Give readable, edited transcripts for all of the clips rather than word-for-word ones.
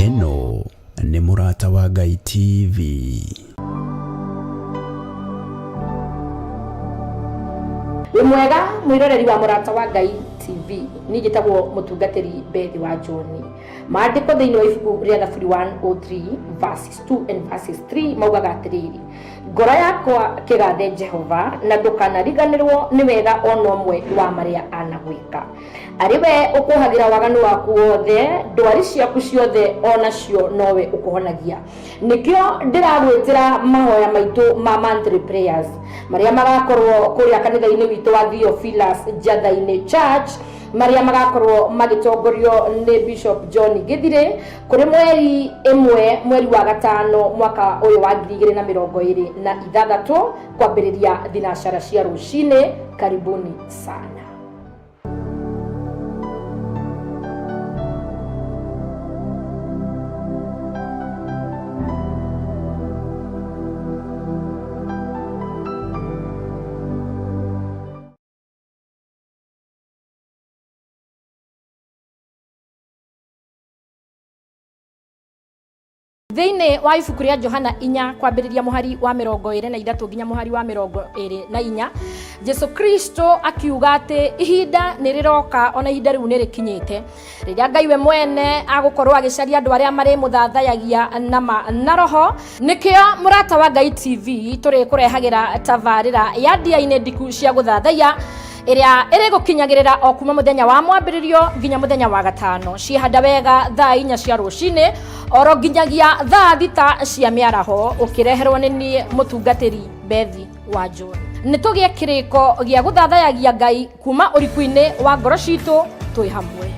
Ĩno nĩ Mũrata wa Ngai TV. Wĩ mwega mwĩroreri wa Mũrata wa Ngai TV. Niĩ njĩtagwo mũtungatĩri Bethi wa John. Maandĩko thĩinĩ wa ibuku rĩa Thaburi 103 verses 2 and verses 3 maugaga atĩrĩrĩ, ngoro yakwa kĩgathe Jehova, na ndũkanariganĩrwo nĩ wega ona ũmwe wa marĩa anagwĩka. Arĩ we ũkũhagĩra waganu waku wothe, ndwari ciaku ciothe onacio nowe ũkũhonagia. Nĩkĩo ndĩragwĩtĩra mahoya maitũ ma monthly prayers marĩa magakorwo kũrĩa kanitha-inĩ witũ wa Theophilus Njatha-inĩ Church, marĩa magakorwo magĩtongorio nĩ Bishop John Gĩthirĩ kũrĩ mweri ĩmwe mweri wa gatano mwaka ũyũ wa 2026 kwambĩrĩria thinacara cia rũcinĩ. Karibuni sana. Thĩinĩ wa ibuku rĩa Johana inya kwambĩrĩria mũhari wa 23 nginya mũhari wa 24, Jesu Kristo akiuga atĩ ihinda nĩ rĩroka, ona ihinda rĩu nĩ rĩkinyĩte, rĩrĩa Ngai we mwene agũkorwo agĩcaria andũ arĩa marĩmũthathayagia na ma na roho. Nĩkĩo Mũrata wa Ngai TV tũrĩkũrehagĩra tabarĩra ya ndia-inĩ ndiku cia gũthathaiya ĩrĩa ĩrĩgũkinyagĩrĩra o kuma mũthenya wa mwambĩrĩrio nginya mũthenya wa gatano, ciĩhanda wega thaa 4 cia rũcinĩ oro nginyagia thaa 6 cia mĩaraho, ũkĩreherwo nĩ niĩ mũtungatĩri Bethi wa John. Nĩ tũgĩe kĩrĩko gĩa gũthathayagia Ngai kuma ũriku-inĩ wa ngoro citũ twĩ hamwe.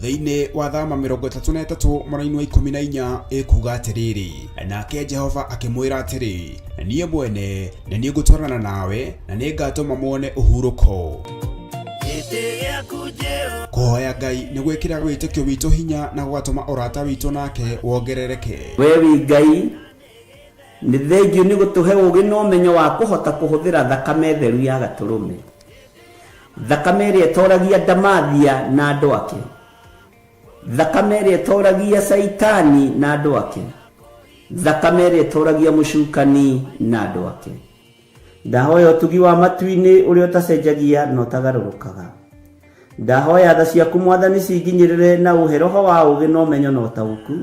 Thĩinĩ wa Thama 33 mũraini wa 14 ĩkuga atĩrĩrĩ, nake Jehova akĩmwĩra atĩrĩ, niĩ mwene nĩ niĩ ngũtwarana nawe na nĩ ngatũma muone ũhurũko. Kũhoya Ngai nĩ gwĩkĩraga wĩtĩkio witũ hinya na gũgatũma ũrata witũ nake wongerereke. We wĩ Ngai, nĩ thengiũ nĩ gũtũhe ũũgĩ na ũmenyo wa kũhota kũhũthĩra thakame theru ya Gatũrũme, thakame ĩrĩa ĩtoragia ndamathia na andũ ake, thakame ĩrĩa ĩtoragia Caitani na andũ ake, thakame ĩrĩa ĩtoragia mũcukani na andũ ake. Ndahoya ũtugi wa matu-inĩ ũrĩa ũtacenjagia na ũtagarũrũkaga. Ndahoya tha ciaku Mwathani cinginyĩrĩre na ũhe roho wa ũũgĩ na ũmenyo na ũtaũku,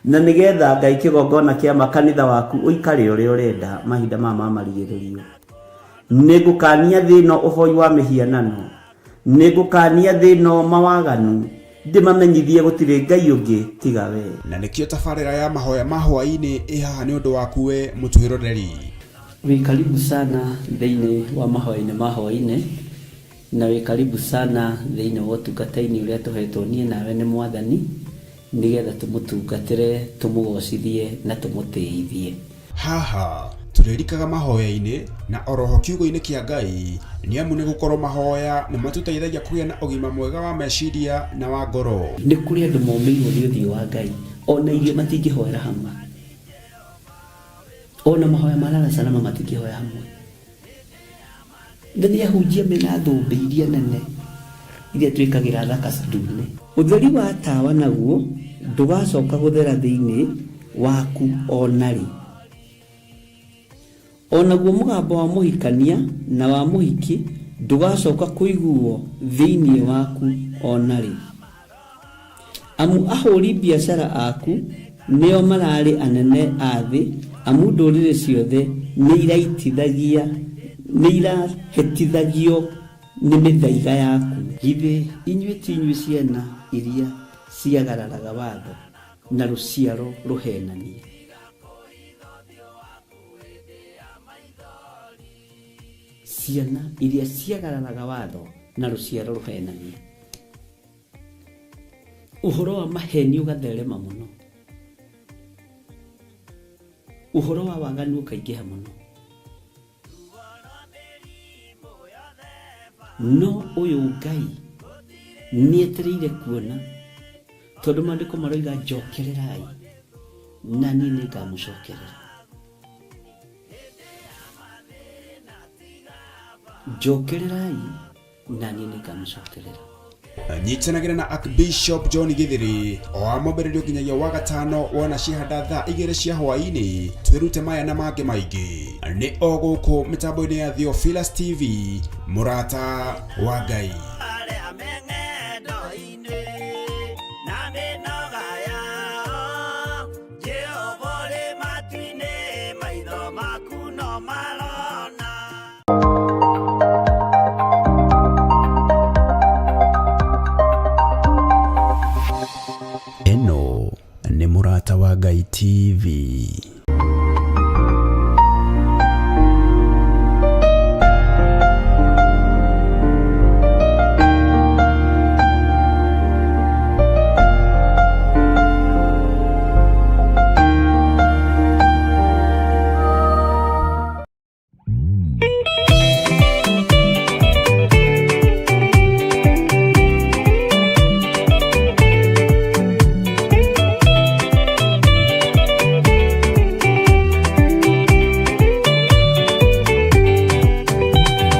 na nĩgetha Ngai kĩgongona kĩa ma kanitha waku ũikare ũrĩa ũrenda mahinda maya ma marigĩrĩrio. Nĩngũkania thĩ ĩno ũhoi wa mĩhianano, nĩngũkania thĩ ĩno mawaganu, ndĩmamenyithie gũtirĩ Ngai ũngĩ tiga we. Na nĩkĩo tabarĩra ya mahoya ma hwaĩ-inĩ ĩ haha nĩ ũndũ waku we mũtwĩroreri. Wĩ karibu sana thĩinĩ wa mahoya-inĩ ma hwaĩ-inĩ, na wĩ karibu sana thĩinĩ wa ũtungata-inĩ ũrĩa tũhetwo niĩ nawe nĩ Mwathani, nĩgetha tũmũtungatĩre, tũmũgocithie na tũmũtĩithie. Haha tũrĩrikaga mahoya-inĩ na oroho kiugo-inĩ kĩa Ngai, nĩ amu nĩ gũkorwo mahoya nĩ matũteithagia kũgĩa na ũgima mwega wa meciria na wa ngoro. Nĩ kũrĩ andũ momĩirwo nĩ ũthiũ wa Ngai, ona irio matingĩhoera hamwe, ona mahoya ma lala salama matingĩhoya hamwe. Na nĩ ahunjia mena thũmbĩ iria nene iria twĩkagĩra thaka ndune. Ũtheri wa tawa naguo ndũgacoka gũthera thĩinĩ waku o na rĩ. O naguo mũgambo wa mũhikania na wa mũhiki ndũgacoka kũiguwo thĩinĩ waku o na rĩ. Amu ahũri biacara aku nĩo mararĩ anene a thĩ, amu ndũrĩrĩ ciothe nĩirahĩtithagio nĩ mĩthaiga yaku. Githĩ inyuĩ ti inyuĩ ciana iria ciagararaga watho, na rũciaro rũheenania? Ciana iria ciagararaga watho, na rũciaro rũheenania. Ũhoro wa maheni ũgatherema mũno, ũhoro wa waganu ũkaingĩha mũno. No ũyũ Ngai nĩetereire kuona. Tondũ maandĩko maroiga njokererai na niĩ nĩngamũcokerera. Njokererai na niĩ nĩngamũcokerera. Nyitanagĩra na Archbishop John Githiri o wa mwambĩrĩrio nginyagia wa gatano wona cihanda thaa 2 cia hwaĩ-inĩ, twĩrute maya na mangĩ maingĩ nĩ o gũkũ mĩtambo-inĩ ya Theophilus TV, mũrata wa Ngai. Arĩa me ng'endo-inĩ na mĩnoga yao, Jehova ũrĩ matu-inĩ, maitho maku no marona. Ĩno nĩ Mũrata wa Ngai TV.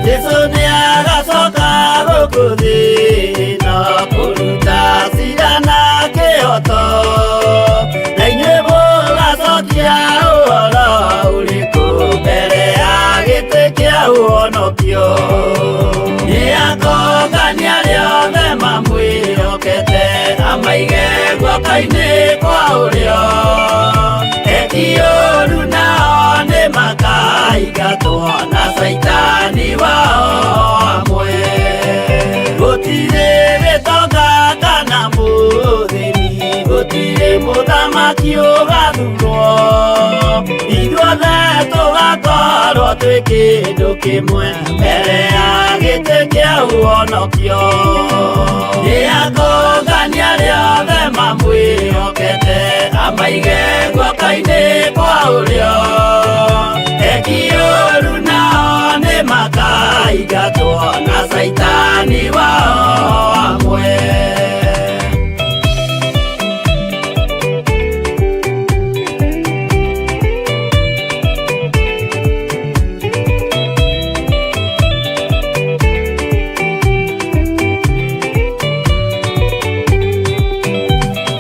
Jesu nĩ agacoka gũkũ thĩ ĩno kũruta cira na kĩhooto, na inyuĩ mũgacokia ũhoro ũrĩkũ mbere ya gĩtĩ kĩa ũhonokio. Nĩ akongania arĩa othe mamwĩhokete, amaige guoko-inĩ kwa ũrĩo. Eki ũũru nao nĩ makaingatwo na caitani wao amwe. Gũtirĩ gĩtonga kana mũthĩni, gũtirĩ mũthamaki ũgathurwo. Ithuothe tũgakorwo twĩ kĩndũ kĩmwe mbere ya gĩtĩ kĩa ũhonokio. Nĩ akongania arĩa othe mamwĩhokete, amaige guoko-inĩ kwa ũrĩo. Eki ũũru nao nĩ makaingatwo na caitani wao amwe.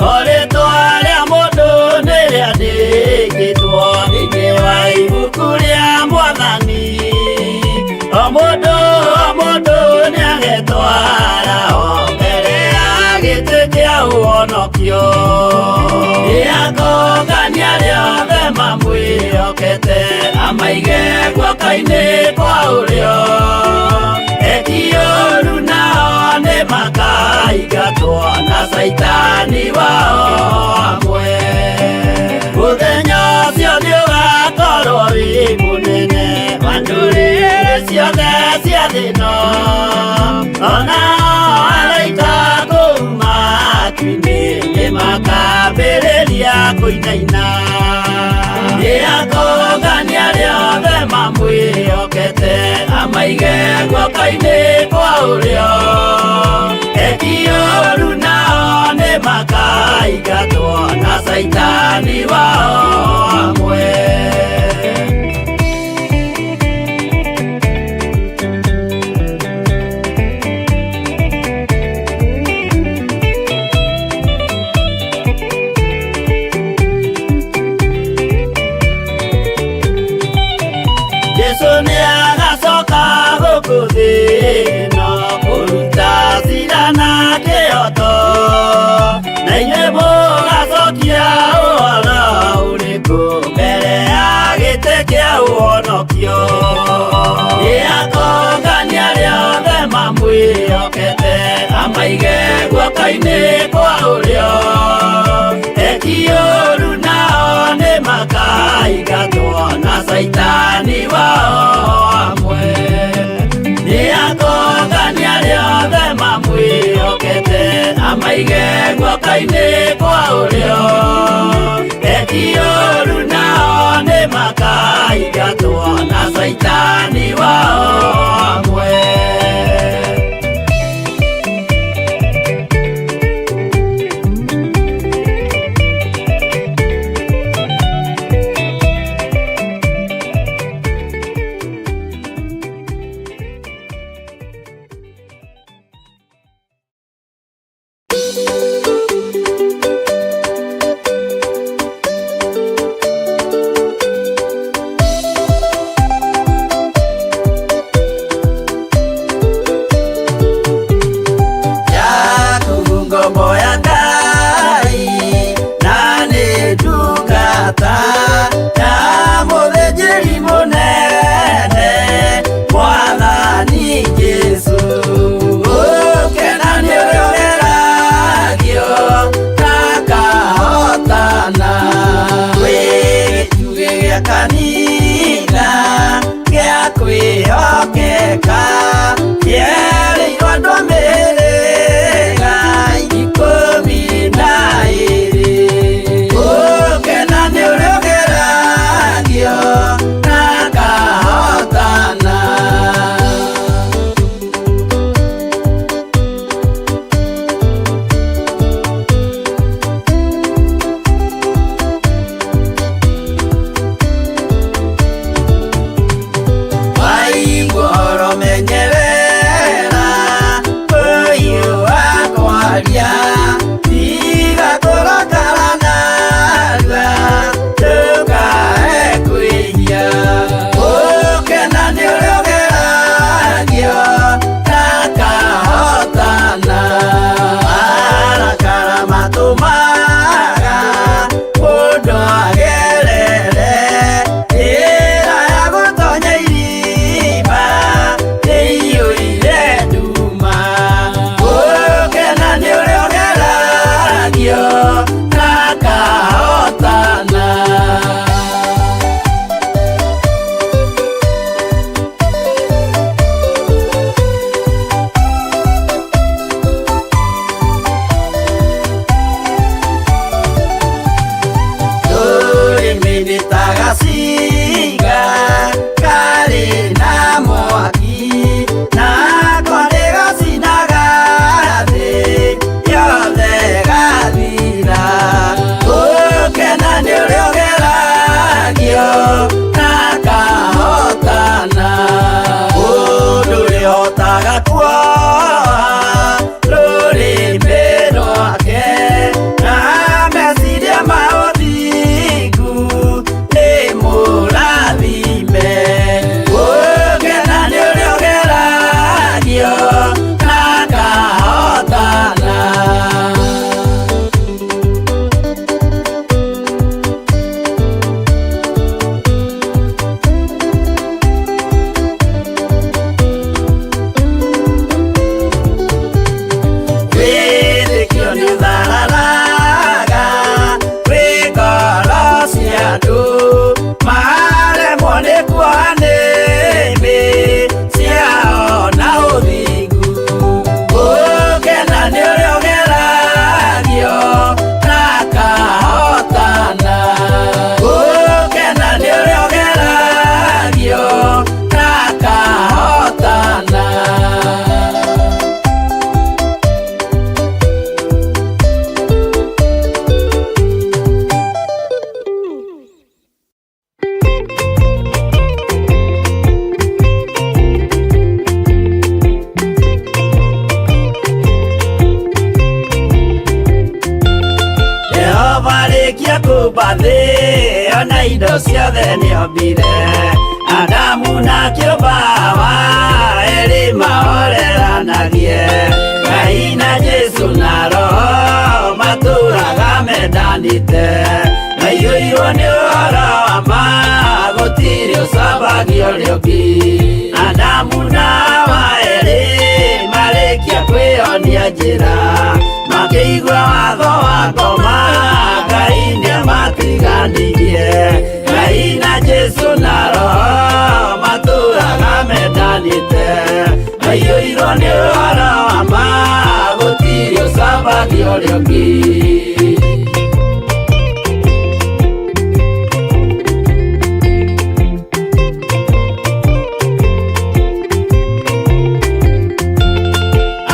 O rĩtwa rĩa mũndũ nĩ rĩandĩkĩtwo thĩinĩ wa ibuku rĩa Mwathani. O mũndũ o mũndũ nĩagetwara o mbere ya gĩtĩ kĩa ũhonokio. Nĩ akongania arĩa othe mamwĩhokete, amaige guoko-inĩ kwa ũrĩo. Eki ũũru nao nĩ makaingatwo na caitani wao amwe. Mũthenya ũcio nĩ ũgakorwo wĩ mũnene wa ndũrĩrĩ ciothe cia thĩ ĩno. Ona araika kũu matu-inĩ nĩ makambĩrĩria kũinaina. Nĩ akongania arĩa othe mamwĩhokete, amaige guoko-inĩ kwa ũrĩo. Eki ũũru nao nĩ makaingatwo na caitani wao amwe. Jesu nĩ agacoka gũkũ thĩ ĩno kũruta cira na kĩhooto, na inyuĩ mũgacokia ũhoro ũrĩkũ mbere ya gĩtĩ kĩa ũhonokio. Nĩ akongania arĩa othe mamwĩhokete, amaige guoko-inĩ kwa ũrĩo. Eki ũũru nao nĩ makaingatwo na caitani wao amwe. Nĩ akongania arĩa othe mamwĩhokete, amaige guoko-inĩ kwa ũrĩo. Eki ũũru nao nĩ makaingatwo na caitani wao amwe. Jakubu ngombo ya Ngai na nĩ ndungata ya mũthĩnjĩri mũnene Mwathani Jesũ. Gũkena nĩ ũrĩa ũgeragio na akahotana. Wĩ gĩtugĩ gĩa kanitha gĩa kwĩhokeka kĩerĩirwo andũ a mĩhĩrĩga 12. Gũkena nĩ ũrĩa ũgeragio na akahotana. Waigua ũhoro menyerera ũyũ wa kwaria, tiga kũrakara narua ndũkae kwĩhia. Gũkena nĩ ũrĩa ũgeragio na akahotana. Marakara matũmaga mũndũ agerere njĩra ya gũtonya irima ĩiyũire nduma. Gũkena nĩ ũrĩa ũgeragio na akahotana. Rũrĩmĩ nĩ ta gacinga karĩ na mwaki, nako nĩgacinaga thĩ yothe gathira. Gũkena nĩ ũrĩa ũgeragio na akahotana. Mũndũ ũrĩa ũhotaga kuoha rũrĩmĩ rwake na meciria ma ũthingu nĩ mũrathime. Gũkena nĩ ũrĩa ũgeragio na akahotana. Wĩtĩkio nĩũthararaga wĩ ngoro cia andũ, maremwo nĩ kuoha nĩmĩ ciao na ũthingu. Gũkena nĩ ũrĩa ũgeragio na akahotana. Gũkena nĩ ũrĩa ũgeragio na akahotana. Jehova rĩkia kũmba thĩ ona indo ciothe nĩombire, Adamu na kĩũmba Hawa erĩ mahoreranagie. Ngai na Jesũ na Roho matũraga mendanĩte, maiyũirwo nĩ ũhoro wa ma gũtirĩ ũcambagio ũrĩa ũngĩ. Adamu na Hawa erĩ marĩkia kwĩyonia njĩra, makĩigua watho wa ngoma Ngai nĩamatiganirie. Ngai na Jesũ na Roho matũraga mendanĩte, maiyũirwo nĩ ũhoro wa ma gũtirĩ ũcambagio ũrĩa ũngĩ.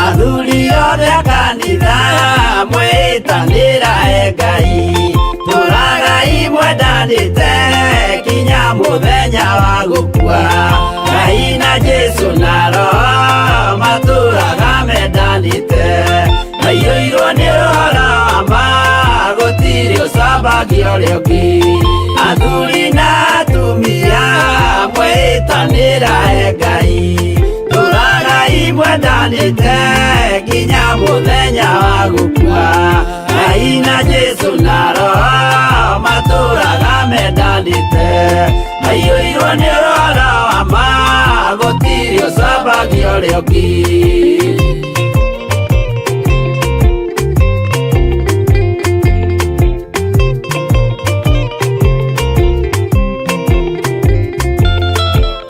Athuri othe a kanitha mwĩtanĩra e Ngai, tũragai mwendanĩte kinya mũthenya wa gũkua. Ngai na Jesũ na Roho matũraga mendanĩte, maiyũirwo nĩ ũcambagia ũrĩa ũngĩ. Athuri na atumia mwĩtanĩra he Ngai, tũragai mwendanĩte nginya mũthenya wa gũkua. Ngai na Jesũ na Roho matũraga mendanĩte, maiyũirwo nĩ ũhoro wa ma, gũtirĩ ũcambagia ũrĩa ũngĩ.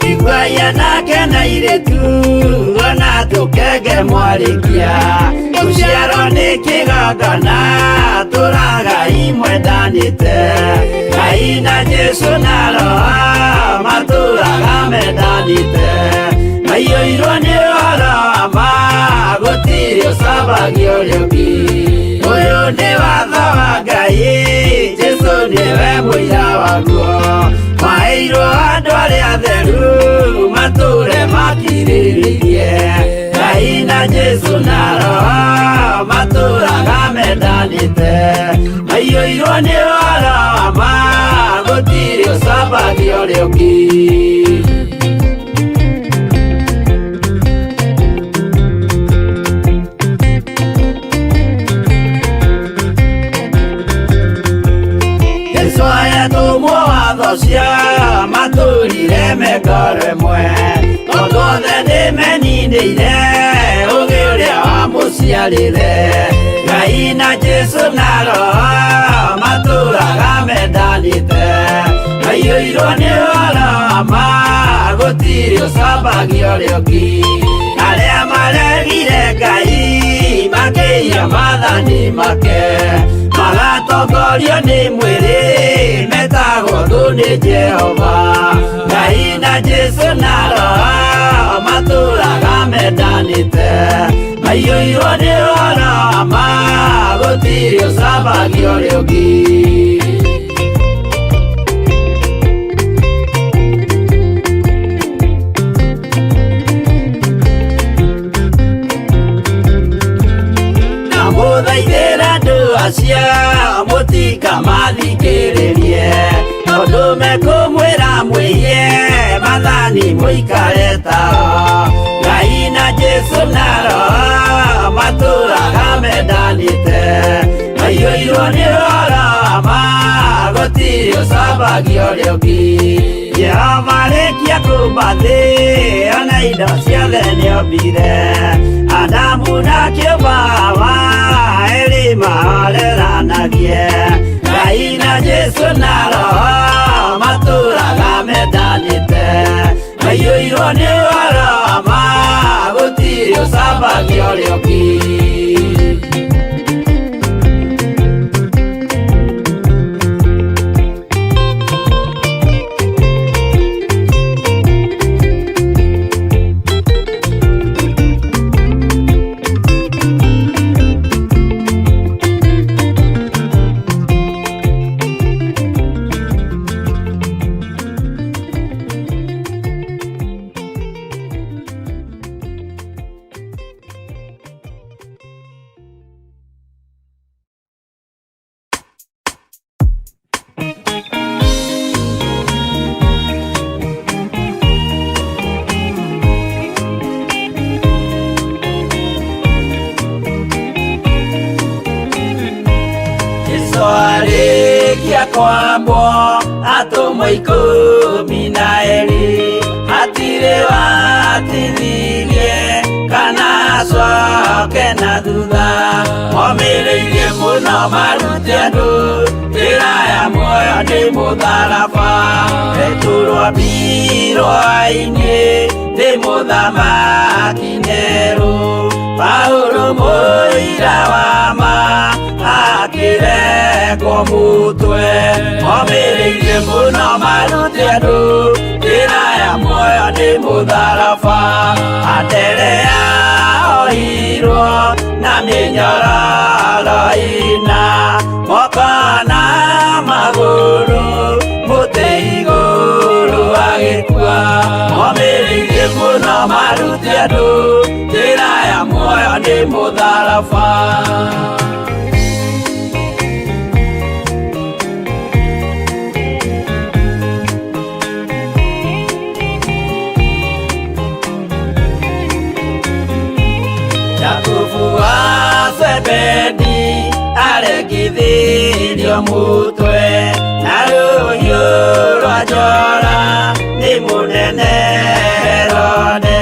Iguaia nake na irĩtu ona tũkenge mwarĩkia, gũciarwo nĩ kĩgongona tũragai mwendanĩte. Ngai na Jesũ na Roho matũraga mendanĩte, maiyũirwo nĩ ũhoro wa ma, gũtirĩ ũcambagia ũrĩa ũngĩ. Ũyũ nĩ watho wa Ngai, Jesũ nĩwe mũira waguo, maheirwo andũ arĩa atheru matũre makirĩrĩirie. Ngai na Jesũ na Roho matũraga mendanĩte, maiyũirwo nĩ ũhoro wa ma, gũtirĩ ũcambagia ũrĩa ũngĩ. Jesũ ayatũmwo watho cia matũrire mengoro ĩmwe, tondũ othe nĩmeninĩire ũgĩ ũrĩa wamũciarire. Ngai na Jesũ na Roho matũraga mendanĩte, maiyũirwo nĩ ũhoro wa ma, gũtirĩ ũcambagia ũrĩa ũngĩ. Arĩa maregire Ngai makĩiya maathani make, magatongorio nĩ mwĩrĩ metagwo thũ nĩ Jehova. Ngai na Jesũ na Roho matũraga mendanĩte, maiyũirwo nĩ ũhoro wa ma, gũtirĩ ũcambagia ũrĩa ũngĩ. Ndamũthaithĩra andũ acio mũtikamathikĩrĩrie, tondũ mekũmwĩra mwĩiye maathani mũikare tao. Ngai na Jesũ na Roho matũraga mendanĩte, maiyũirwo nĩ ũhoro wa ma, gũtirĩ ũcambagia ũrĩa ũngĩ. Jehova arĩkia kũmba thĩ ona indo ciothe nĩombire, Adamu na kĩũmba Hawa erĩ mahoreranagie. Ngai na Jesũ na Roho matũraga mendanĩte, maiyũirwo nĩ ũhoro wa ma, gũtirĩ ũcambagia ũrĩa ũngĩ. Jesũ arĩkia kwambwo atũmwo ikũmi na erĩ, hatirĩ watithirie kana acoke na thutha, momĩrĩirie mũno marute andũ njĩra ya muoyo nĩ mũtharaba. Petero ambirwo ainĩ nĩ mũthamaki Nero, Paulo mũira wa ma akĩrengwo mũtwe, momĩrĩirie mũno marute andũ njĩra ya muoyo nĩ mũtharaba. Anderea ohirwo na mĩnyororo ĩna, moko na magũrũ mũtĩ igũrũ agĩkua, momĩrĩirie mũno marute andũ njĩra ya muoyo nĩ mũtharaba. Atinangio mũtwe na rũhiũ rwa njora nĩ mũnene Herode.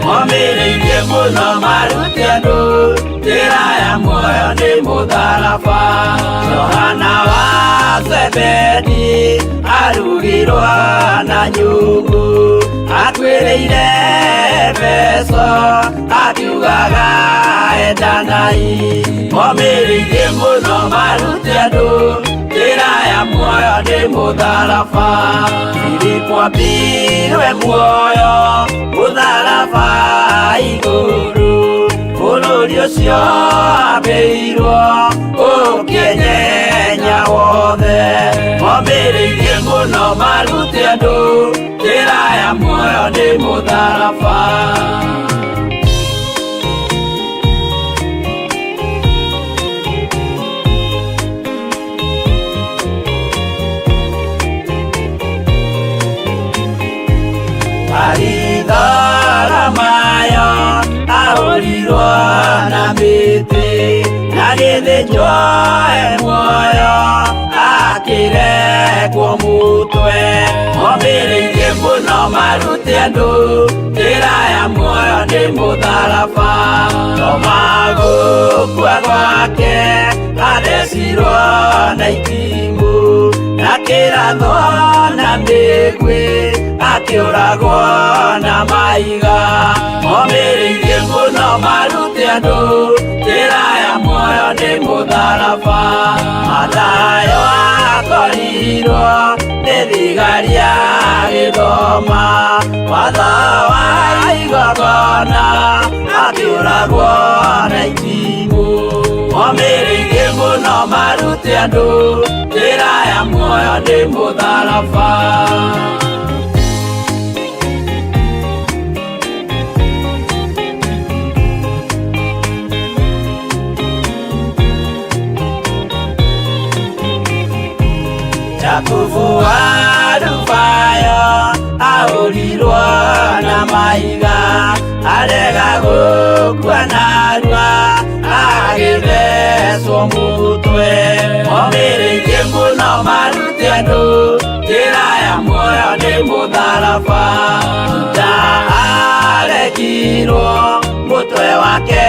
Momĩrĩirie mũno marute andũ njĩra ya muoyo nĩ mũtharaba. Johana wa Zebedi arugirwo na nyungu, akuĩrĩire Efeso akiugaga endanai. Momĩrĩirie mũno marute andũ njĩra ya muoyo nĩ mũtharaba. Filipo ambirwe muoyo mũtharaba igũrũ, bũrũri ũcio ambĩirwo ũkĩnyenya wothe. Momĩrĩirie mũno marute andũ njĩra ya muoyo nĩ mũtharaba. Maritharamayo ahũrirwo na mĩtĩ, na gĩthĩnjwo e muoyo akĩrekwo mũtwe. Momĩrĩirie mũno marute andũ njĩra ya muoyo nĩ mũtharaba. Toma gũkua gwake athecirwo na itimũ, na kĩrathwo na mĩguĩ akĩũragwo na mahiga. Momĩrĩirie mũno marute andũ njĩra ya muoyo nĩ mũtharaba. Mathayo akorirwo nĩ thigari agĩthoma watho wa igongona, akĩũragwo na itimũ. Momĩrĩirie mũno marute andũ njĩra ya muoyo nĩ mũtharaba. Jakubu wa Alufayo ahũrirwo na mahiga, arega gũkua narua agĩthecwo mũtwe. Momĩrĩirie mũno marute andũ njĩra ya muoyo nĩ mũtharaba. Juda aregirwo mũtwe wake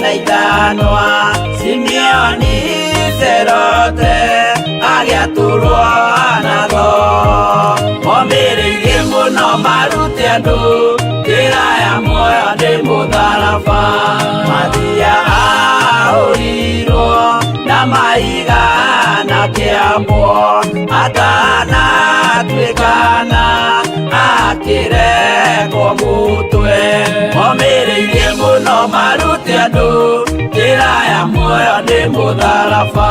na ithanwa, Simeoni Zerote agĩatũrwo na thoo. Momĩrĩirie mũno marute andũ njĩra ya muoyo nĩ mũtharaba. Mathia ahũrirwo na mahiga na kĩambwo, atanatuĩkana akĩrekwo mũtwe. Momĩrĩirie mũno marute andũ njĩra ya muoyo nĩ mũtharaba.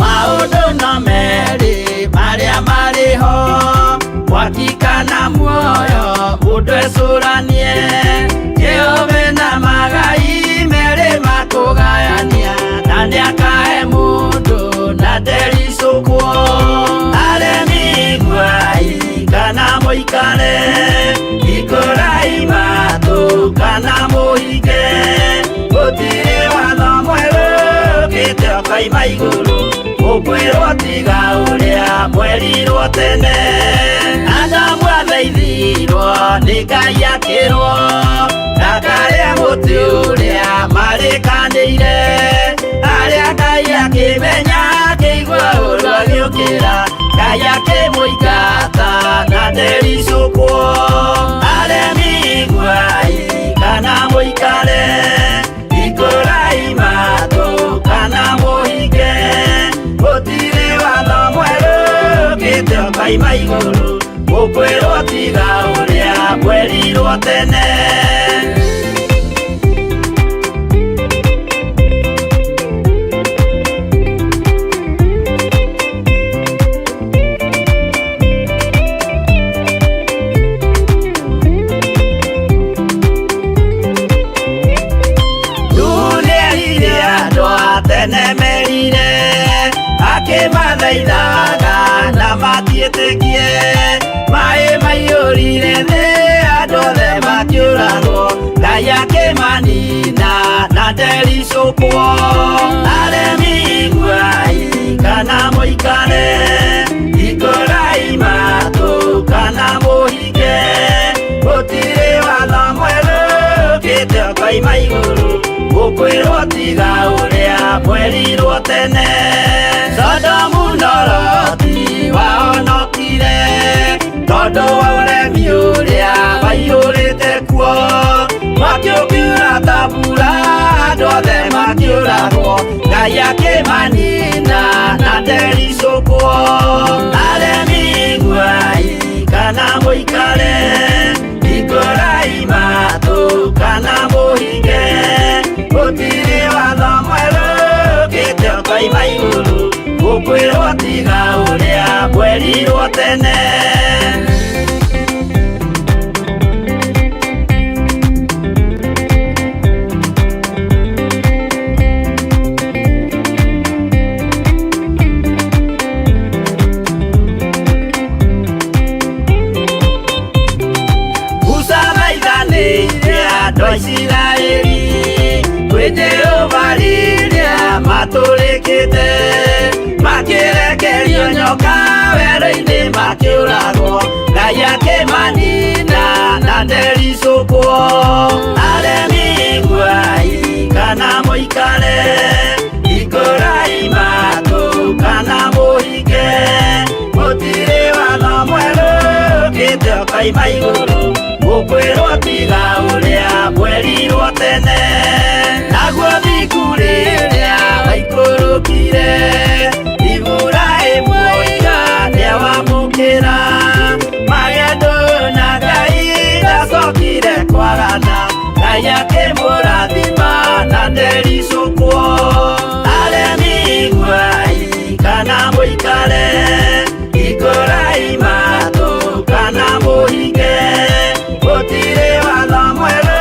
Maũndũ no merĩ marĩa marĩ ho, mwaki kana muoyo mũndũ ecũranie. Jehova na magai merĩ makũgayania, na nĩakahe mũndũ na ndericũkwo. Aremi iguai kana mũikare, ikũrai matũ kana mũhinge. Gũtirĩ watho mwerũ ũkĩte ũkoima igũrũ, ũkwĩrwo tiga ũrĩa mwerirwo tene. Adamu athaithirwo nĩ Ngai akĩrwo ndakarĩe mũtĩ ũrĩa marĩkanĩire. Arĩa Ngai akĩmenya akĩigua ũru agĩũkĩra, Ngai akĩmũingata na ndericũkwo. Aremi iguai kana mũikare, ikũrai matũ kana mũhinge. Gũtirĩ watho mwerũ ũkĩte ũkoima igũrũ, ũkwĩrwo tiga ũrĩa mwerirwo tene. Ndĩmathaithaga na matiĩtĩkie. Maĩ maiyũrire thĩ, andũ othe makĩũragwo, Ngai akĩmanina na ndericũkwo. Aremi iguai kana mũikare, hingũrai matũ kana mũhinge, gũtirĩ watho mwerũ ũkĩte ũkoima igũrũ, gũkwĩrwo tiga ũrĩa mwerirwo tene. Sodomu na Loti wahonokire tondũ wa ũremi ũrĩa waiyũrĩte kuo. Mwaki ũkiura ta mbura, andũ othe makĩũragwo, Ngai akĩmanina na ndericũkwo. Aremi iguai kana mũikare, hingũrai matũ kana mũhinge, gũtirĩ watho mwerũ ũkĩte ũkoima igũrũ, gũkwĩrwo tiga ũrĩa mwerirwo tene. Musa thaithanĩire andũ a Isiraeli kwĩ Jehova rĩrĩa matũrĩkĩte, makĩrekerio nyoka werũ-inĩ makĩũragwo, Ngai akĩmanina na ndericũkwo. Aremi iguai kana mũikare, hingũrai matũ kana mũhinge, gũtirĩ watho mwerũ ũkĩte ũkoima igũrũ, gũkwĩrwo tiga ũrĩa mwerirwo tene. Naguo thingu rĩrĩa waikũrũkire, Iburahĩmu oiga nĩawamũkĩra, magendo na Ngai ndacokire kwagana, Ngai akĩmũrathima na ndericũkwo. Aremi iguai kana mũikare, hingũrai matũ kana mũhinge, gũtirĩ watho mwerũ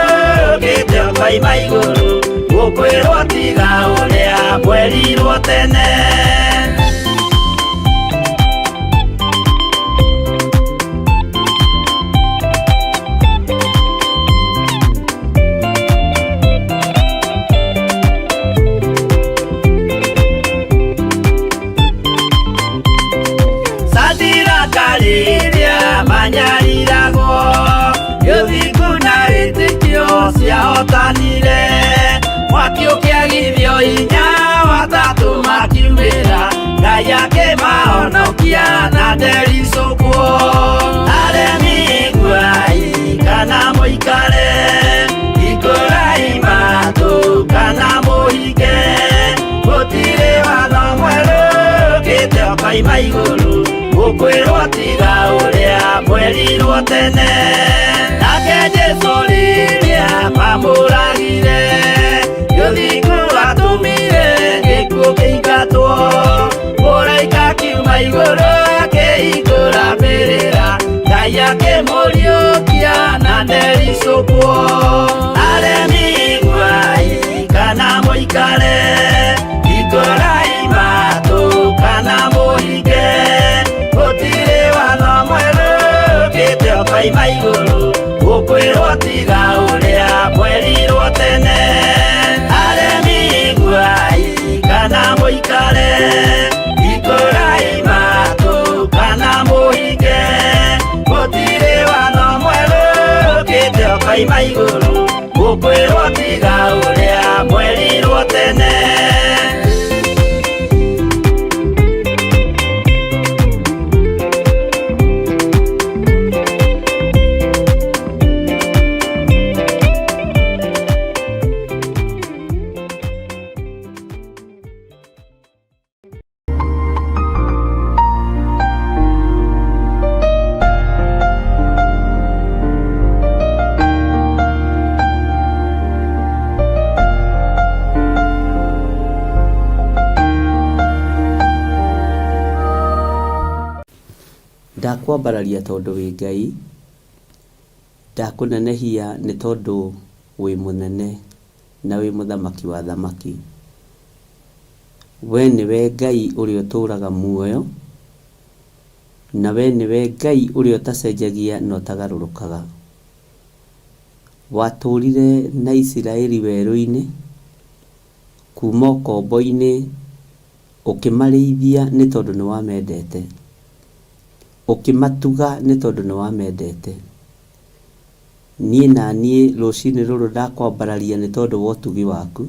ũkĩte ũkoima igũrũ, gũkwĩrwo tiga ũrĩa mwerirwo tene. Sadiraka rĩrĩa manyariragwo, ũthingu na wĩtĩkio ciahotanire, mwaki ũkĩagithio hinya watatũ makiumĩra, Ngai akĩmahonokia na ndericũkwo. Aremi iguai kana mũikare, hingũrai matũ kana mũhinge, gũtirĩ watho mwerũ ũkĩte ũkoima igũrũ, gũkwĩrwo tiga ũrĩa mwerirwo tene. Nake Jesũ rĩrĩa mamũragire, ũthingu watũmire gĩkuũ kĩingatwo, mũraika akiuma igũrũ akĩhingũra mbĩrĩra, Ngai akĩmũriũkia na ndericũkwo. Aremi iguai kana mũikare, hingũrai matũ kana mũhinge, gũtirĩ watho mwerũ ũkĩte ũkoima igũrũ, gũkwĩrwo tiga ũrĩa mwerirwo tene. Aremi iguai kana mũikare, hingũrai matũ kana mũhinge, gũtirĩ watho mwerũ ũkĩte ũkoima igũrũ, gũkwĩrwo tiga ũrĩa mwerirwo tene. Ndakwambararia tondũ wĩ Ngai, ndakũnenehia nĩ tondũ wĩ mũnene na wĩ mũthamaki wa thamaki. We nĩwe Ngai ũrĩa ũtũũraga muoyo, na we nĩwe Ngai ũrĩa ũtacenjagia na ũtagarũrũkaga. Watũũrire na Isiraeli werũ-inĩ, kuuma ũkombo-inĩ, ũkĩmarĩithia nĩ tondũ nĩ wamendete, ũkĩmatuga nĩ tondũ nĩ wamendete. Niĩ na niĩ rũcinĩ rũrũ ndakwambararia nĩ tondũ wa ũtugi waku,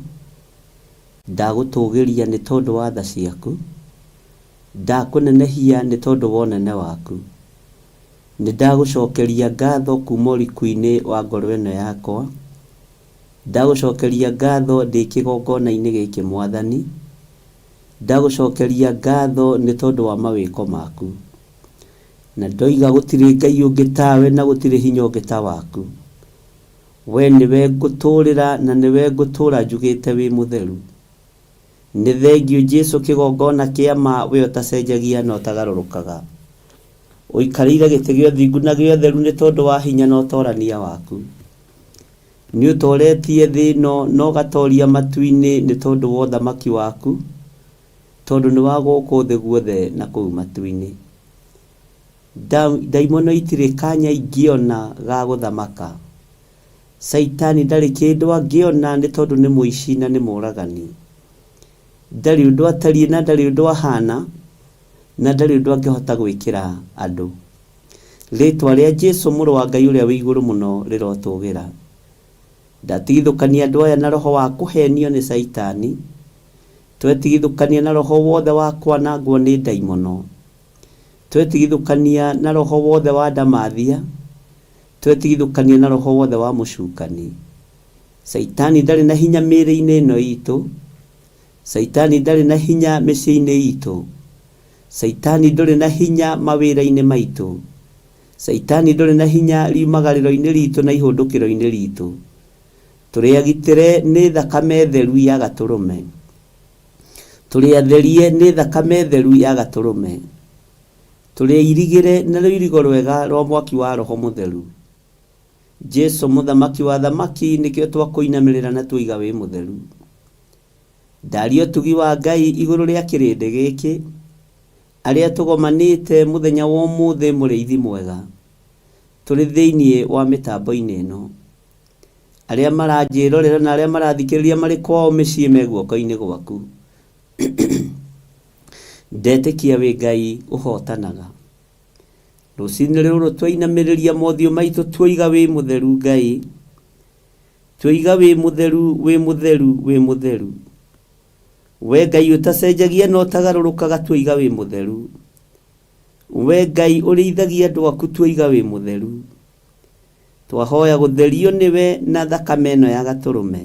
ndagũtũgĩria nĩ tondũ wa tha ciaku, ndakũnenehia nĩ tondũ wa ũnene waku. Nĩ ndagũcokeria ngatho kuma ũriku-inĩ wa ngoro ĩno yakwa, ndagũcokeria ngatho ndĩ kĩgongona-inĩ gĩkĩ Mwathani, ndagũcokeria ngatho nĩ tondũ wa mawĩko maku. Na ndoiga gũtirĩ Ngai ũngĩ tawe na gũtirĩ hinya ũngĩ ta waku. We nĩwe ngũtũũrĩra na nĩwe ngũtũũra njugĩte wĩ mũtheru. Nĩ thengiũ Jesu kĩgongona kĩa ma we ũtacenjagia na ũtagarũrũkaga. Ũikarĩire gĩtĩ gĩa ũthingu na gĩa ũtheru nĩ tondũ wa hinya na ũtorania waku. Nĩ ũtoretie thĩ ĩno na ũgatoria matu-inĩ nĩ tondũ wa ũthamaki waku, tondũ nĩ wa gũkũ thĩ guothe na kũu matu-inĩ. Ndaimono itirĩ kanya ingĩona ga gũthamaka. Caitani ndarĩ kĩndũ angĩona nĩ tondũ nĩ mũici na nĩ mũragani. Ndarĩ ũndũ atariĩ na ndarĩ ũndũ ahana na ndarĩ ũndũ angĩhota gwĩkĩra andũ. Rĩtwa rĩa Jesu mũrũ wa Ngai ũrĩa wĩ igũrũ mũno rĩrotũgĩra. Ndatigithũkania andũ aya na roho wa kũhenio nĩ Caitani. Twetigithũkania na roho wothe wa kwanangwo nĩ ndaimono. Twetigithũkania na roho wothe wa ndamathia. Twetigithũkania na roho wothe wa mũcukani. Caitani ndarĩ na hinya mĩĩrĩ-inĩ ĩno itũ. Caitani ndarĩ na hinya mĩciĩ-inĩ itũ. Caitani ndũrĩ na hinya mawĩra-inĩ maitũ. Caitani ndũrĩ na hinya riumagarĩro-inĩ ritũ na ihũndũkĩro-inĩ ritũ. Tũrĩ agitĩre nĩ thakame theru ya Gatũrũme. Tũrĩ atherie nĩ thakame theru ya Gatũrũme. Tũrĩ airigĩre na rũirigo rwega rwa mwaki wa Roho Mũtheru. Jesu mũthamaki wa athamaki nĩkĩo twakũinamĩrĩra na tuoiga wĩ mũtheru. Ndaria ũtugi wa Ngai igũrũ rĩa kĩrĩndĩ gĩkĩ, arĩa tũgomanĩte mũthenya wa ũmũthĩ mũrĩithi mwega, tũrĩ thĩinĩ wa mĩtambo-inĩ ĩno. Arĩa maranjĩrorera na arĩa marathikĩrĩria marĩ kwao mĩciĩ me guoko-inĩ gwaku. Ndetĩkia wĩ Ngai ũhotanaga. Rũcinĩ rũrũ twainamĩrĩria mothiũ maitũ tuoiga wĩ mũtheru Ngai. Tuoiga wĩ mũtheru, wĩ mũtheru, wĩ mũtheru. We Ngai ũtacenjagia na ũtagarũrũkaga tuoiga wĩ mũtheru. We Ngai ũrĩithagia andũ aku tuoiga wĩ mũtheru. Twahoya gũtherio nĩwe na thakame ĩno ya Gatũrũme.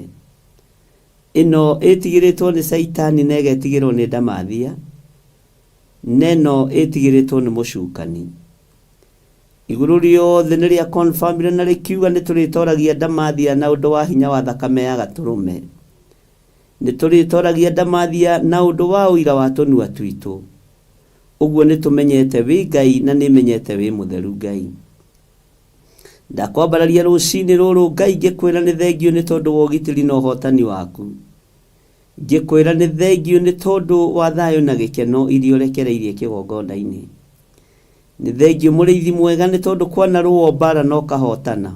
Ĩno ĩtigĩrĩtwo nĩ Caitani na ĩgetigĩrwo nĩ ndamathia, na ĩno ĩtigĩrĩtwo nĩ mũcukani. Igũrũ rĩothe nĩ rĩa confirmire na rĩkiuga nĩ tũrĩtoragia ndamathia na ũndũ wa hinya wa thakame ya Gatũrũme. Nĩ tũrĩtoragia ndamathia na ũndũ wa ũira wa tũnua twitũ. Ũguo nĩ tũmenyete wĩ Ngai na nĩmenyete wĩ mũtheru Ngai. Ndakwambararia rũcinĩ rũrũ Ngai ngĩkwĩra nĩ thengiũ nĩ tondũ wa ũgitĩri na ũhotani waku. Ngĩkwĩra nĩ thengiũ nĩ tondũ wa thayũ na gĩkeno iria ũrekereirie kĩgongona-inĩ. Nĩ thengiũ mũrĩithi mwega nĩ tondũ kwanarũo mbara na ũkahotana.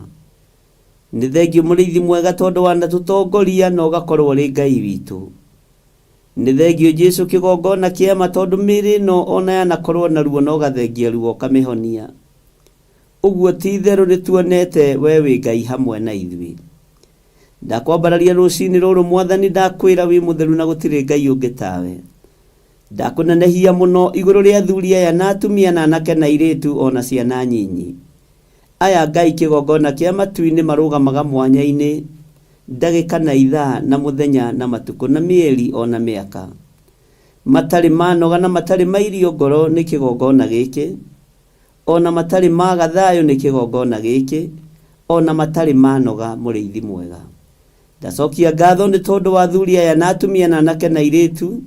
Nĩ thengiũ mũrĩithi mwega tondũ wanatũtongoria na ũgakorwo ũrĩ Ngai witũ. Nĩ thengiũ Jesu kĩgongona kĩama tondũ mĩĩrĩ ĩno ona yanakorwo na ruo na ũgathengia ruo ũkamĩhonia. Ũguo ti itherũ nĩ tuonete we wĩ Ngai hamwe na ithuĩ. Ndakwambararia rũcinĩ rũrũ Mwathani ndakwĩra wĩ mũtheru na gũtirĩ Ngai ũngĩ tawe. Ndakũnenehia mũno igũrũ rĩa athuri aya na atumia na anake na airĩtu o na ciana nyinyi. Aya Ngai kĩgongona kĩa matu-inĩ marũgamaga mwanya-inĩ ndagĩka na ithaa na mũthenya na matukũ na mĩeri o na mĩaka. Matarĩ manoga na matarĩ mairio ngoro nĩ kĩgongona gĩkĩ. O na matarĩ maga thayũ nĩ kĩgongona gĩkĩ, o na matarĩ manoga mũrĩithi mwega. Ndacokia ngatho nĩ tondũ wa athuri aya na atumia na anake na airĩtu,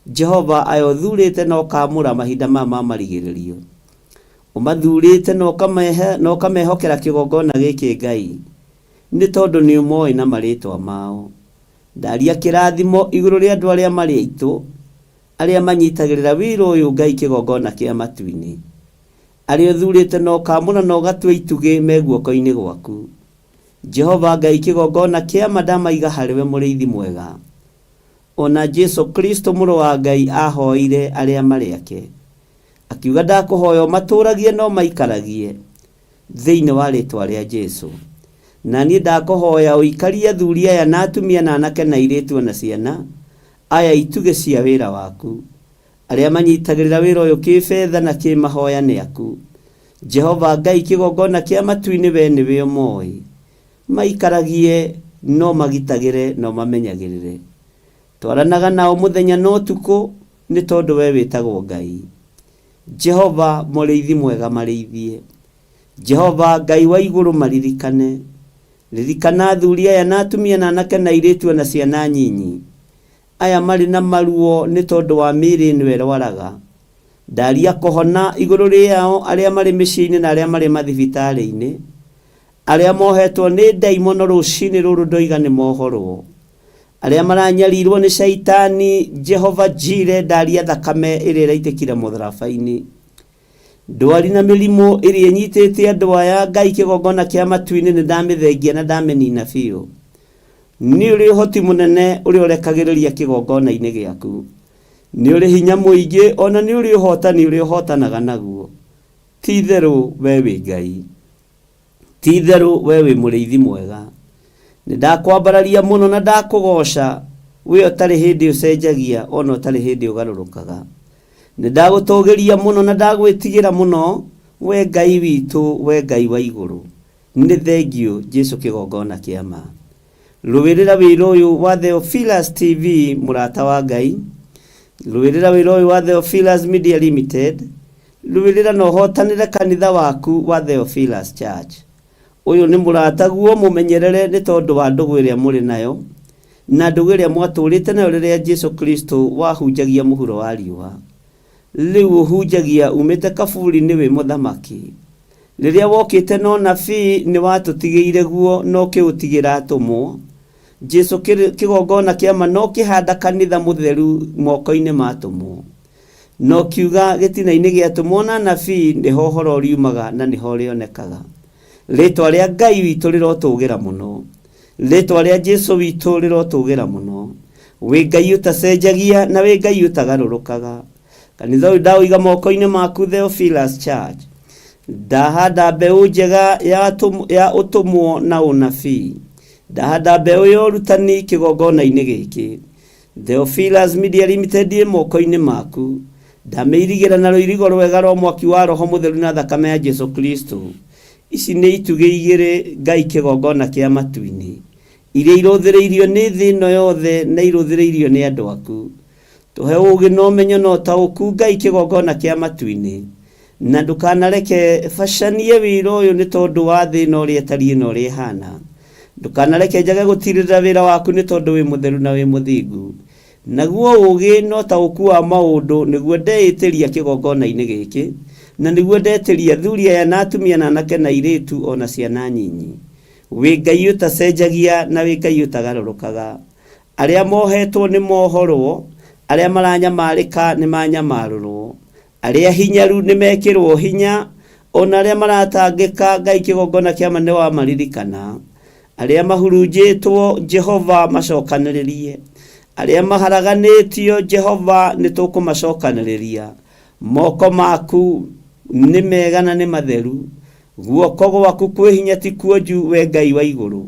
Jehova, aya ũthurĩte na ũkaamũra mahinda maya ma marigĩrĩrio. Ũmathurĩte na ũkamehokera kĩgongona gĩkĩ Ngai, nĩ tondũ nĩ ũmoĩ na marĩtwa mao. Ndaria kĩrathimo igũrũ rĩa andũ arĩa marĩ aitũ. Arĩa manyitagĩrĩra wĩra ũyũ Ngai kĩgongona kĩa matu-inĩ. Arĩa ũthurĩte na ũkaamũra na ũgatua itugĩ me guoko-inĩ gwaku. Jehova Ngai kĩgongona kĩa ma ndamaiga harĩwe mũrĩithi mwega. O na Jesu Kristo mũrũ wa Ngai ahoeire arĩa marĩ ake. Akiuga ndakũhoya ũmatũragie na ũmaikaragie thĩinĩ wa rĩtwa rĩa Jesu. Na niĩ ndakũhoya ũikarie athuri aya na atumia na anake na airĩtu o na ciana aya itugĩ cia wĩra waku. Arĩa manyitagĩrĩra wĩra ũyũ kĩĩfetha na kĩĩmahoya nĩ aku. Jehova Ngai kĩgongona kĩa matu-inĩ wee nĩwe ũmoĩ. Maikaragie na ũmagitagĩre na ũmamenyagĩrĩre. Twaranaga nao mũthenya na ũtukũ nĩ tondũ wee wĩtagwo Ngai. Jehova mũrĩithi mwega marĩithie. Jehova Ngai wa igũrũ maririkane. Ririkana athuri aya na atumia na anake na airĩtu o na ciana nyinyi. Aya marĩ na maruo nĩ tondũ wa mĩĩrĩ ĩno ĩrwaraga. Ndaria kũhona igũrũ rĩao arĩa marĩ mĩciĩ-inĩ na arĩa marĩ mathibitarĩ-inĩ. Arĩa mohetwo nĩ ndaimono rũcinĩ rũrũ ndoiga nĩ mohorwo. Arĩa maranyarirwo nĩ caitani, Jehova Jire ndaria thakame ĩrĩa ĩraitĩkire mũtharaba-inĩ. Ndwari na mĩrimũ ĩrĩa ĩnyitĩte andũ aya Ngai kĩgongona kĩa matu-inĩ nĩ ndamĩthengia na ndamĩnina biũ. Nĩ ũrĩ ũhoti mũnene ũrĩa ũrekagĩrĩria kĩgongona-inĩ gĩaku. Nĩ ũrĩ hinya mũingĩ o na nĩ ũrĩ ũhotani ũrĩa ũhotanaga naguo. Ti itherũ we wĩ Ngai. Ti itherũ we wĩ mũrĩithi mwega. Nĩ ndakwambararia mũno na ndakũgooca, we ũtarĩ hĩndĩ ũcenjagia o na ũtarĩ hĩndĩ ũgarũrũkaga. Nĩ ndagũtũũgĩria mũno na ndagwĩtigĩra mũno, we Ngai witũ, we Ngai wa igũrũ. Nĩ thengiũ Jesu kĩgongona kĩa ma. Rũĩrĩra wĩra ũyũ wa Theophilus TV mũrata wa Ngai. Rũĩrĩra wĩra ũyũ wa Theophilus Media Limited. Rũĩrĩra na ũhotanĩre kanitha waku wa Theophilus Church. Ũyũ nĩ mũrataguo mũmenyerere nĩ tondũ wa ndũgũ ĩrĩa mũrĩ nayo, na ndũgũ ĩrĩa mwatũũrĩte nayo rĩrĩa Jesu Kristo wahunjagia mũhuro wa riũa. Rĩu ũhunjagia umĩte kaburi-inĩ wĩ mũthamaki. Rĩrĩa wokĩte na ũnabii nĩ watũtigĩire guo na ũkĩũtigĩra atũmwo. Jesu kĩgongona kĩa ma na ũkĩhanda kanitha mũtheru moko-inĩ ma atũmwo. Na ũkiuga gĩtina-inĩ gĩa atũmwo na anabii nĩho ũhoro ũriumaga na nĩho ũrĩonekaga. Rĩtwa rĩa Ngai witũ rĩrotũgĩra mũno. Rĩtwa rĩa Jesu witũ rĩrotũgĩra mũno. Wĩ Ngai ũtacenjagia na wĩ Ngai ũtagarũrũkaga. Kanitha ũyũ ndaũiga moko-inĩ maku Theophilus Church. Ndahanda mbeũ njega ya ũtũmwo na ũnabii. Ndahanda mbeũ ya ũrutani kĩgongona-inĩ gĩkĩ. Theophilus Media Limited ĩ moko-inĩ maku. Ndamĩirigĩra na rũirigo rwega rwa mwaki wa Roho Mũtheru na thakame ya Jesu Kristo. Ici nĩ itugĩ igĩrĩ Ngai kĩgongona kĩa matu-inĩ, iria irũthĩrĩirio nĩ thĩ ĩno yothe na irũthĩrĩirio nĩ andũ aku. Tũhe ũũgĩ na ũmenyo na ũtaũku Ngai kĩgongona kĩa matu-inĩ. Na ndũkanareke bacanie wĩra ũyũ nĩ tondũ wa thĩ ĩno ũrĩa ĩtariĩ na ũrĩa ĩhana. Ndũkanareke njage gũtirĩrĩra wĩra waku nĩ tondũ wĩ mũtheru na wĩ mũthingu. Naguo ũũgĩ na ũtaũku wa maũndũ nĩguo ndeĩtĩria kĩgongona-inĩ gĩkĩ, na nĩguo ndetĩria athuri aya na atumia na anake na airĩtu o na ciana nyinyi. Wĩ Ngai ũtacenjagia na wĩ Ngai ũtagarũrũkaga. Arĩa mohetwo nĩ mohorwo, arĩa maranyamarĩka nĩ manyamarũrwo, arĩa hinyaru nĩ mekĩrwo hinya, o na arĩa maratangĩka Ngai kĩgongona kĩa ma nĩ wamaririkana. Arĩa mahurunjĩtwo Jehova macokanĩrĩrie, arĩa maharaganĩtio Jehova nĩ tũkũmacokanĩrĩria. Moko maku nĩ mega na nĩ matheru, guoko gwaku kwĩ hinya ti kuonju we Ngai wa igũrũ.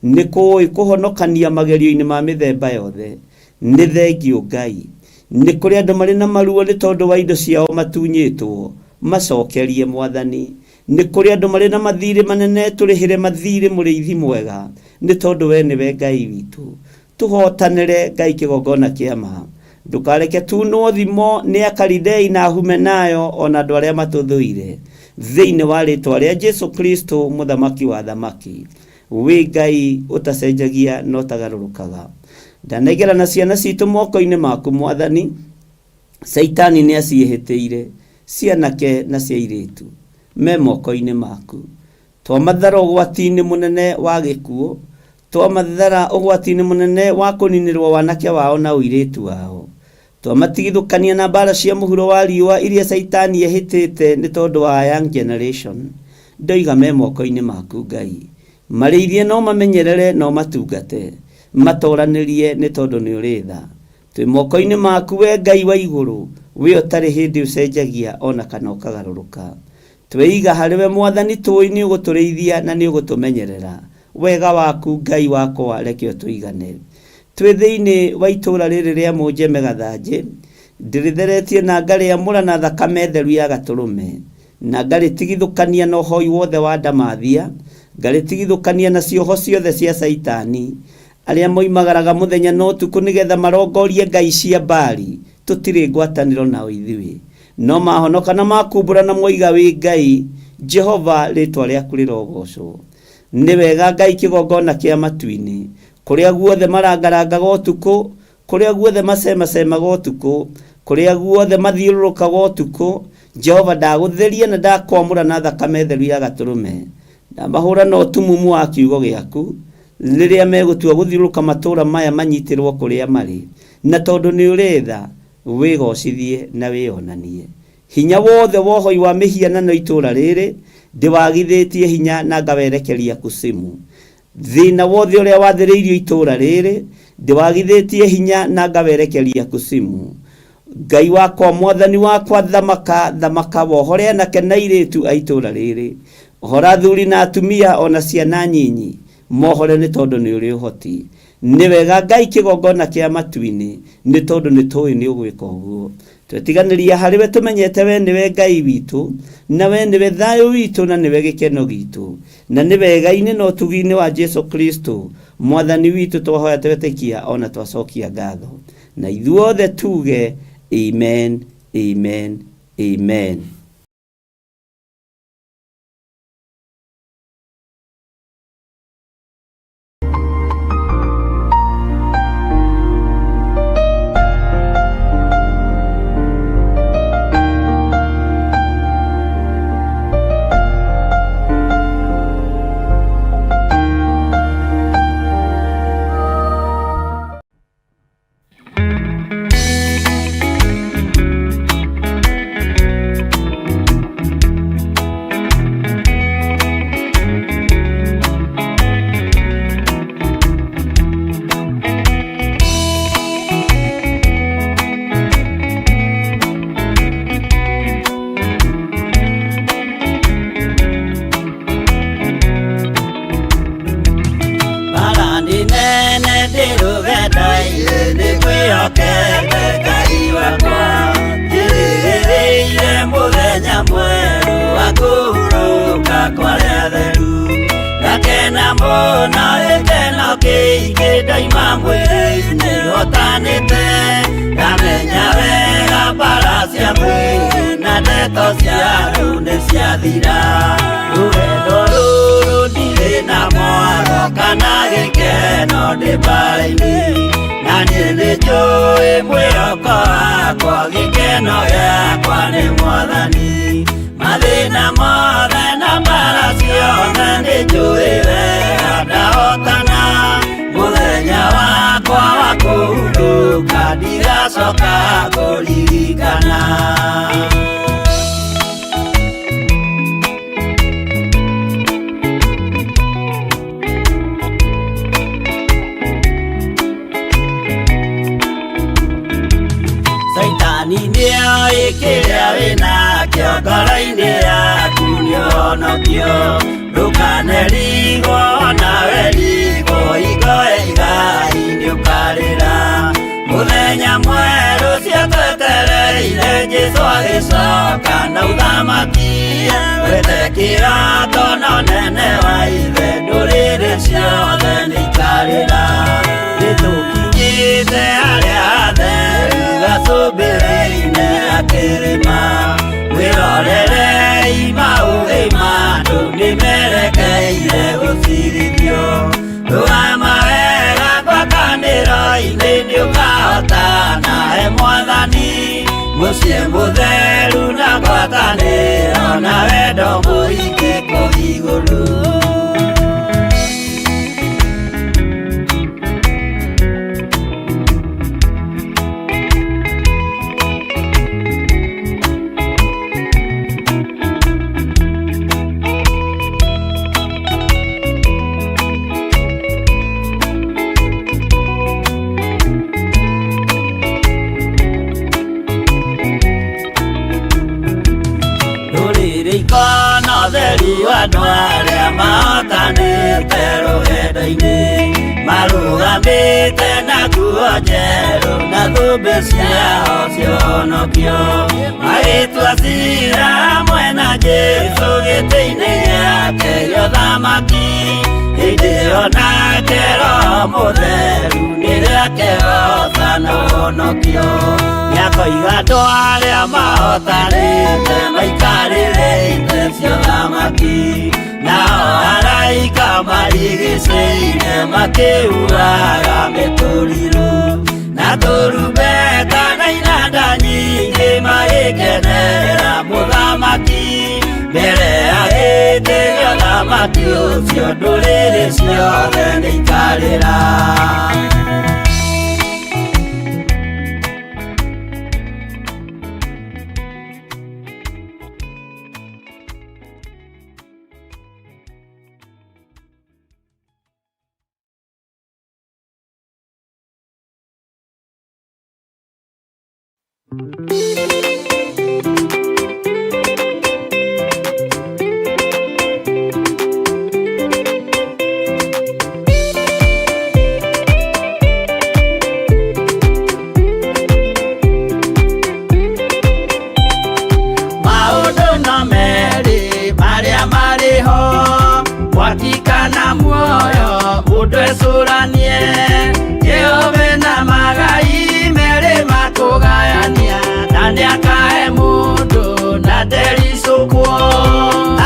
Nĩ kũũĩ kũhonokania magerio-inĩ ma mĩthemba yothe. Nĩ thengiũ Ngai. Nĩ kũrĩ andũ marĩ na maruo nĩ tondũ wa indo ciao matunyĩtwo. Macokerie Mwathani. Nĩ kũrĩ andũ marĩ na mathirĩ manene tũrĩhĩre mathirĩ mũrĩithi mwega nĩ tondũ we nĩwe Ngai witũ. Tũhotanĩre Ngai kĩgongona kĩa ma. Ndũkareke tunwo thimo nĩ Akalidei na Ahumenayo o na andũ arĩa matũthũire. Thĩinĩ wa rĩtwa rĩa Jesu Kristo mũthamaki wa athamaki. Wĩ Ngai ũtacenjagia na ũtagarũrũkaga. Ndanengerana ciana citũ moko-inĩ maku Mwathani. Caitani nĩ aciĩhĩtĩire, cianake na cia airĩtu. Me moko-inĩ maku. Twamathara ũgwati-inĩ mũnene wa gĩkuũ, twamathara ũgwati-inĩ mũnene wa kũninĩrwo wanake wao na ũirĩtu wao. Twamatigithũkania na mbara cia mũhuro wa riũa iria Caitani ehĩtĩte nĩ tondũ wa young generation. Ndoiga me moko-inĩ maku Ngai. Marĩithie no mamenyerere no matungate. Matoranĩrie nĩ tondũ nĩ ũrĩ tha. Twĩ moko-inĩ maku we Ngai wa igũrũ, we ũtarĩ hĩndĩ ũcenjagia ona kana ũkagarũrũka. Tweiga harĩ we Mwathani tũĩ nĩ ũgũtũrĩithia na nĩ ũgũtũmenyerera. Wega waku Ngai wakwa reke ũtũigane. Twĩ thĩinĩ wa itũũra rĩrĩ rĩa Mũnjeme Gathanjĩ, ndĩrĩtheretie na ngarĩamũra na thakame theru ya gatũrũme, na ngarĩtigithũkania na ũhoi wothe wa ndamathia, ngarĩtigithũkania na cioho ciothe cia Caitani, arĩa moimagaraga mũthenya na ũtukũ nĩgetha marongorie ngai cia Baali, tũtirĩ ngwatanĩro nao ithuĩ. No mahonoka na makumbũra na moiga wĩ Ngai, Jehova rĩtwa rĩaku rĩrogocwo. Nĩ wega Ngai kĩgongona kĩa matu-inĩ, kũrĩa guothe marangarangaga ũtukũ, kũrĩa guothe macemacemaga ũtukũ, kũrĩa guothe mathiũrũrũkaga ũtukũ, Jehova ndagũtheria na ndakwamũra na thakame theru ya gatũrũme. Ndamahũra na ũtumumu wa kiugo gĩaku, rĩrĩa megũtua gũthiũrũrũka matũũra maya manyitĩrwo kũrĩa marĩ. Na tondũ nĩ ũrĩ tha, wĩgocithie na wĩonanie. Hinya wothe wa ũhoi wa mĩhianano itũũra rĩrĩ, ndĩwagithĩtie hinya na ngawerekeria kusimu. Thĩna wothe ũrĩa wathĩrĩirio itũũra rĩrĩ, ndĩwagithĩtie hinya na ngawerekeria kusimu. Ngai wakwa, Mwathani wakwa, thamaka, thamaka, wohore anake na airĩtu a itũũra rĩrĩ. Ohora athuri na atumia o na ciana nyinyi, mohore nĩ tondũ nĩ ũrĩ ũhoti. Nĩ wega Ngai kĩgongona kĩa matu-inĩ, nĩ tondũ nĩ tũĩ nĩ ũgwĩka ũguo. Twetiganĩria harĩ we tũmenyete we nĩwe Ngai witũ, na we nĩwe thayũ witũ na nĩwe gĩkeno gitũ. Na nĩ wega-inĩ na ũtugi-inĩ wa Jesu Kristo, Mwathani witũ twahoya twetĩkia o na twacokia ngatho. Na ithuothe tuge amen, amen, amen. Bara nĩ nene ndĩrũgenda-inĩ nĩ kwĩhokete Ngai wakwa njĩrĩgĩrĩire mũthenya mwerũ wa kũhurũka kwa arĩa atheru ngakena mũno gĩkeno kĩingĩ ndoima mwĩrĩ-inĩ hotanĩte ngamenya wega bara cia mwĩrĩ na ndeto cia andũ nĩ ciathira rũgendo rũrũ ndirĩ na mwaro kana gĩkeno ndĩ mbara-inĩ na niĩ nĩ njũĩ mwĩhoko wakwa gĩkeno gĩakwa nĩ mwathani mathĩna mothe na mbara ciothe nĩ njũĩ wega ndahotana mũthenya wakwa wa kũhurũka ndigacoka kũririkana. Caitani nĩoĩ kĩrĩa wĩnakĩo ngoro-inĩ yaku nĩũhonokio ndũkanerigwo nawe rigwo hingo igai nĩũkarĩra mũthenya mwerũ ciatwetereire Jesũ agĩcoka na ũthamaki wethe kĩrato na ũnene wa ithe ndũrĩrĩ ciothe nĩikarĩra nĩtũkinyĩte harĩa hatheru gacũmbĩrĩ-inĩ ga kĩrĩma mwĩrorerei maũthĩ ma andũ nĩmerekeire gũcirithio rũgama wega ngwatanĩro-inĩ nĩũkahotana he mwathani mũciĩ mũtheru na ngwatanĩro na wendo mũingĩ kũu igũrũ. Mehambĩte na nguo njerũ na thũmbĩ ciao cionokio magĩtua cira hamwe na Jesũ gĩtĩ-inĩ gĩake gĩa ũthamaki hĩndĩ ĩyo nake Roho Mũtheru nĩrĩo akehoota na ũhonokio nĩakoiga andũ arĩa mahotanĩte maikarĩre itĩ cia ũthamaki nao araika marigicĩire makĩhuhaga mĩtũrirũ na tũrumbeta na inanda nyingĩ magĩkenera mũthamaki mbere ya gĩtĩ gĩa ũthamaki ũcio ndũrĩrĩ ciothe nĩikarĩra. Maũndũ no merĩ marĩa marĩ ho mwaki kana muoyo mũndũ ecũranie Jehova na magai merĩ makũgayania na nĩakahe mũndũ na ndericũkwo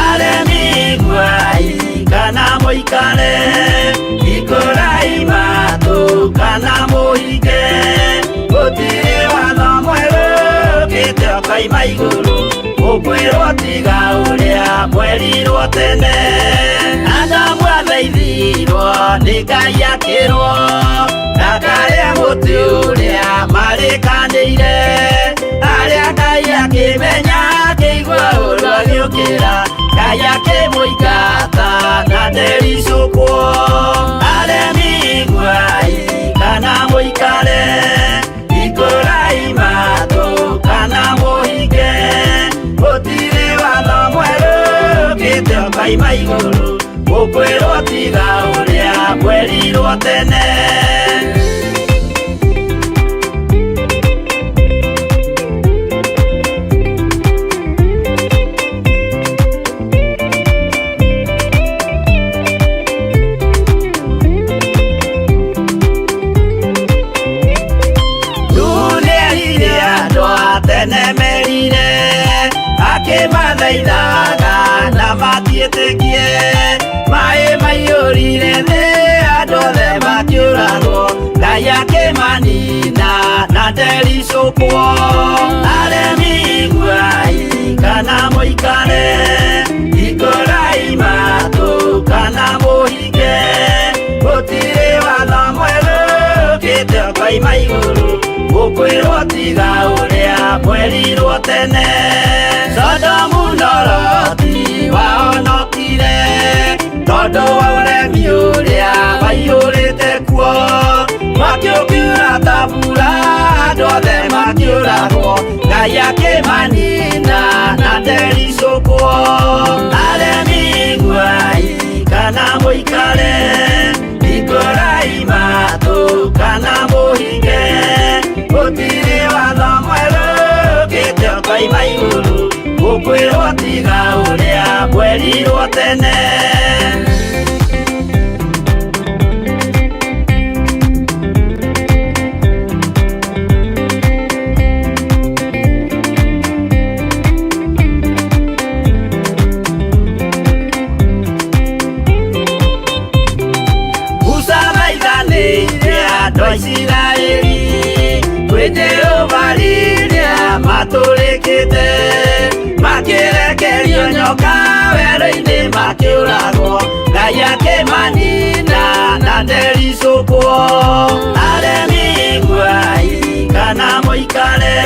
aremi iguai kana mũikare ikũrai matũ kana mũhinge gũtirĩ watho mwerũ ũkĩte ũkoima igũrũ ũkwĩrwo tiga ũrĩa mwerirwo tene Adamu athaithirwo nĩ Ngai akĩrwo ndakarĩe mũtĩ ũrĩa marĩkanĩire arĩa Ngai akĩmenya akĩigua ũru agĩũkĩra Ngai akĩmũingata na ndericũkwo aremi iguai kana mũikare ikũrai matũ kana mũhinge gũtirĩ watho mwerũ ũkĩte ũkoima igũrũ ũkwĩrwo tiga ũrĩa mwerirwo tene. Nĩerire andũ a tene merire akĩmathaithaga na matiĩtĩkie maĩ maiyũrire thĩ andũ othe makĩũragwo Ngai akĩmanina na ndericũkwo aremi iguai kana mũikare ikũrai matũ kana mũhinge gũtirĩ watho mwerũ ũkĩte ũkoima igũrũ ũkwĩrwo tiga ũrĩa mwerirwo tene Sodomu na Loti wahonokire tondũ wa ũremi ũrĩa waiyũrĩte kuo mwaki ũkiura ta mbura andũ othe makĩũragwo Ngai akĩmanina na ndericũkwo aremi iguai kana mũikare ikũrai matũ kana mũhinge gũtirĩ watho mwerũ ũkĩte ũkoima igũrũ ũkwĩrwo tiga ũrĩa mwerirwo tene. Musa thaithanĩire andũ a Isiraeli kwĩ Jehova rĩrĩa matũrĩkĩte makĩrekerio nyoka werũ-inĩ makĩũragwo Ngai akĩmanina na ndericũkwo aremi iguai kana mũikare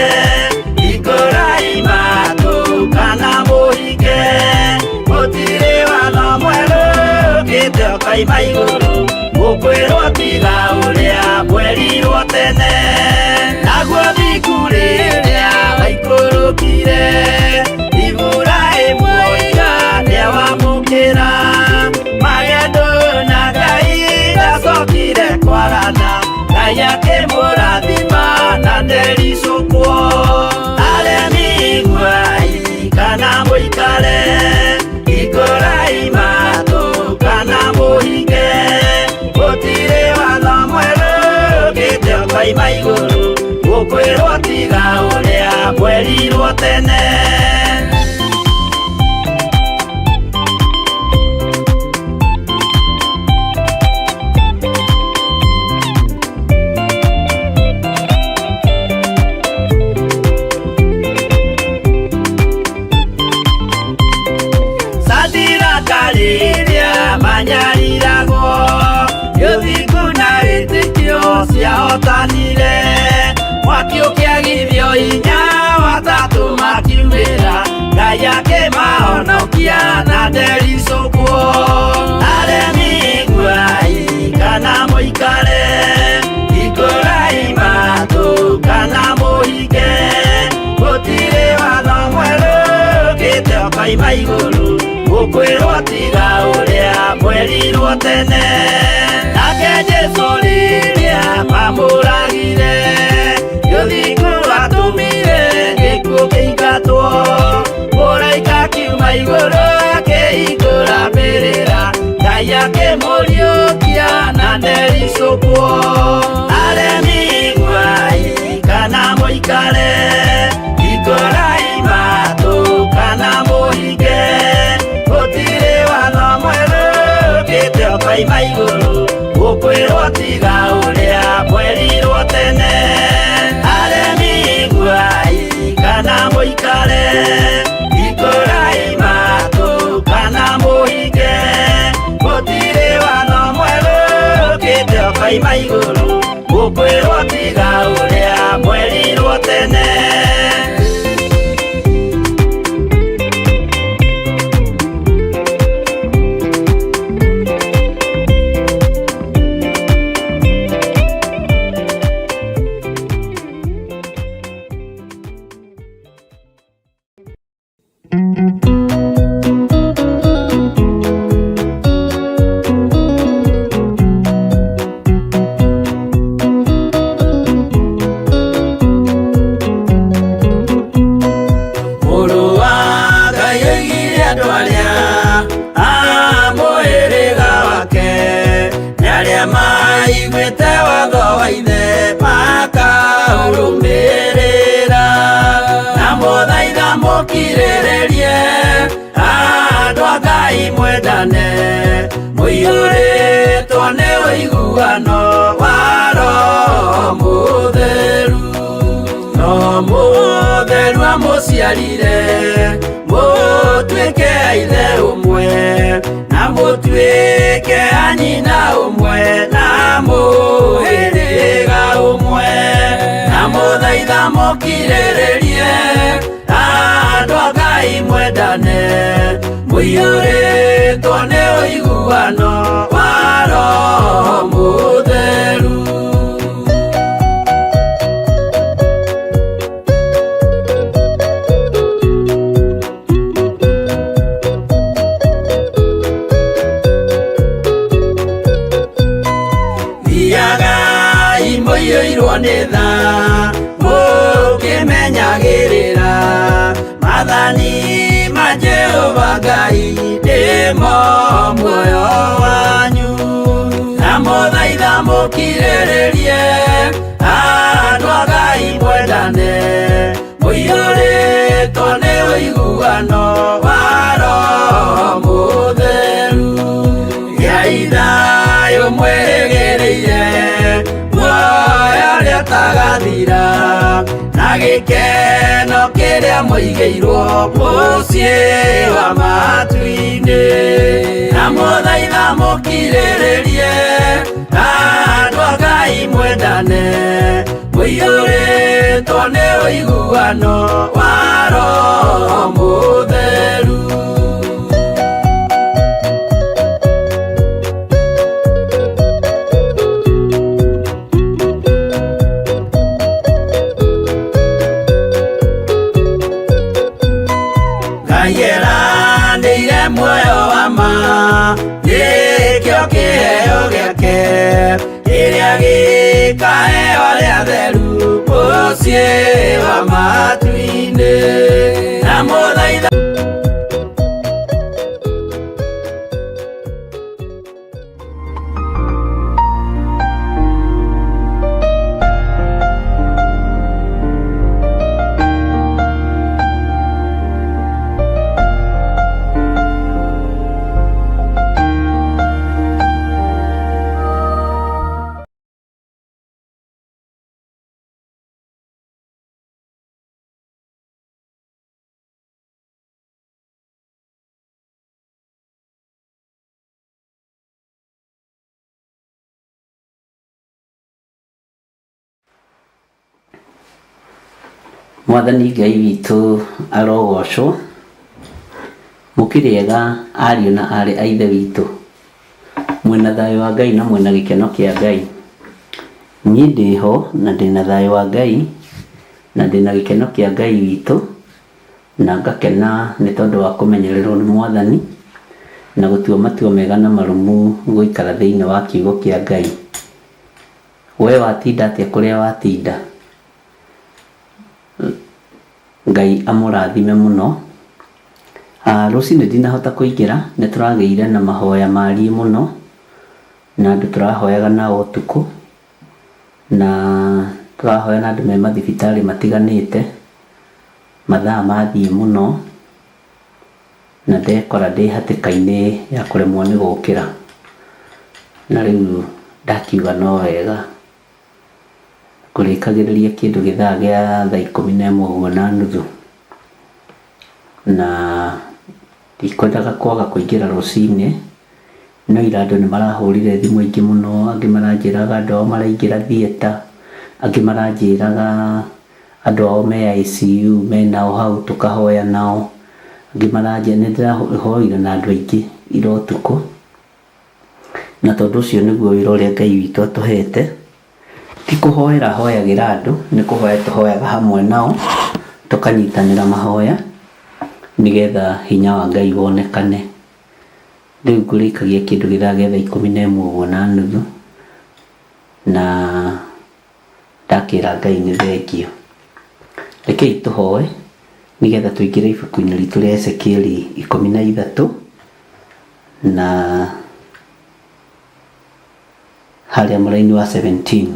ikũrai matũ kana mũhinge gũtirĩ watho mwerũ ũkĩte ũkoima igũrũ ũkwĩrwo tiga ũrĩa mwerirwo tene naguo thingu rĩrĩa waikũrũkire Iburahĩmu oiga nĩawamũkĩra magendo na Ngai ndacokire kwarana mwerirwo tene. Satira manyariragwo gĩthingu na wĩtĩkio ciahotanire mwaki ũkĩagithio hinya watatũ makiumĩra Ngai akĩmahonokia na ndericũkwo. Aremi iguai kana mũikare, hingũrai matũ kana mũhinge, gũtirĩ watho mwerũ ũkĩte ũkoima igũrũ gũkwĩrwo tiga ũrĩa mwerirwo tene. Nake Jesũ rĩrĩa mamũragire gĩthingu atũmire gĩkuũ kĩingatwo, mũraika akiuma igũrũ akĩhingũra mbĩrĩra Ngai akĩmũriũkia na ndericũkwo. Aremi iguai kana mũikare, hingũrai matũ kana mũhinge, gũtirĩ watho mwerũ ũkĩte ũkoima igũrũ gũkwĩrwo tiga ũrĩa mwerirwo tene. Aremi iguai kana mũikare, hingũrai matũ kana mũhinge, gũtirĩ watho mwerũ ũkĩte ũkoima igũrũ gũkwĩrwo tiga ũrĩa mwerirwo tene. Mũrũ wa Ngai oigire andũ arĩa a mũhĩrĩga wake nĩ arĩa maiguĩte watho wa ithe makaũrũmĩrĩra, na mũthaitha mũkirĩrĩrie andũ a Ngai mwendane mũiyũrĩtwo nĩ ũiguano wa Roho Mũtheru. No mũtheru amũciarire mũtuĩke a ithe ũmwe na mũtuĩke a nyina ũmwe na mũhĩrĩga ũmwe, na mũthaitha mũkirĩrĩrie andũ a Ngai mwendane mũiyũrĩtwo nĩ ũiguano wa Roho Mũtheru. Thiagai mũiyũirwo nĩ tha mũkĩmenyagĩrĩra maathani ma Jehova Ngai nĩmo muoyo wanyu, na mũthaitha mũkirĩrĩrie andũ a Ngai mwendane mũiyũrĩtwo nĩ ũiguano wa Roho Mũtheru. Gĩai thayũ mwĩrĩgĩrĩire muoyo ũrĩa ũtagathira na gĩkeno kĩrĩa mũigĩirwo mũciĩ wa matu-inĩ, na mũthaitha mũkirĩrĩrie andũ a Ngai mwendane mũiyũrĩtwo nĩ ũiguano wa Roho Mũtheru. Ngai eranĩire muoyo wa ma nĩkĩo kĩheo gĩake kĩrĩa gĩkaheo arĩa atheru mũciĩ wa matu-inĩ, na mũthaitha Mwathani Ngai witũ arogocwo. Mũkĩrĩega ariũ na aarĩ a Ithe witũ. Mwĩna thayũ wa Ngai na mwĩna gĩkeno kĩa Ngai. Niĩ ndĩho na ndĩna thayũ wa Ngai na ndĩna gĩkeno kĩa Ngai witũ na ngakena nĩ tondũ wa kũmenyererwo nĩ Mwathani na gũtua matua mega na marũmu gũikara thĩinĩ wa kiugo kĩa Ngai. We watinda atĩa kũrĩa watinda? Ngai amũrathime mũno. Rũcinĩ ndinahota kũingĩra, nĩ tũragĩire na mahoya mariĩ mũno, na andũ tũrahoyaga nao ũtukũ, na tũrahoya na andũ me mathibitarĩ matiganĩte, mathaa mathiĩ mũno, na ndekora ndĩ hatĩka-inĩ ya kũremwo nĩ gũkĩra. Na rĩu ndakiuga no wega. Ngũrĩkagĩrĩria kĩndũ gĩthaa gĩa thaa 11 ũguo na nuthu. Na ndikwendaga kwaga kũingĩra rũcinĩ, no ira andũ nĩ marahũrire thimũ aingĩ mũno, angĩ maranjĩraga andũ ao maraingĩra theatre, angĩ maranjĩraga andũ ao me ICU menao hau tũkahoya nao, angĩ maranjĩra, nĩ ndĩrahoire na andũ aingĩ ira ũtukũ, na tondũ ũcio nĩguo wĩra ũrĩa Ngai witũ atũhete. Ti kũhoera hoyagĩra andũ, nĩ kũhoya tũhoyaga hamwe nao, tũkanyitanĩra mahoya, nĩgetha hinya wa Ngai wonekane. Rĩu ngũrĩkagia kĩndũ gĩthaa gĩa thaa 11 ũguo na nuthu, na ndakĩra Ngai nĩ thengio. Rekei tũhoe, nĩgetha tũingĩre ibuku-inĩ ritũ rĩa Ezekieli 13, na harĩa mũraini wa 17.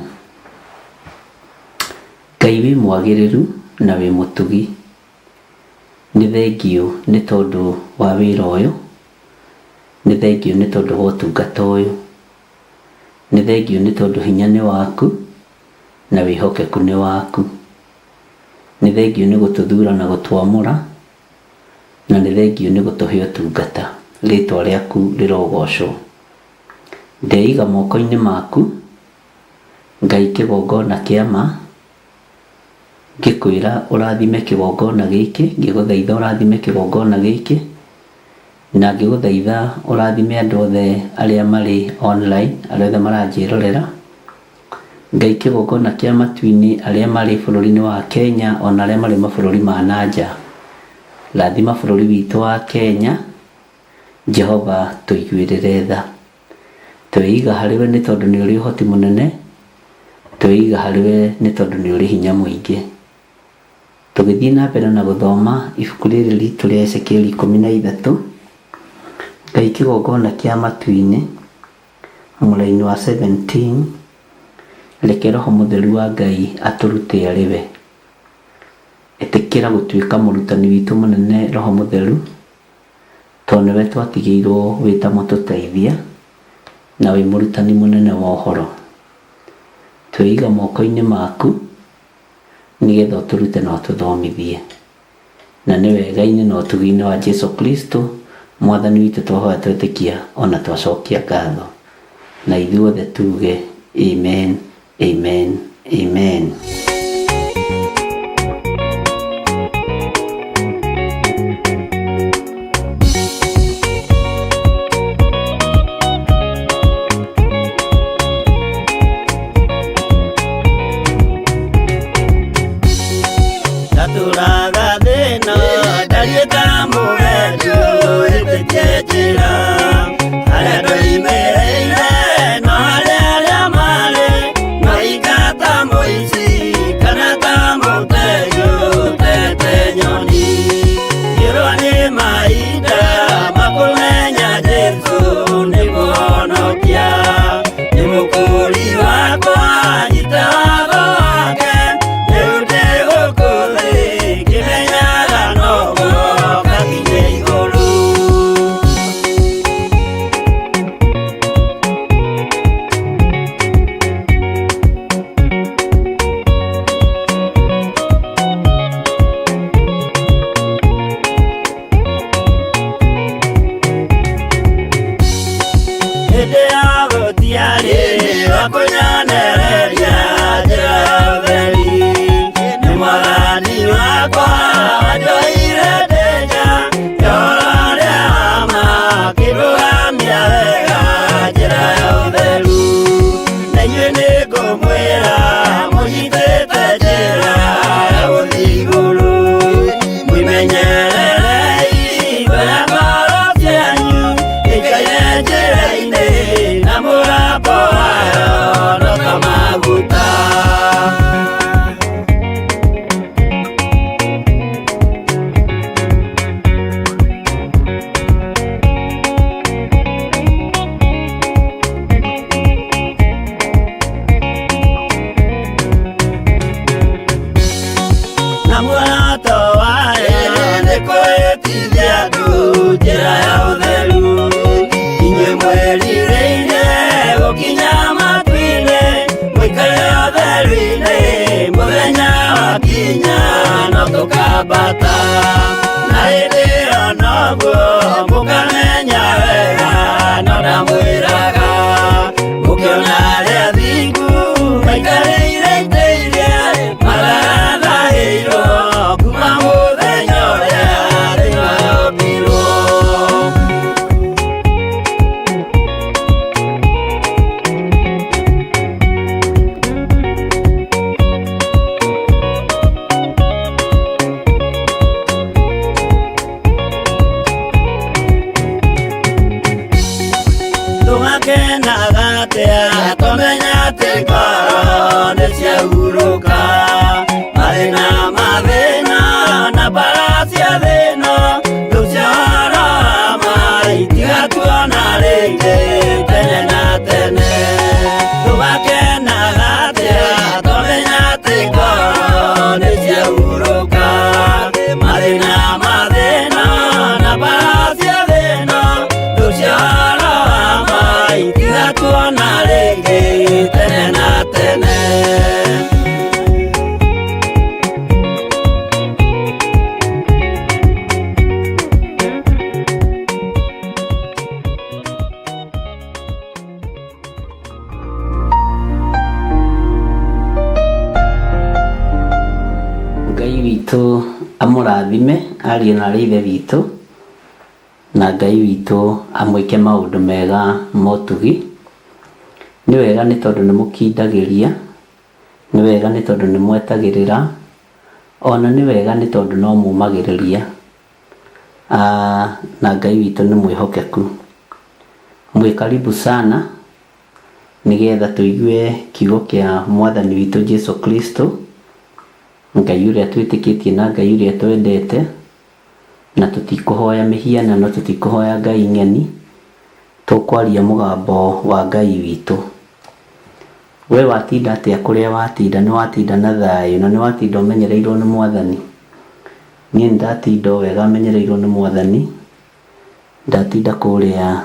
Ngai wĩ mwagĩrĩru na wĩ mũtugi, nĩ thengio nĩ tondũ wa wĩra ũyũ, nĩ thengio nĩ tondũ wa ũtungata ũyũ, nĩ thengio nĩ tondũ hinya nĩ waku na wĩhokeku nĩ waku, nĩ thengio nĩ gũtũthura na gũtwamũra, na nĩ thengio nĩ gũtũhe ũtungata. Rĩtwa rĩaku rĩrogocwo. Ndeiga moko-inĩ maku, Ngai kĩgongona kĩa ma, ngĩkwĩra ũrathime kĩgongona gĩkĩ, ngĩgũthaitha ũrathime kĩgongona gĩkĩ, na ngĩgũthaitha ũrathime andũ othe arĩa marĩ online, arĩa othe maranjĩrorera. Ngai kĩgongona kĩa matu-inĩ arĩa marĩ bũrũri-inĩ wa Kenya ona arĩa marĩ mabũrũri ma na nja. Rathima bũrũri witũ wa Kenya, Jehova tũiguĩrĩre tha. Tweiga harĩ we nĩ tondũ nĩ ũrĩ ũhoti mũnene, tweiga harĩ we nĩ tondũ nĩ ũrĩ hinya mũingĩ. Tũgĩthiĩ na mbere na gũthoma ibuku rĩrĩ ritũ rĩa Ezekieli 13, Ngai kĩgongona kĩa matu-inĩ, mũraini wa 17, reke Roho Mũtheru wa Ngai atũrute arĩ we. Ĩtĩkĩra gũtuĩka mũrutani witũ mũnene Roho Mũtheru, tondũ nĩwe twatigĩirwo wĩ ta mũtũteithia na wĩ mũrutani mũnene wa ũhoro. Tweiga moko-inĩ maku nĩgetha ũtũrute na ũtũthomithie. Na nĩ wega-inĩ na ũtugi-inĩ wa Jesu Kristo Mwathani witũ twahoya twetĩkia ona twacokia ngatho. Na ithuothe tuge amen, amen, amen. Ndatũraga thĩna ndariĩ ta mũgendi ũhĩtĩtie njĩra harĩa ndoimĩrĩire no harĩa arĩa marĩ maika ta mũici kana ta mũtegi ũtete nyoni ngĩrwo nĩ mahinda makũmenya Jesũ nĩ mũhonokia nĩ mũkũri wakwa nyita watho wake rĩu ndĩ gũkũ thĩ ngĩmenyaga noguo ngakinye igũrũ. Tũkambata na hĩndĩ ĩyo noguo mũkamenya wega no ndamwĩraga mũkĩona arĩa athingu maikarĩire itĩ iria mathathahĩirwo kuma mũthenya ũrĩa thĩ yombirwo. Tũgakenaga atĩa twamenya atĩ ngoro nĩ ciahurũka mathĩna mathĩna na mbara cia thĩna rĩu ciahoro ma itigatuona rĩngĩ tene na tene. Tũgakenaga atĩa twamenya atĩ ngoro nĩ ciahurũka mathĩna mathĩna na mbara cia thĩna rĩu ciahoro ma itigatuona rĩngĩ tene na tene. Ngai witũ amũrathime ariũ na arĩ ithe witũ, na Ngai witũ amwĩke maũndũ mega motugi. Nĩ wega nĩ tondũ nĩ mũkindagĩria, nĩ wega nĩ tondũ nĩ mwetagĩrĩra, ona nĩ wega nĩ tondũ no mũmagĩrĩria. Na Ngai witũ nĩ mwĩhokeku. Mwĩ karibu sana nĩgetha tũigue kiugo kĩa mwathani witũ Jesu Kristo, Ngai ũrĩa twĩtĩkĩtie na Ngai ũrĩa twendete, na tũtikũhoya mĩhianano, tũtikũhoya Ngai ng'eni, tũkwaria mũgambo wa Ngai witũ. We watinda atĩa kũrĩa watinda? Nĩ watinda na thayũ na nĩ watinda ũmenyereirwo nĩ mwathani? Niĩ nĩ ndatinda o wega menyereirwo nĩ mwathani. Ndatinda kũrĩa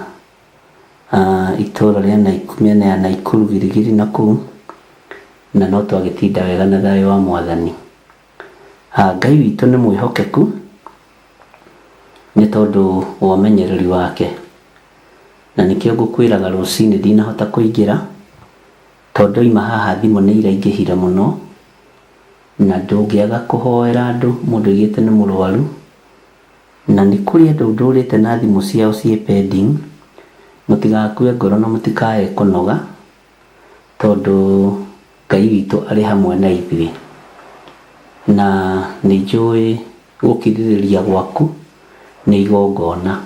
itũũra rĩa mĩena ya Naikuru Girigiri na kũu, na no twagĩtinda wega na thayũ wa mwathani. Ngai witũ nĩ mwĩhokeku nĩ tondũ wa ũmenyereri wake, na nĩkĩo ngũkwĩraga rũcinĩ ndinahota kũingĩra tondũ ndoima haha thimũ nĩ iraingĩhire mũno, na ndũngĩaga kũhoera andũ mũndũ aigĩte nĩ mũrwaru, na nĩ kũrĩ andũ ndũrĩte na thimũ ciao ciĩ pending. Mũtigakue ngoro na mũtikae kũnoga, tondũ Ngai witũ arĩ hamwe na ithuĩ, na nĩ njũĩ gũkirĩrĩria gwaku nĩ igongona,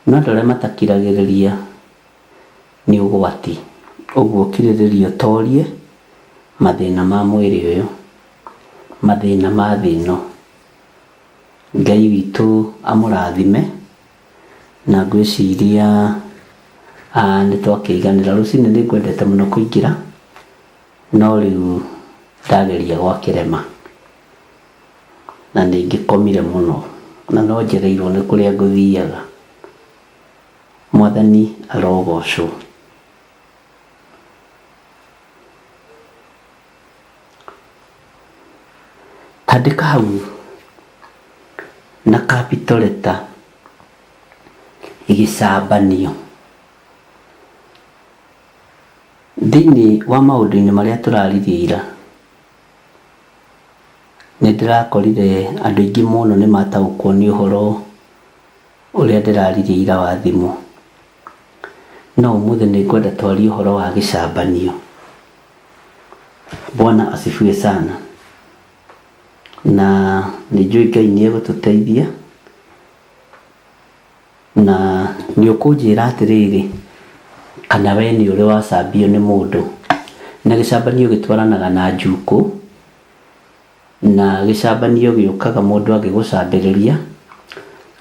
no andũ arĩa matakiragĩrĩria nĩ ũgwati. Ũguo kirĩrĩria ũtorie mathĩna ma mwĩrĩ ũyũ, mathĩna ma thĩ ĩno. Ngai witũ amũrathime, na ngwĩciria nĩ twakĩiganĩra. Rũcinĩ nĩ ngwendete mũno kũingĩra, no rĩu ndageria gwakĩrema, na nĩ ngĩkomire mũno, na no njereirwo nĩ kũrĩa ngũthiaga. Mwathani arogocwo. Tandĩka hau na capital letter gĩcambanio. Thĩinĩ wa maũndũ-inĩ marĩa tũraririe ira, nĩ ndĩrakorire andũ aingĩ mũno nĩ mataũkwo nĩ ũhoro ũrĩa ndĩraririe ira wa thimũ. No ũmũthĩ nĩ ngwenda twarie ũhoro wa gĩcambanio. Bwana asifiwe sana. Na nĩ njũĩ Ngai nĩ egũtũteithia, na nĩ ũkũnjĩra atĩrĩrĩ, kana we nĩ ũrĩ wacambio nĩ mũndũ. Na gĩcambanio gĩtwaranaga na njukũ, na gĩcambanio gĩũkaga mũndũ agĩgũcambĩrĩria,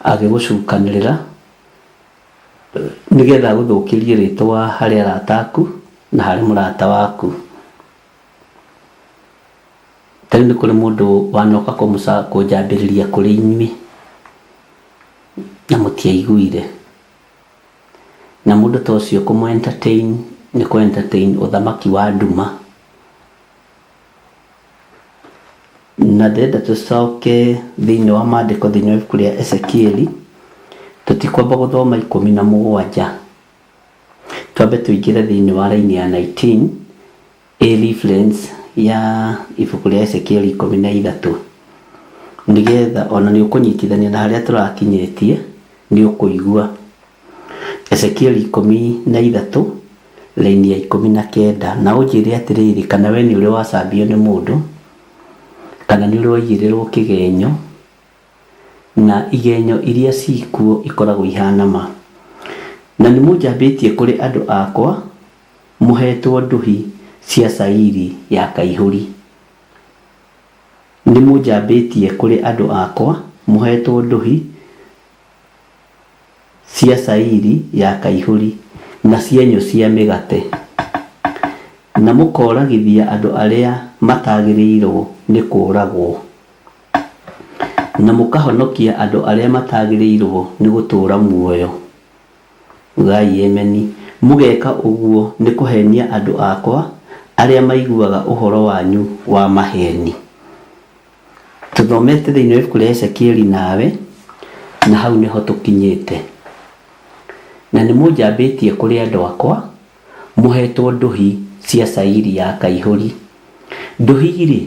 agĩgũcukanĩrĩra, nĩgetha agũthũkĩrie rĩtwa harĩ arata aku na harĩ mũrata waku. Ta rĩu nĩ kũrĩ mũndũ wanoka kũnjambĩrĩria kũrĩ inyuĩ, na mũtiaiguire. Na mũndũ ta ũcio kũmũ entertain nĩ kũ entertain ũthamaki wa nduma. Na ndĩrenda tũcoke thĩinĩ wa maandĩko thĩinĩ wa ibuku rĩa Ezekieli, tũtikwamba gũthoma 17, twambe tũingĩre thĩinĩ wa raini ya 19 ĩ reference ya ibuku rĩa Ezekieli 13, nĩgetha ona nĩ ũkũnyitithania na harĩa tũrakinyĩtie nĩ ũkũigua. Ezekieli 13 raini ya 19, na ũnjĩre atĩrĩrĩ, kana we nĩ ũrĩ wacambio nĩ mũndũ, kana nĩ ũrĩ waigĩrĩrwo kĩgenyo, na igenyo iria cikuo ikoragwo ihana ma. Na nĩ mũnjambĩtie kũrĩ andũ akwa, mũhetwo nduhi cia cairi ya kaihũri. Nĩ mũnjambĩtie kũrĩ andũ akwa, mũhetwo nduhi cia cairi ya kaihũri na cienyũ cia mĩgate, na mũkoragithia andũ arĩa matagĩrĩirwo nĩ kũũragwo, na mũkahonokia andũ arĩa matagĩrĩirwo nĩ gũtũũra muoyo. Ugai ameni. Mũgeka ũguo nĩ kũhenia andũ akwa arĩa maiguaga ũhoro wanyu wa maheni. Tũthomete thĩinĩ wa ibuku rĩa Ezekieli nawe, na hau nĩho tũkinyĩte. Na nĩ mũnjambĩtie kũrĩ andũ akwa, mũhetwo nduhi cia cairi ya kaihũri. Nduhi-rĩ,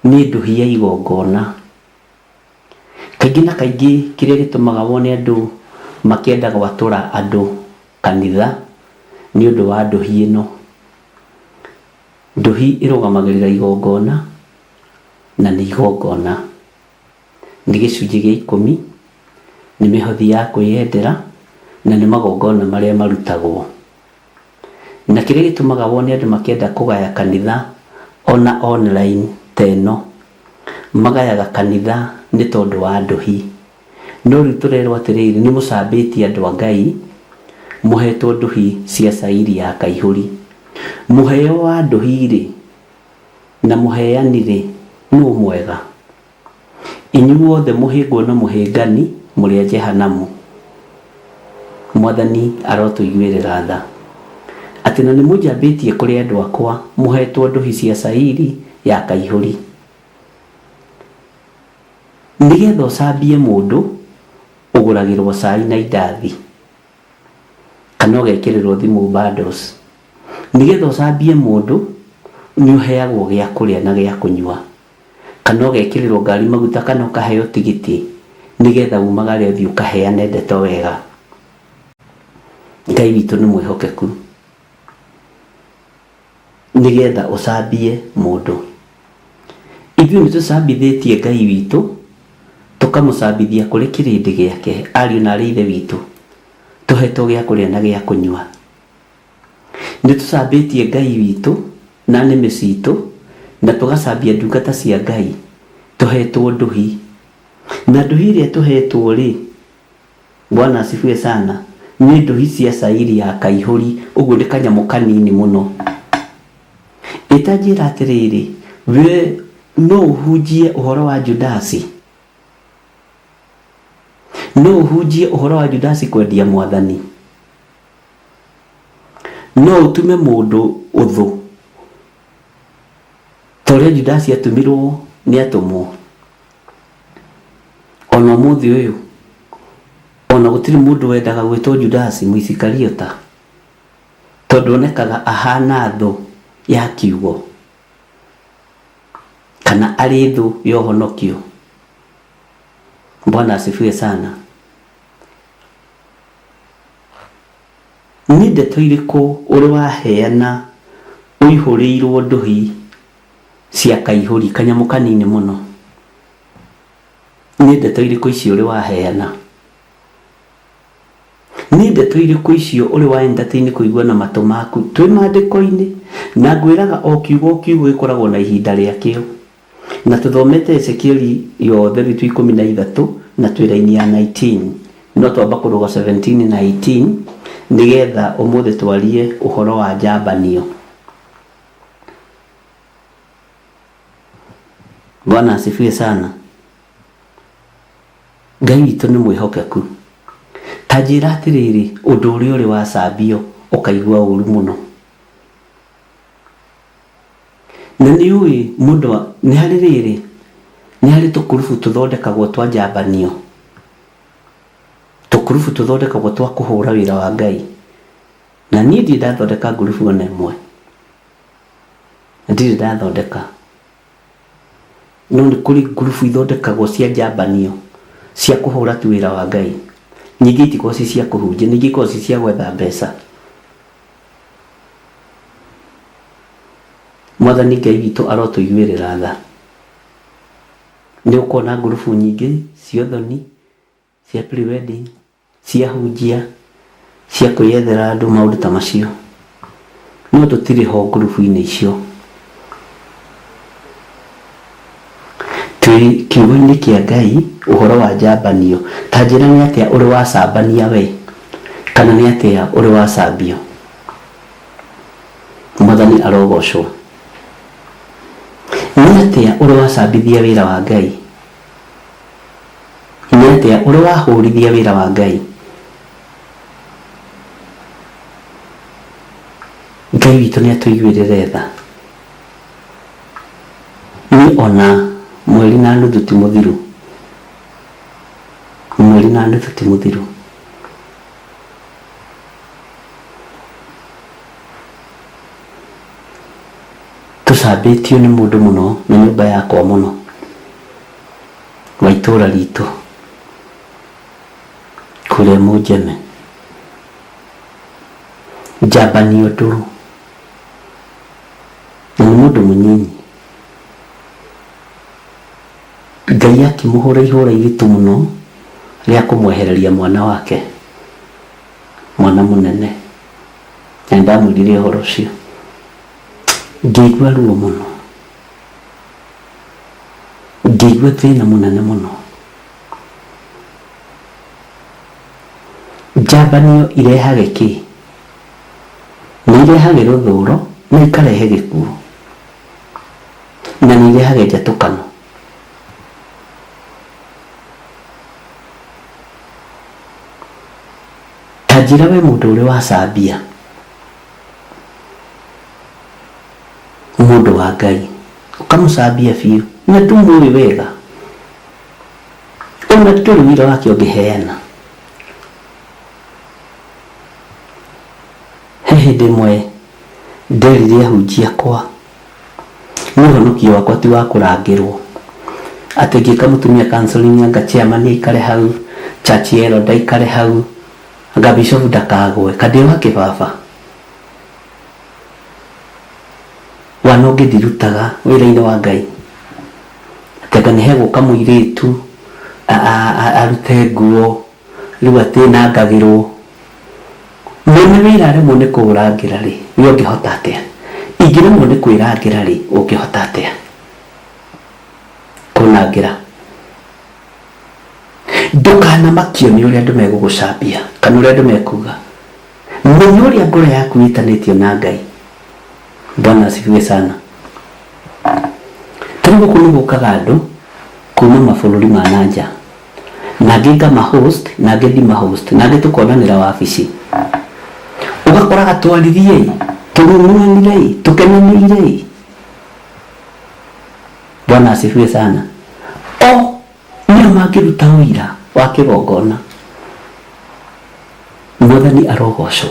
nĩ nduhi ya igongona. Kaingĩ na kaingĩ kĩrĩa gĩtũmaga wone andũ makĩenda gwatũra andũ kanitha nĩ ũndũ wa nduhi ĩno. Nduhi ĩrũgamagĩrĩra igongona, na nĩ igongona. Nĩ gĩcunjĩ gĩa 10, nĩ mĩhothi ya kwĩyendera, na nĩ magongona marĩa marutagwo. Na kĩrĩa gĩtũmaga wone andũ makĩenda kũgaya kanitha ona online ta ĩno, magayaga kanitha nĩ tondũ wa nduhi. No rĩu tũrerwo atĩrĩrĩ, nĩ mũcambĩtie andũ a Ngai, mũhetwo nduhi cia cairi ya kaihũri. Mũheo wa nduhi-rĩ, na mũheani-rĩ, nũ mwega? Inyuothe mũhĩngwo na mũhĩngani mũrĩ a Jehanamu. Mwathani arotũiguĩrĩra tha. Atĩ na nĩ mũnjambĩtie kũrĩ andũ akwa, mũhetwo nduhi cia cairi ya kaihũri. Nĩgetha ũcambie mũndũ, ũgũragĩrwo cai na indathi, kana ũgekĩrĩrwo thimũ bundles. Nĩgetha ũcambie mũndũ, nĩ ũheagwo gĩa kũrĩa na gĩa kũnyua, kana ũgekĩrĩrwo ngari maguta, kana ũkaheo tigiti, nĩgetha umagare ũthiĩ ũkaheane ndeto wega. Ngai witũ nĩ mwĩhokeku. Nĩgetha ũcambie mũndũ. Ithuĩ nĩ tũcambithĩtie Ngai witũ, tũkamũcambithia kũrĩ kĩrĩndĩ gĩake, ariũ na arĩ ithe witũ, tũhetwo gĩa kũrĩa na gĩa kũnyua. Nĩ tũcambĩtie Ngai witũ na nĩmĩ citũ, na tũgacambia ndungata cia Ngai, tũhetwo nduhi. Na nduhi ĩrĩa tũhetwo rĩ, Bwana asifiwe sana, nĩ nduhi cia cairi ya kaihũri, ũguo nĩ kanyamũ kanini mũno. Ĩtanjĩra atĩrĩrĩ, we no ũhunjie ũhoro wa Judasi? No ũhunjie ũhoro wa Judasi kwendia mwathani? No ũtume mũndũ ũthũ ta ũrĩa Judasi atumirwo nĩ atũmwo? Ona ũmũthĩ ũyũ, ona gũtirĩ mũndũ wendaga gwĩtwo Judasi Mũisikariota, tondũ onekaga ahana thũ ya kiugo, kana arĩ thũ ya ũhonokio. Bwana asifiwe sana. Nĩ ndeto irĩkũ ũrĩ waheana ũihũrĩirwo nduhi cia kaihũri, kanyamũ kanini mũno? Nĩ ndeto irĩkũ icio ũrĩ waheana? Nĩ ndeto irĩkũ icio ũrĩ wa entertain kũigua na matũ maku? Twĩ maandĩko-inĩ, na ngwĩraga o kiugo o kiugo gĩkoragwo na ihinda rĩakĩo. Na tũthomete Ezekieli yothe rĩu twĩ 13 na twĩ raini ya 19. No twamba kũrũga 17 na 18 nĩgetha ũmũthĩ twarie ũhoro wa njambanio. Bwana asifiwe sana. Ngai witũ nĩ mwĩhokeku. Ta njĩra atĩrĩrĩ, ũndũ ũrĩa ũrĩ wacambio ũkaigua ũru mũno. Na nĩ ũĩ mũndũ nĩ harĩ rĩrĩ, Nĩ harĩ tũkurubu tũthondekagwo twa njambanio, tũkurubu tũthondekagwo twa kũhũra wĩra wa Ngai. Na niĩ ndirĩ ndathondeka ngurubu ona ĩmwe, ndirĩ ndathondeka. No nĩ kũrĩ ngurubu ithondekagwo cia njambanio cia kũhũra tu wĩra wa Ngai. Nyingĩ itikoragwo ci cia kũhunjia, nyingĩ ikoragwo ci cia gwetha mbeca. Mwathani Ngai witũ arotũiguĩrĩra tha. Nĩ ũkuona ngurubu nyingĩ cia ũthoni, cia pre-wedding, cia hunjia, cia kwĩyethera andũ, maũndũ ta macio. No tũtirĩ ho ngurubu-inĩ icio. Twĩ kiugo-inĩ kĩa Ngai ũhoro wa njambanio. Ta njĩra nĩ atĩa ũrĩ wacambania we? Kana nĩ atĩa ũrĩ wacambio? Mwathani arogocwo. Nĩ atĩa ũrĩ wacambithia wĩra wa Ngai? Nĩ atĩa ũrĩ wahũrithia wĩra wa Ngai? Ngai witũ nĩ atũiguĩrĩre tha. Niĩ ona mweri na nuthu ti mũthiru. Mweri na nuthu ti mũthiru. Tũcambĩtio nĩ mũndũ mũno na nyũmba yakwa mũno wa itũra ritũ kũrĩa Mũnjeme. Njambanio ndũrũ na nĩ mũndũ mũnyinyi. Ngai akĩmũhũra ihũra iritũ mũno rĩa kũmwehereria mwana wake, mwana mũnene. Na nĩndamwĩrire ũhoro ũcio. Ngĩigua ruo mũno. Ngĩigua thĩna mũnene mũno. Njambanio irehage kĩ? Nĩ irehage rũthũro na ikarehe gĩkuũ. Na nĩ irehage njatũkano. Ta njĩra we mũndũ ũrĩ wacambia mũndũ wa Ngai, ũkamũcambia biũ na ndũmũĩ wega, ona ndũrĩ ũira wake ũngĩheana. He hĩndĩ ĩmwe nderire ahunjia akwa Niĩ ũhonokio wakwa ti wa kũrangĩrwo, atĩ ngĩka mũtumia counselling anga chairman aikare hau, church elder aikare hau, anga bishop ndakagwe, ka ndĩ wa kĩbaba? Wana ũngĩ ndirutaga wĩra-inĩ wa Ngai, atĩ anga nĩ hegũka mũirĩtu arute nguo Rĩu atĩ nangagĩrwo. Mwene wĩra aremwo nĩ kũũrangĩra rĩ, we ũngĩhota atĩa? Ingĩremwo nĩ kwĩrangĩra rĩ, ũngĩhota atĩa kũnangĩra? Ndũkanamakio nĩ ũrĩa andũ megũgũcambia kana ũrĩa andũ mekuga. Menya ũrĩa ngoro yaku ĩtanĩtio na Ngai. Bwana asifiwe sana. Ta rĩu gũkũ nĩ gũkaga andũ kuma mabũrũri ma na nja. Na angĩ ngama host na angĩ ndima host na angĩ tũkonanĩra wabici. Ũgakoraga twaririe ĩ, tũng'ung'uanire ĩ, tũkenanĩire ĩ. Bwana asifiwe sana. O nĩo mangĩruta ũira wa kĩgongona. Mwathani arogocwo.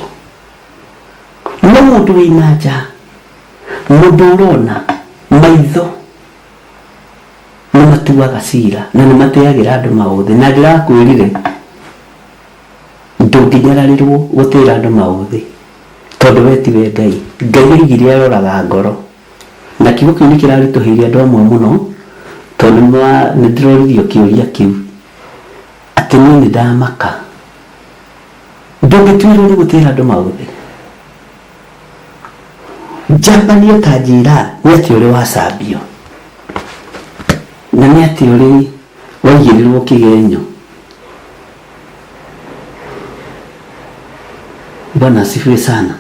No mũndũ wĩna nja, mũndũ ũrona maitho nĩ matuaga cira na nĩ mateagĩra andũ maũthĩ. Na ndĩrakwĩrire ndũngĩnyararĩrwo gũtĩra andũ maũthĩ tondũ we tiwe Ngai. Ngai oigire aroraga ngoro. Na kiugo kĩu nĩ kĩraritũhĩire andũ amwe mũno tondũ nĩ ndĩroririo kĩũria kĩu atĩ niĩ nĩ ndamaka. Ndũngĩtuĩrwo nĩ gũtĩra andũ maũthĩ. Njambanio ta njĩra nĩ atĩ ũrĩ wacambio, na nĩ atĩ ũrĩ waigĩrĩrwo kĩgenyo. Bwana asifiwe sana.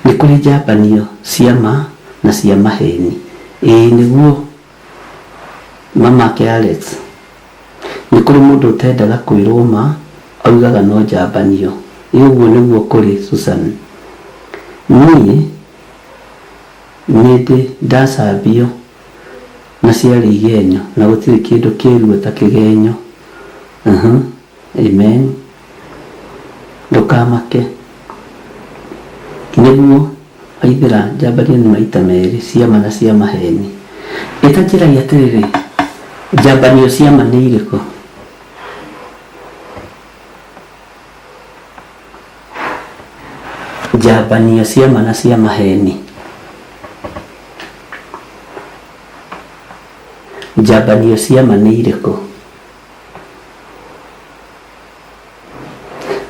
Nĩ kũrĩ njambanio cia ma na cia maheni. Ĩĩ nĩguo mamake Alex. Nĩ kũrĩ mũndũ ũtendaga kwĩrwo ma, oigaga no njambanio. Ĩ ũguo nĩguo kũrĩ Susan. Niĩ nĩndĩ ndacambio Na ciarĩ igenyo, na gũtirĩ kĩndũ kĩruo ta kĩgenyo. Amen. Ndũkamake. Nĩguo waithĩra njambanio nĩ maita merĩ, cia ma na cia maheni. Ĩtanjĩragia atĩrĩrĩ, njambanio cia ma nĩ irĩkũ? Njambanio cia ma na cia maheni. Njambanio cia ma nĩ irĩkũ?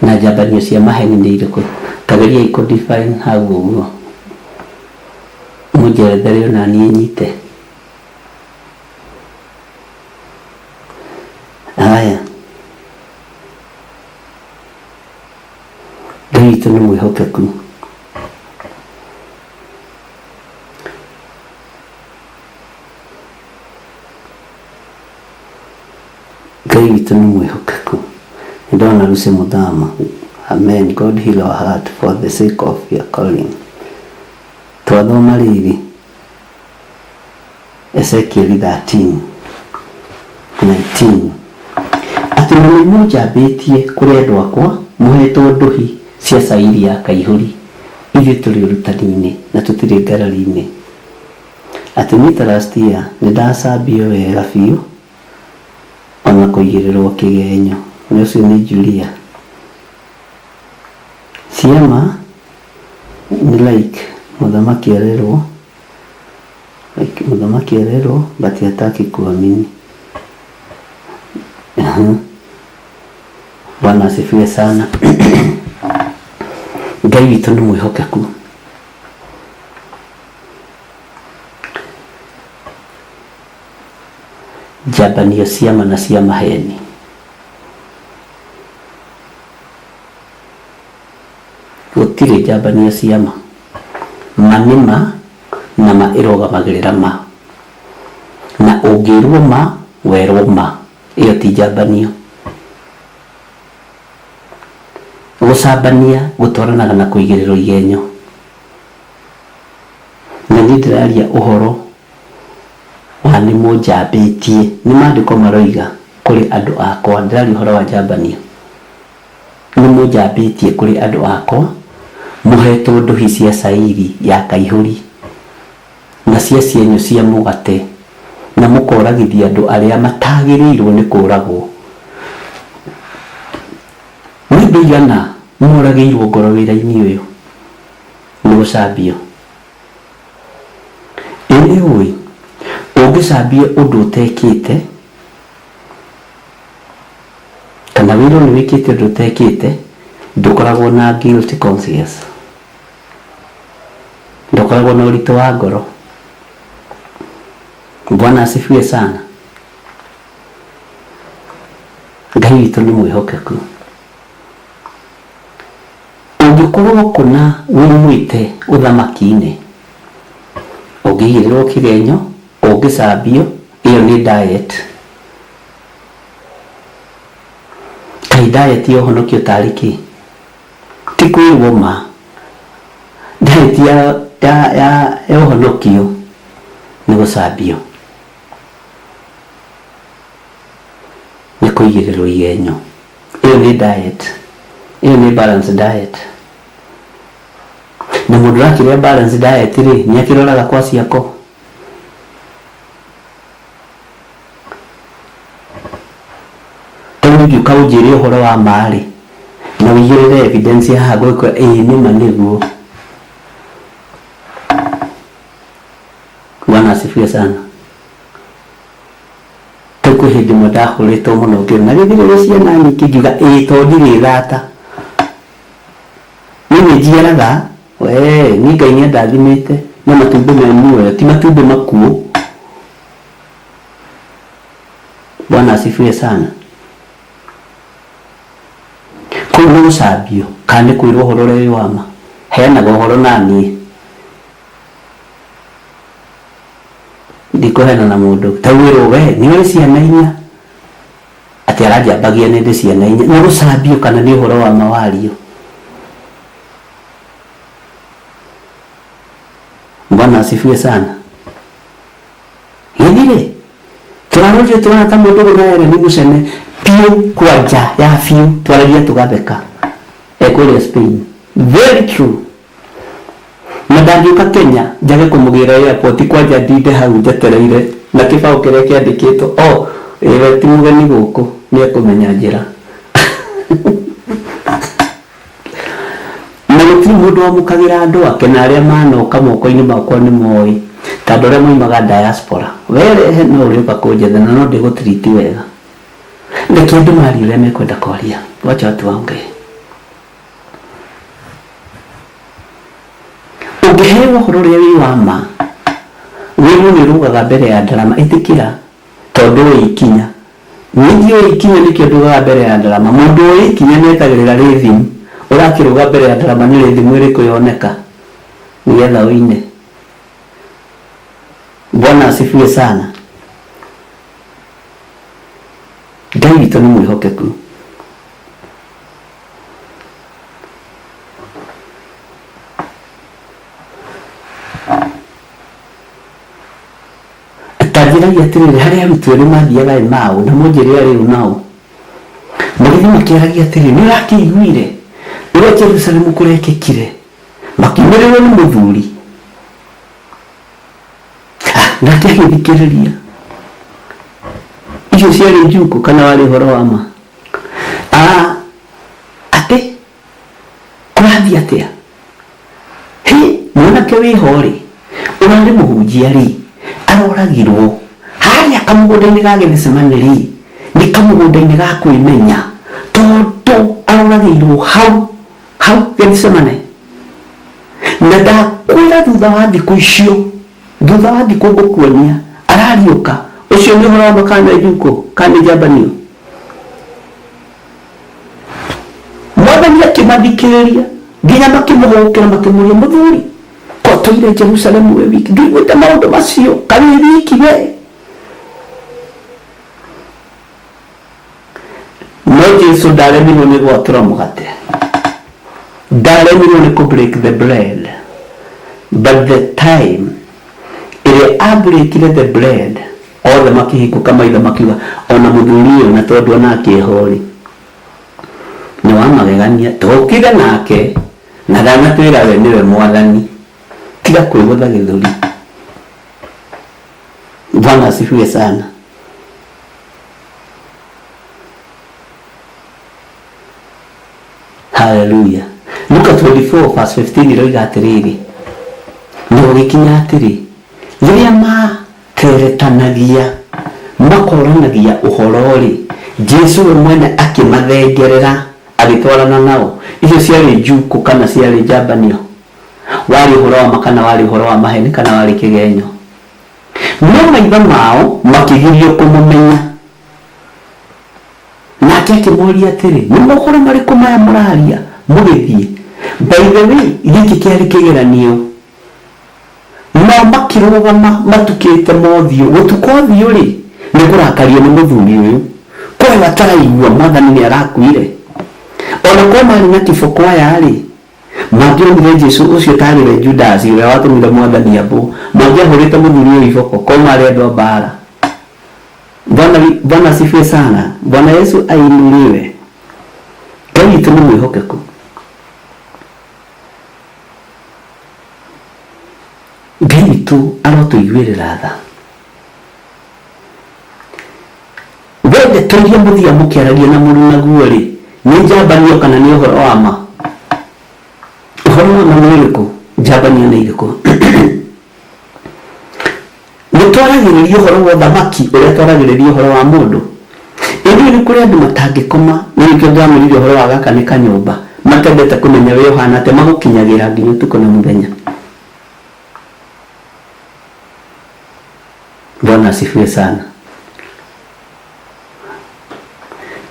Na njambanio cia maheni nĩ irĩkũ? Ta geriai kũ define hau ũguo mũnjerethere ona niĩ nyite. Haya. Ngai witũ nĩ mwĩhokeku. Ngai witũ nĩ mwĩhokeku. Nĩndona Lucy Mũthama. Amen. God heal our heart for the sake of your calling. Twathoma rĩrĩ Ezekiel 13 19 atĩ na nĩ mũnjambĩtie kũrĩ andũ akwa mũhetwo ndũhi cia cairi ya kaihũri ithuĩ tũrĩ ũrutani-inĩ na tũtirĩ ngarari-inĩ Atĩ niĩ ta last year nĩndacambio wega biũ ona kũigĩrĩrwo kĩgenyo nĩ ũcio nĩ Julia. Ciama nĩ like mũthamaki arerwo like mũthamaki arerwo but hataki kuamini. Bwana asifiwe sana. Ngai witũ nĩ mwĩhokeku. Njambanio cia ma na cia maheni. Gũtirĩ njambanio cia ma. Ma nĩ ma na ma ĩrũgamagĩrĩra ma. Na ũngĩrwo ma werwo ma. Ĩyo ti njambanio. Gũcambania gũtwaranaga na kũigĩrĩrwo igenyo. Na niĩ ndĩraria ũhoro wa nĩ mũnjambĩtie, nĩ maandĩko maroiga kũrĩ andũ akwa, ndĩraria ũhoro wa njambanio, nĩ mũnjambĩtie kũrĩ andũ akwa, mũhetwo ndũhi cia cairi ya kaihũri, na cia cienyũ cia mũgate, na mũkooragithia andũ arĩa matagĩrĩirwo nĩ kũũragwo. Nĩ andũ aigana moragĩirwo ngoro wĩra-inĩ ũyũ? Nĩ gũcambio. Ĩ nĩ ũĩ, ũngĩcambio ũndũ ũtekĩte, kana wĩrwo nĩ wĩkĩte ũndũ ũtekĩte, ndũkoragwo na guilty conscience. Ndũkoragwo na ũritũ wa ngoro. Bwana asifiwe sana. Ngai witũ nĩ mwĩhokeku. Ũngĩkorwo kũna wĩ mwĩte ũthamaki-inĩ, ũngĩigĩrĩrwo kĩgenyo, ũngĩcambio, ĩyo nĩ diet. Kaĩ diet ya ũhonokio tarĩ kĩ? Ti kwĩrwo ma. Diet ya, ya, ya, ya ũhonokio nĩ gũcambio, nĩ kũigĩrĩrwo igenyo. Ĩyo nĩ diet. Ĩyo nĩ balanced diet. Na mũndũ ũrakĩrĩa balanced diet rĩ, nĩ akĩroraga kwa ciako. Rĩu ũngĩũka ũnjĩre ũhoro wa ma rĩ, na ũigĩrĩre evidence haha ngũgĩkwĩra ĩĩ nĩma nĩguo. Bwana asifiwe sana. Rĩu kwĩ hĩndĩ ĩmwe ndahũrĩtwo mũno ngĩrwo na githĩ rĩrĩ ciana nyingĩ ngiuga ĩĩ tondũ ndirĩ thata. Niĩ nĩ njiaraga wee niĩ Ngai nĩ andathimĩte na matumbĩ me muoyo ti matumbĩ makuũ. Bwana asifiwe sana. Kũu nĩ gũcambio kana nĩ kwĩrwo ũhoro ũrĩa wĩ wa ma? Heanaga ũhoro naniĩ. Ndikũheana na mũndũ. Ta wĩrwo we nĩ ũrĩ ciana inya? Atĩ aranjambagia nĩ ndĩ ciana inya. Nĩ gũcambio kana nĩ ũhoro wa ma wario? Bwana asifiwe sana. Githirĩ? Tũrarorire tũrona ta mũndũ ũgũtha Ellen Mũcene biũ kwanja ya biũ twaragia tũgatheka ekũrĩa Spain. Very true. Na ndangĩũka Kenya njage kũmũgĩra airport kwanja ndinde hau njetereire na kĩbaũ kĩrĩa kĩandĩkĩtwo oh ĩwe ti mũgeni gũkũ nĩ ekũmenya njĩra. Na gũtirĩ mũndũ wamũkagĩra andũ ake na arĩa manoka moko-inĩ makwa nĩ moĩ ta andũ arĩa moimaga diaspora. Werehe no ũrĩũka kũnjetha na no ndĩgũtiriti wega. Reke andũ marie ũrĩa mekwenda kwaria. Wacha watu waongee. Ũngĩheo ũhoro ũrĩa wĩ wa ma, wĩrwo nĩ ũrũgaga mbere ya ndarama, ĩtĩkĩra tondũ wĩ ikinya. Niĩ ndiũĩ ikinya nĩkĩo ndũgaga mbere ya ndarama. Mũndũ ũĩ ikinya nĩ etagĩrĩra rhythm. Ũrakĩrũga mbere ya ndarama nĩ rhythm ĩrĩkũ yoneka nĩgetha ũine. Bwana asifiwe sana. Ngai witũ nĩ mwĩhokeku. Ta njĩrai atĩrĩrĩ, harĩ arutwo erĩ mathiaga Emau, na mũnjĩre arĩ ũ nao. Magĩthiĩ makĩaragia atĩrĩ, nĩ ũrakĩiguire ũrĩa Jerusalemu kũrekĩkire? Makiumĩrĩrwo nĩ mũthuri. Ah, nake agĩthikĩrĩria. Icio ciarĩ njukũ kana warĩ ũhoro wa ma? Ah, atĩ kũrathiĩ atĩa? Hĩ, mwanake wĩho rĩ, ũrarĩ mũhunjia rĩ, aroragirwo harĩa kamũgũnda-inĩ ga Gethsemane rĩ, nĩ kamũgũnda-inĩ ga kwĩmenya, tondũ aroragĩirwo hau hau Gethsemane. Na ndakwĩra thutha wa thikũ icio, thutha wa thikũ ngũkuonia arariũka. Ũcio nĩ ũhoro wa ma kana nĩ njukũ kana nĩ njambanio? Mwathani akĩmathikĩrĩria nginya makĩmũhũkĩra makĩmũria, mũthuri ko tũire Jerusalemu wĩ wiki ndũiguĩte maũndũ macio karĩ wĩ wiki we? No Jesu ndaremirwo nĩ gwatũra mũgate, ndaremirwo nĩ kũ break the bread, but the time ĩrĩa abreakire the bread othe makĩhingũka maitho makiuga ona mũthuri ũyũ na tondũ onake eho rĩ nĩ wa magegania, tũkire nake na ndanatwĩra we nĩwe mwathani. Tiga kwĩgũtha gĩthũri. Bwana asifiwe sana. Haleluya. Luka 24 verse 15 iroiga atĩrĩrĩ, na gũgĩkinya atĩrĩ, rĩrĩa materetanagia makoranagia ũhoro-rĩ, Jesu we mwene akĩmathengerera agĩtwarana nao. Icio ciarĩ njukũ kana ciarĩ njambanio? Warĩ ũhoro wa ma kana warĩ ũhoro wa maheni kana warĩ kĩgenyo? No maitho mao makĩgirio kũmũmenya. Nake akĩmoria atĩrĩ, nĩ mohoro marĩkũ maya mũraria mũgĩthiĩ? By the way, gĩkĩ kĩarĩ kĩgeranio. Nao makĩrũgama matukĩte mothiũ. Gũtuka ũthiũ rĩ, nĩ kũrakario nĩ mũthuri ũyũ. Koe mataraigua mwathani nĩ arakuire. Ona korwo marĩ na kĩboko aya rĩ, mangĩonire Jesu ũcio tarĩ we Judasi ũrĩa watũmire mwathani ambwo, mangĩahũrĩte mũthuri ũyũ iboko korwo marĩ andũ a mbara. Bwana asifiwe sana. Bwana Yesu ainuliwe. Ngai witũ nĩ mwĩhokeku. Ngai witũ arotũiguĩrĩra tha. We ndeto iria mũthia mũkĩaragia na mũrunaguo rĩ, nĩ njambanio kana nĩ ũhoro wa ma? Ũhoro wa ma nĩ ũrĩkũ? Njambanio nĩ irĩkũ? Nĩ twaragĩrĩria ũhoro wa ũthamaki ũrĩa twaragĩrĩria ũhoro wa mũndũ. Ĩndĩ nĩ kũrĩ andũ matangĩkoma, na nĩkĩo ndĩramwĩrire ũhoro wa gaka nĩ kanyũmba, matendete kũmenya wĩ ũhana atĩa, magũkinyagĩra nginya ũtukũ na mũthenya. Bwana asifiwe sana.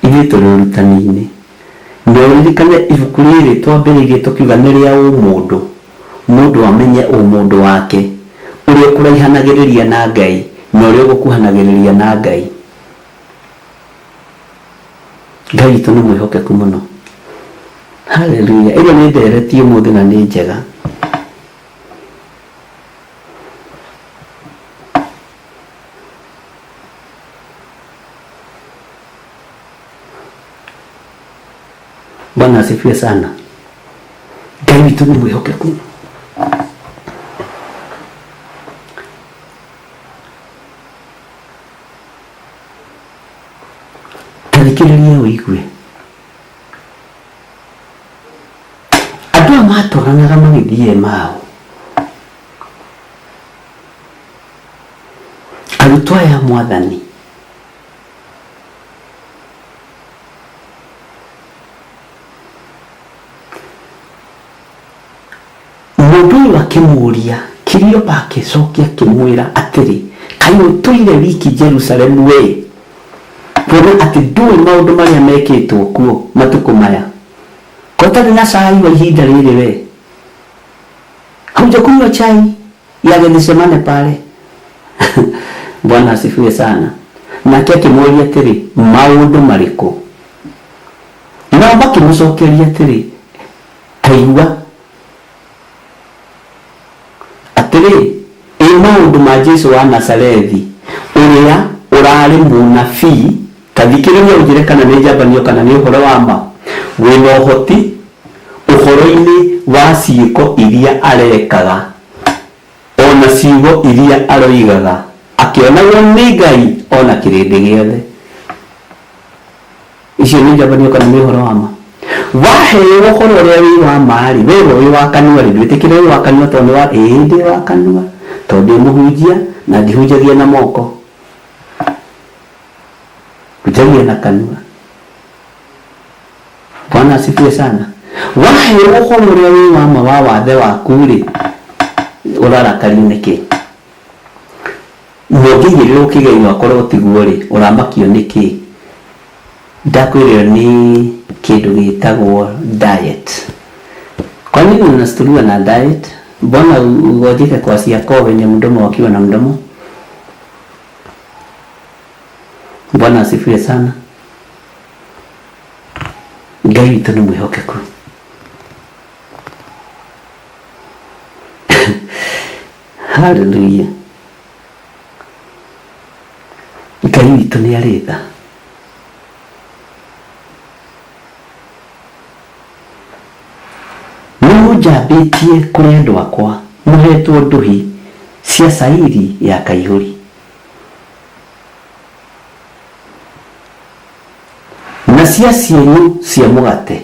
Ithuĩ tũrĩ ũrutani-inĩ. Na ũririkane ibuku rĩrĩ twambĩrĩirie tũkiuga nĩ rĩa ũmũndũ. Mũndũ amenye ũmũndũ wake, ũrĩa ũkũraihanagĩrĩria na Ngai na ũrĩa ũgũkuhanagĩrĩria na Ngai. Ngai witũ nĩ mwĩhokeku mũno. Haleluya. Ĩno nĩ ndereti ũmũthĩ na nĩ njega. Bwana asifiwe sana. Ngai witũ nĩ mwĩhokeku. Ta thikĩrĩria ũigue. Andũ aya matwaranaga magĩthiĩ Emau. Arutwo aya a Mwathani Mũndũ ũyũ akĩmũũria, Kiliopa agĩcokia akĩmwĩra atĩrĩ, Kaĩ ũtũire wiki Jerusalemu wee, kuona atĩ ndũũĩ maũndũ marĩa mekĩtwo kuo matukũ maya? Ko ũtarĩ na cai wa ihinda rĩrĩ wee? Haujakunywa chai ya Gethsemane pale? Bwana asifiwe sana. Nake akĩmũũria atĩrĩ, Maũndũ marĩkũ? Nao makĩmũcokeria atĩrĩ, Ta igua atĩrĩ, ĩ maũndũ ma Jesu wa Nazarethi, ũrĩa ũrarĩ mũnabii, ta thikĩrĩria ũnjĩre kana nĩ njambanio kana nĩ ũhoro wa ma, wĩ na ũhoti ũhoro-inĩ wa ciĩko iria arekaga, o na ciugo iria aroigaga, akĩonagwo nĩ Ngai o na kĩrĩndĩ gĩothe. Icio nĩ njambanio kana nĩ ũhoro wa ma? Waheo ũhoro ũrĩa wĩ wa ma-rĩ, werwo wĩ wa kanua-rĩ, ndwĩtĩkĩre wĩ wa kanua tondũ nĩ wa, ĩĩ ndĩ wa kanua tondũ ndĩ mũhunjia na ndihunjagia na moko. Hunjagia na kanua. Bwana asifiwe sana. Waheo ũhoro ũrĩa wĩ wa ma wa wathe waku-rĩ, ũrarakario nĩkĩ? Na ũngĩigĩrĩrwo kĩgenyo akorwo tiguo-rĩ, ũramakio nĩ kĩĩ? Ndakwĩra ĩyo nĩ kĩndũ gĩtagwo diet. Kwa nini unastuliwa na diet? Mbona ugonjeke kwa ciakoo wenye mdomo wakiwa na mdomo? Bwana asifiwe sana. Ngai witũ nĩ mwĩhokeku. Hallelujah. Ngai witũ nĩ arĩ tha. Nĩ mũnjambĩtie kũrĩ andũ akwa, mũhetwo ndũhi cia cairi ya kaihũri. Na cia cienyũ cia mũgate,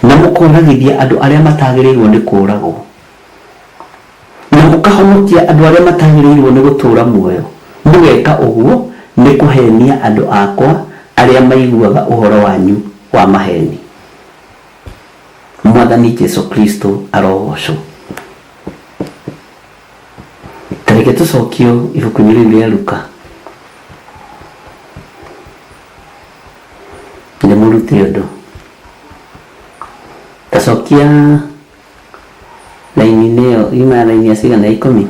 na mũkooragithia andũ arĩa matagĩrĩirwo nĩ kũũragwo. Na mũkahonokia andũ arĩa matagĩrĩirwo nĩ gũtũũra muoyo, mũgeka ũguo nĩ kũheenia andũ akwa arĩa maiguaga ũhoro wanyu wa maheeni. Mwathani Jesũ Kristũ arogoocwo. Ta reke tũcokio ibuku-inĩ rĩu rĩa Luka. Ndĩmũrute ũndũ. Ta cokia Raini-inĩ ĩyo yuma raini ya cigana ya ikũmi?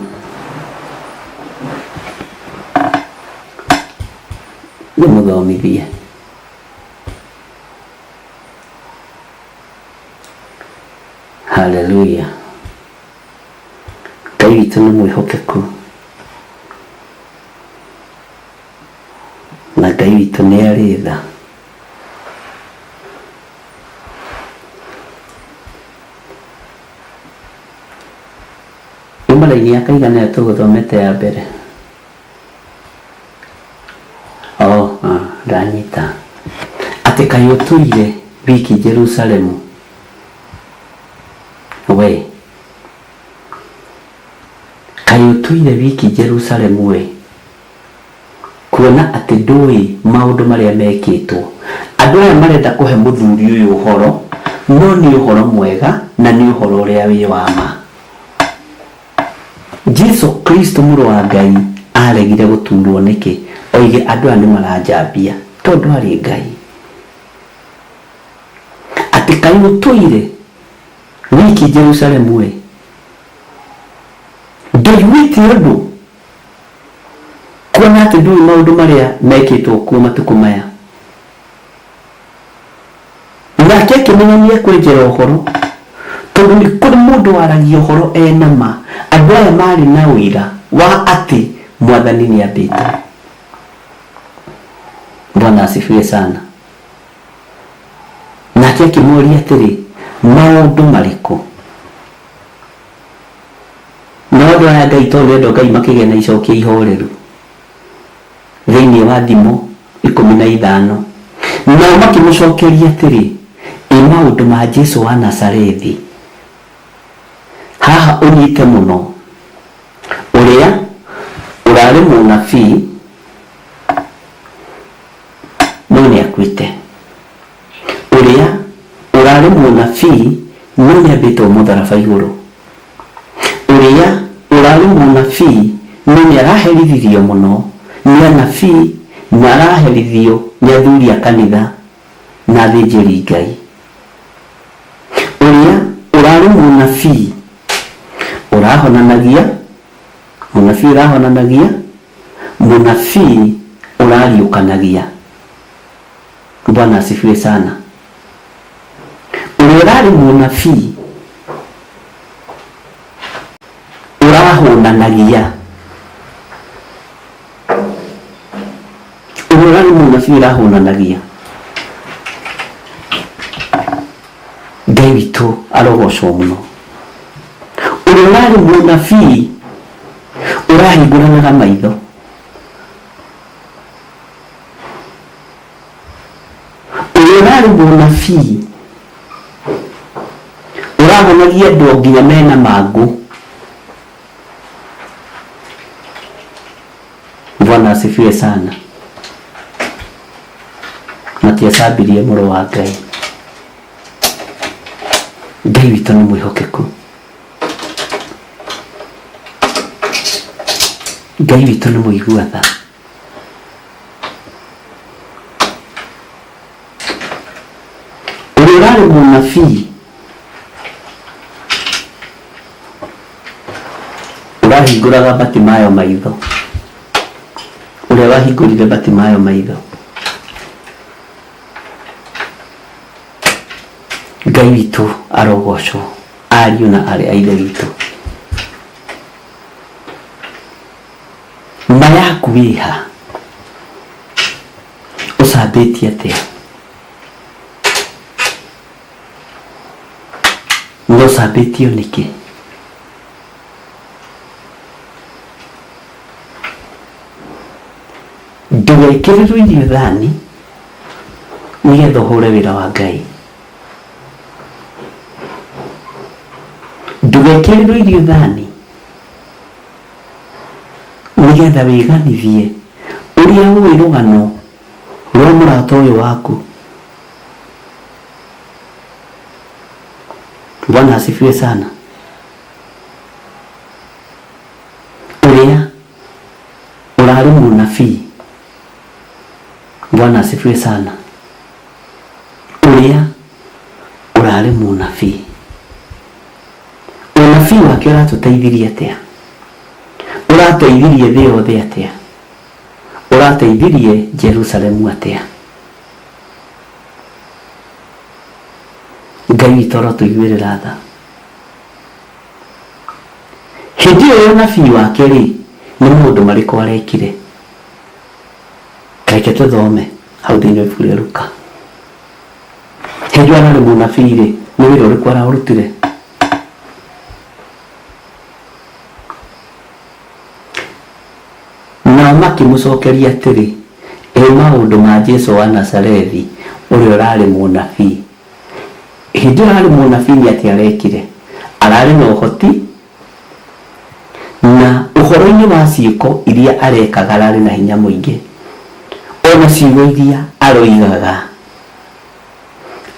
Ndĩmũthomithie. Haleluya. Ngai witũ nĩ mwĩhokeku. Na Ngai witũ nĩ arĩ tha. Yuma raini ya kaigana ĩyo tũgũthomete ya mbere? Oh, ah, ndanyita. Atĩ kaĩ ũtũire wiki Jerusalemu? We. Kaĩ ũtũire wiki Jerusalemu we? Kuona atĩ ndũĩ maũndũ marĩa mekĩtwo. Andũ aya marenda kũhe mũthuri ũyũ ũhoro, no nĩ ũhoro mwega na nĩ ũhoro ũrĩa wĩ wa ma. Jesu Kristo mũrũ wa Ngai aregire gũturwo nĩkĩ oige andũ aya nĩ maranjambia tondũ arĩ Ngai? Atĩ kaĩ ũtũire wiki Jerusalemu-ĩ, ndũiguĩte ũndũ? Kuona atĩ ndũĩ maũndũ marĩa mekĩtwo kuo matukũ maya. Nake akĩmenya nĩ ekwenjera ũhoro, tondũ nĩ kũrĩ mũndũ waragia ũhoro e na ma. Andũ aya maarĩ na ũira wa atĩ Mwathani nĩ ambĩtwo. Bwana asifiwe sana. Nake Nake akĩmoria atĩrĩ, Maũndũ marĩkũ? Nao andũ aya a Ngai tondũ nĩ andũ a Ngai makĩgĩa na icokia ihoreru thĩinĩ wa Thimo 15. Nao makĩmũcokeria atĩrĩ, Ĩ maũndũ ma Jesu wa Nazarethi. Haha ũnyite mũno, ũrĩa ũrarĩ mũnabii no nĩakuĩte, ũrĩa ũrarĩ mũnabii no nĩambĩtwo mũtharaba igũrũ, ũrĩa ũrarĩ mũnabii no nĩaraherithirio mũno nĩ anabii na araherithio nĩ athuri a kanitha na athĩnjĩri Ngai. Ũrĩa ũrarĩ mũnabii ũrahonanagia, mũnabii ũrahonanagia, mũnabii ũrariũkanagia. Bwana asifiwe sana. Ũrĩa ũrarĩ mũnabii ũrahũnanagia, Ũrĩa ũrarĩ mũnabii ũrahũnanagia. Ngai witũ arogocwo mũno. Ũrĩa ũrarĩ mũnabii ũrahingũranaga maitho. Ũrĩa ũrarĩ mũnabii ũrahonagia andũ nginya mena mangũ. Bwana asifiwe sana. Matiacambirie mũrũ wa Ngai. Ngai witũ nĩ mwĩhokeku. Ngai witũ nĩ mũigua tha. Ũrĩa ũrarĩ mũnabii Ũrahingũraga Batimayo maitho. Ũrĩa wahingũrire Batimayo maitho. Ngai witũ arogocwo, ariũ na aarĩ a Ithe witũ. Ma yaku ĩha? Ũcambĩtie atĩa? Na ũcambĩtio nĩkĩ? Ndũgekĩrĩrwo irio thani nĩgetha ũhũre wĩra wa Ngai. Ndũgekĩrĩrwo irio thani nĩgetha wĩganithie ũrĩa ũĩ rũgano rwa mũrata ũyũ waku. Bwana asifiwe sana. Ũrĩa ũrarĩ mũnabii. Bwana asifiwe sana. Ũrĩa ũrarĩ mũnabii. Ũnabii wake ũratũteithirie atĩa? Ũrateithirie thĩ yothe atĩa? Ũrateithirie Jerusalemu atĩa? Ngai witũ arotũiguĩrĩra tha. Hĩndĩ ĩyo ya ũnabii wake-rĩ, nĩ maũndũ marĩkũ arekire? Reke tũthome hau thĩinĩ wa ibuku rĩa Luka. Hĩndĩ ĩyo ararĩ mũnabii-rĩ, nĩ wĩra ũrĩkũ araũrutire? Nao makĩmũcokeria atĩrĩ, Ĩ maũndũ ma Jesu wa Nazarethi, ũrĩa ũrarĩ mũnabii. Hĩndĩ ĩyo ararĩ mũnabii nĩ atĩa arekire? Ararĩ na ũhoti, na ũhoro-inĩ wa ciĩko iria arekaga ararĩ na hinya mũingĩ, o na ciugo iria aroigaga.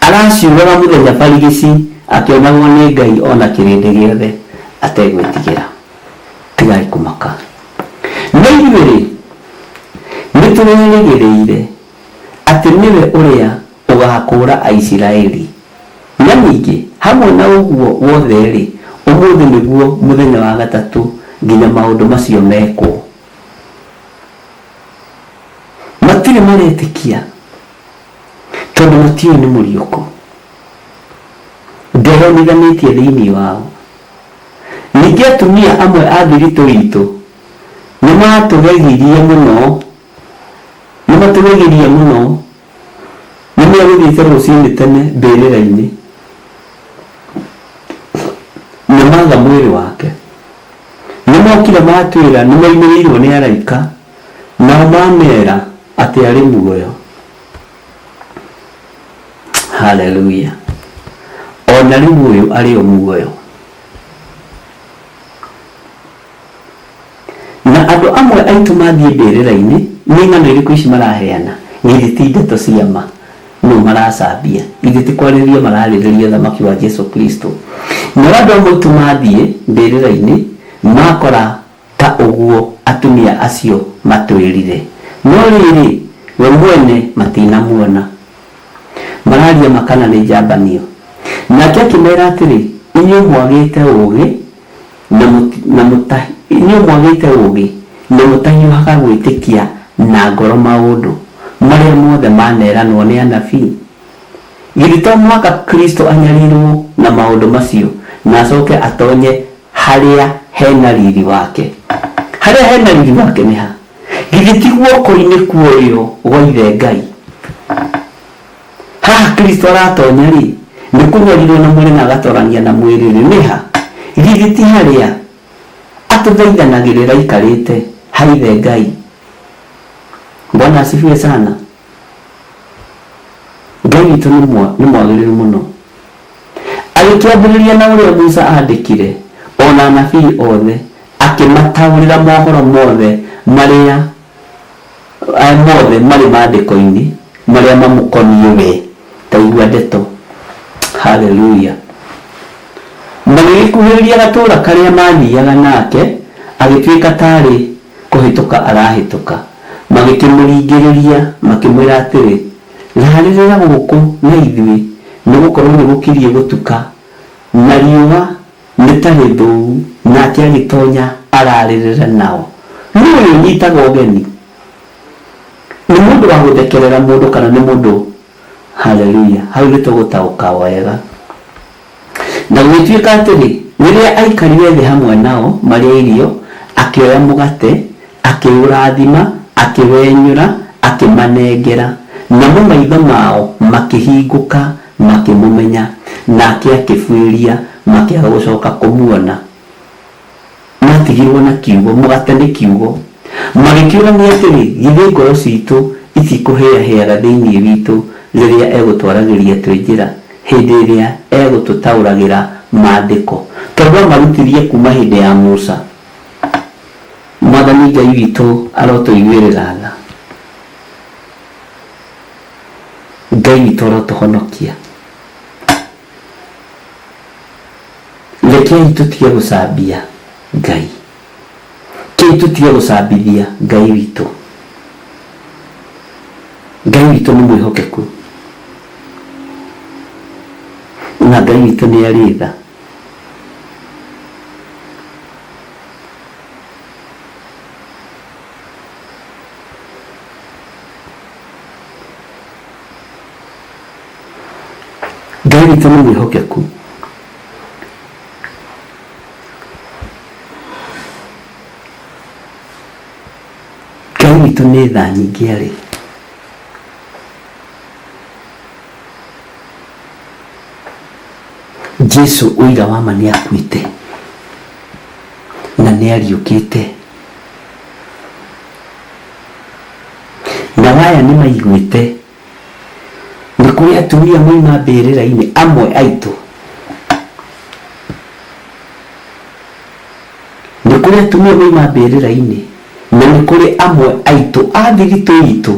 Araciugaga mũthenya barigici akĩonagwo nĩ Ngai o na kĩrĩndĩ gĩothe ategwĩtigĩra. Tigai kũmaka. No ithuĩ-rĩ, nĩtũrerĩgĩrĩire atĩ nĩwe ũrĩa ũgaakũũra Aisiraeli. Na ningĩ hamwe na ũguo wothe-rĩ, ũmũthĩ nĩguo mũthenya wa gatatũ nginya maũndũ macio mekwo. Matirĩ maretĩkia. Tondũ matiũĩ nĩ mũriũku. Ndeyonithanĩtie thĩinĩ wao. Ningĩ atumia amwe a thiritũ itũ nĩ maatũgegirie mũno, nĩ matũgegirie mũno. Nĩ Nĩ egũthiĩte rũcinĩ tene mbĩrĩra-inĩ na maga mwĩrĩ wake. Nĩ mokire matwĩra nĩ moimĩrĩirwo nĩ araika, nao mamera atĩ arĩ muoyo. Haleluya! Ona rĩu ũyũ arĩ o muoyo. Na andũ amwe aitũ mathiĩ mbĩrĩra-inĩ, nĩ ng'ano irĩkũ ici maraheana? Githĩ ti ndeto cia ma? Nũ maracambia? Githĩ ti kwarĩrĩria mararĩrĩria ũthamaki wa Jesu Kristo? Nao andũ amwe aitũ mathiĩ mbĩrĩra-inĩ, makora ta ũguo atumia acio matwĩrire. No rĩrĩ, we mwene matinamuona. Mararia ma kana nĩ njambanio? Nake akĩmera atĩrĩ, Inyuĩ mwagĩte ũũgĩ na na inyuĩ mwagĩte ũũgĩ na mũtahiũhaga gwĩtĩkia na ngoro maũndũ marĩa mothe maneranwo nĩ anabii. Githĩ to mũhaka Kristo anyarirwo na maũndũ macio na acoke atonye harĩa he na riri wake? Harĩa he na riri wake nĩ ha? Githĩ ti guoko-inĩ kwa ũrĩo gwa Ithe Ngai? Haha Kristo aratonya-rĩ, nĩ kũnyarirwo na mwĩrĩ na agatorania na mwĩrĩ-rĩ, nĩ ha? Githĩ ti harĩa atũthaithanagĩrĩra aikarĩte ha Ithe Ngai? Bwana asifiwe sana. Ngai witũ nĩ mwagĩrĩru mũno. Agĩkĩambĩrĩria na ũrĩa Musa aandĩkire, o na anabii othe, akĩmataũrĩra mohoro mothe marĩa mothe marĩ maandĩko-inĩ marĩa mamũkoniĩ we. Ta igua ndeto. Haleluya! Magĩgĩkuhĩrĩria gatũũra karĩa maathiaga nake, agĩtuĩka ta arĩ kũhĩtũka arahĩtũka. Magĩkĩmũringĩrĩria, makĩmwĩra atĩrĩ, Raarĩrĩra gũkũ na ithuĩ, nĩ gũkorũo nĩgũkiriĩ gũtuka, na riũa nĩ ta rĩthũu. Nake agĩtonya ararĩrĩre nao. Nũ ũyũ ũnyitaga ũgeni? Nĩ mũndũ wa gũthekerera mũndũ kana nĩ mũndũ? Haleluya! Hau nĩ tũgũtaũka wega. Na gũgĩtuĩka atĩrĩ, rĩrĩa aikarire thĩ hamwe nao marĩe irio, akĩoya mũgate, akĩũrathima, akĩwenyũra, akĩmanengera. Namo maitho mao makĩhingũka, makĩmũmenya, nake akĩbuĩria, makĩaga gũcoka kũmuona. Maatigirwo na kiugo, mũgate nĩ kiugo. Magĩkĩũrania atĩrĩ, Githĩ ngoro ciitũ itikũhĩahĩaga thĩinĩ witũ rĩrĩa egũtwaragĩria twĩ njĩra, hĩndĩ ĩrĩa egũtũtaũragĩra Maandĩko? Tondũ aamarutirie kuuma hĩndĩ ya Musa. Mwathani Ngai witũ arotũiguĩrĩra tha. Ngai witũ arotũhonokia. Rekei tũtige gũcambia Ngai. Kei tũtige gũcambithia Ngai witũ. Ngai witũ nĩ mwĩhokeku. Na Ngai witũ nĩ arĩ tha. Ngai witũ nĩ mwĩhokeku. Ngai witũ nĩ tha nyingĩ arĩ. Jesu ũira wa ma nĩ akuĩte na nĩ ariũkĩte. Nao aya nĩ maiguĩte Nĩ kũrĩ atumia moima mbĩrĩra-inĩ amwe aitũ. Nĩ kũrĩ atumia moima mbĩrĩra-inĩ na nĩ kũrĩ amwe aitũ a thiritũ itũ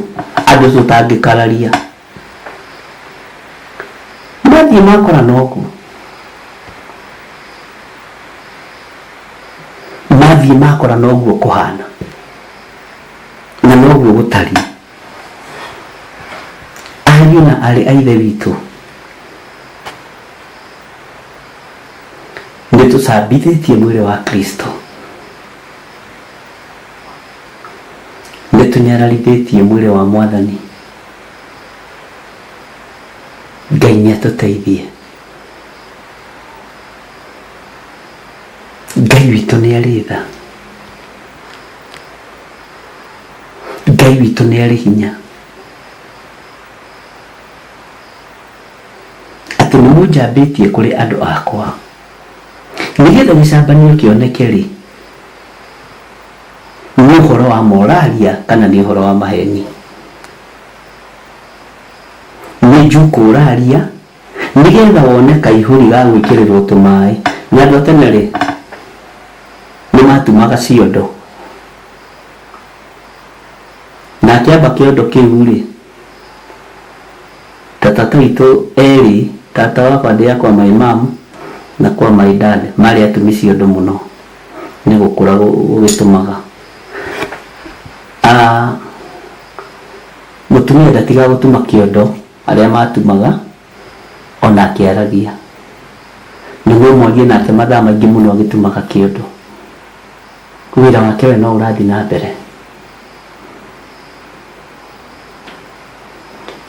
andũ tũtangĩkararia. Mathiĩ makora noguo. Mathiĩ makora noguo kũhana na noguo gũtariĩ. Ariũ na aarĩ a Ithe witũ, nĩ tũcambithĩtie mwĩrĩ wa Kristo, nĩ tũnyararithĩtie mwĩrĩ wa Mwathani. Ngai nĩ atũteithie. Ngai witũ nĩ arĩ tha. Ngai witũ nĩ arĩ hinya. Nĩ mũnjambĩtie kũrĩ andũ akwa nĩgetha gĩcambanio kĩoneke rĩ, nĩ ũhoro wa moraria kana nĩ ũhoro wa maheni? Nĩ njukũ ũraria nĩgetha wone kaihũri ga gwĩkĩrĩrwo tũmaĩ. Na andũ a tene rĩ, nĩ matumaga ciondo, na akĩamba kĩondo kĩu rĩ, ta tata witũ erĩ, tata wakwa ndĩ kwa my mom na kwa my dad, marĩ atumi ciondo mũno, nĩ gũkũra gũgĩtũmaga. Mũtumia ndatigaga gũtuma kĩondo arĩa matumaga ona akĩaragia. Nĩguo mwarie nake mathaa maingĩ mũno agĩtumaga kĩondo. Wĩra wake we no ũrathiĩ na mbere.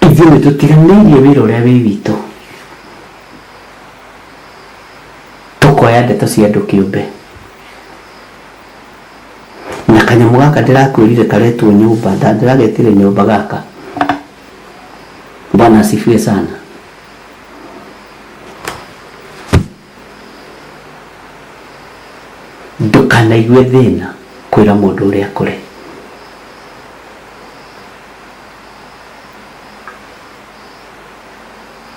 Ithuĩ nĩ tũtiganĩirie wĩra ũrĩa wĩ witũ, tũkoya ndeto cia andũ kĩũmbe. Na kanyamũ gaka ndĩrakwĩrire karetwo nyũmba, ndĩragetire nyũmba gaka. Bwana asifiwe sana. Ndũkanaigue thĩna kwĩra mũndũ ũrĩa kũrĩ.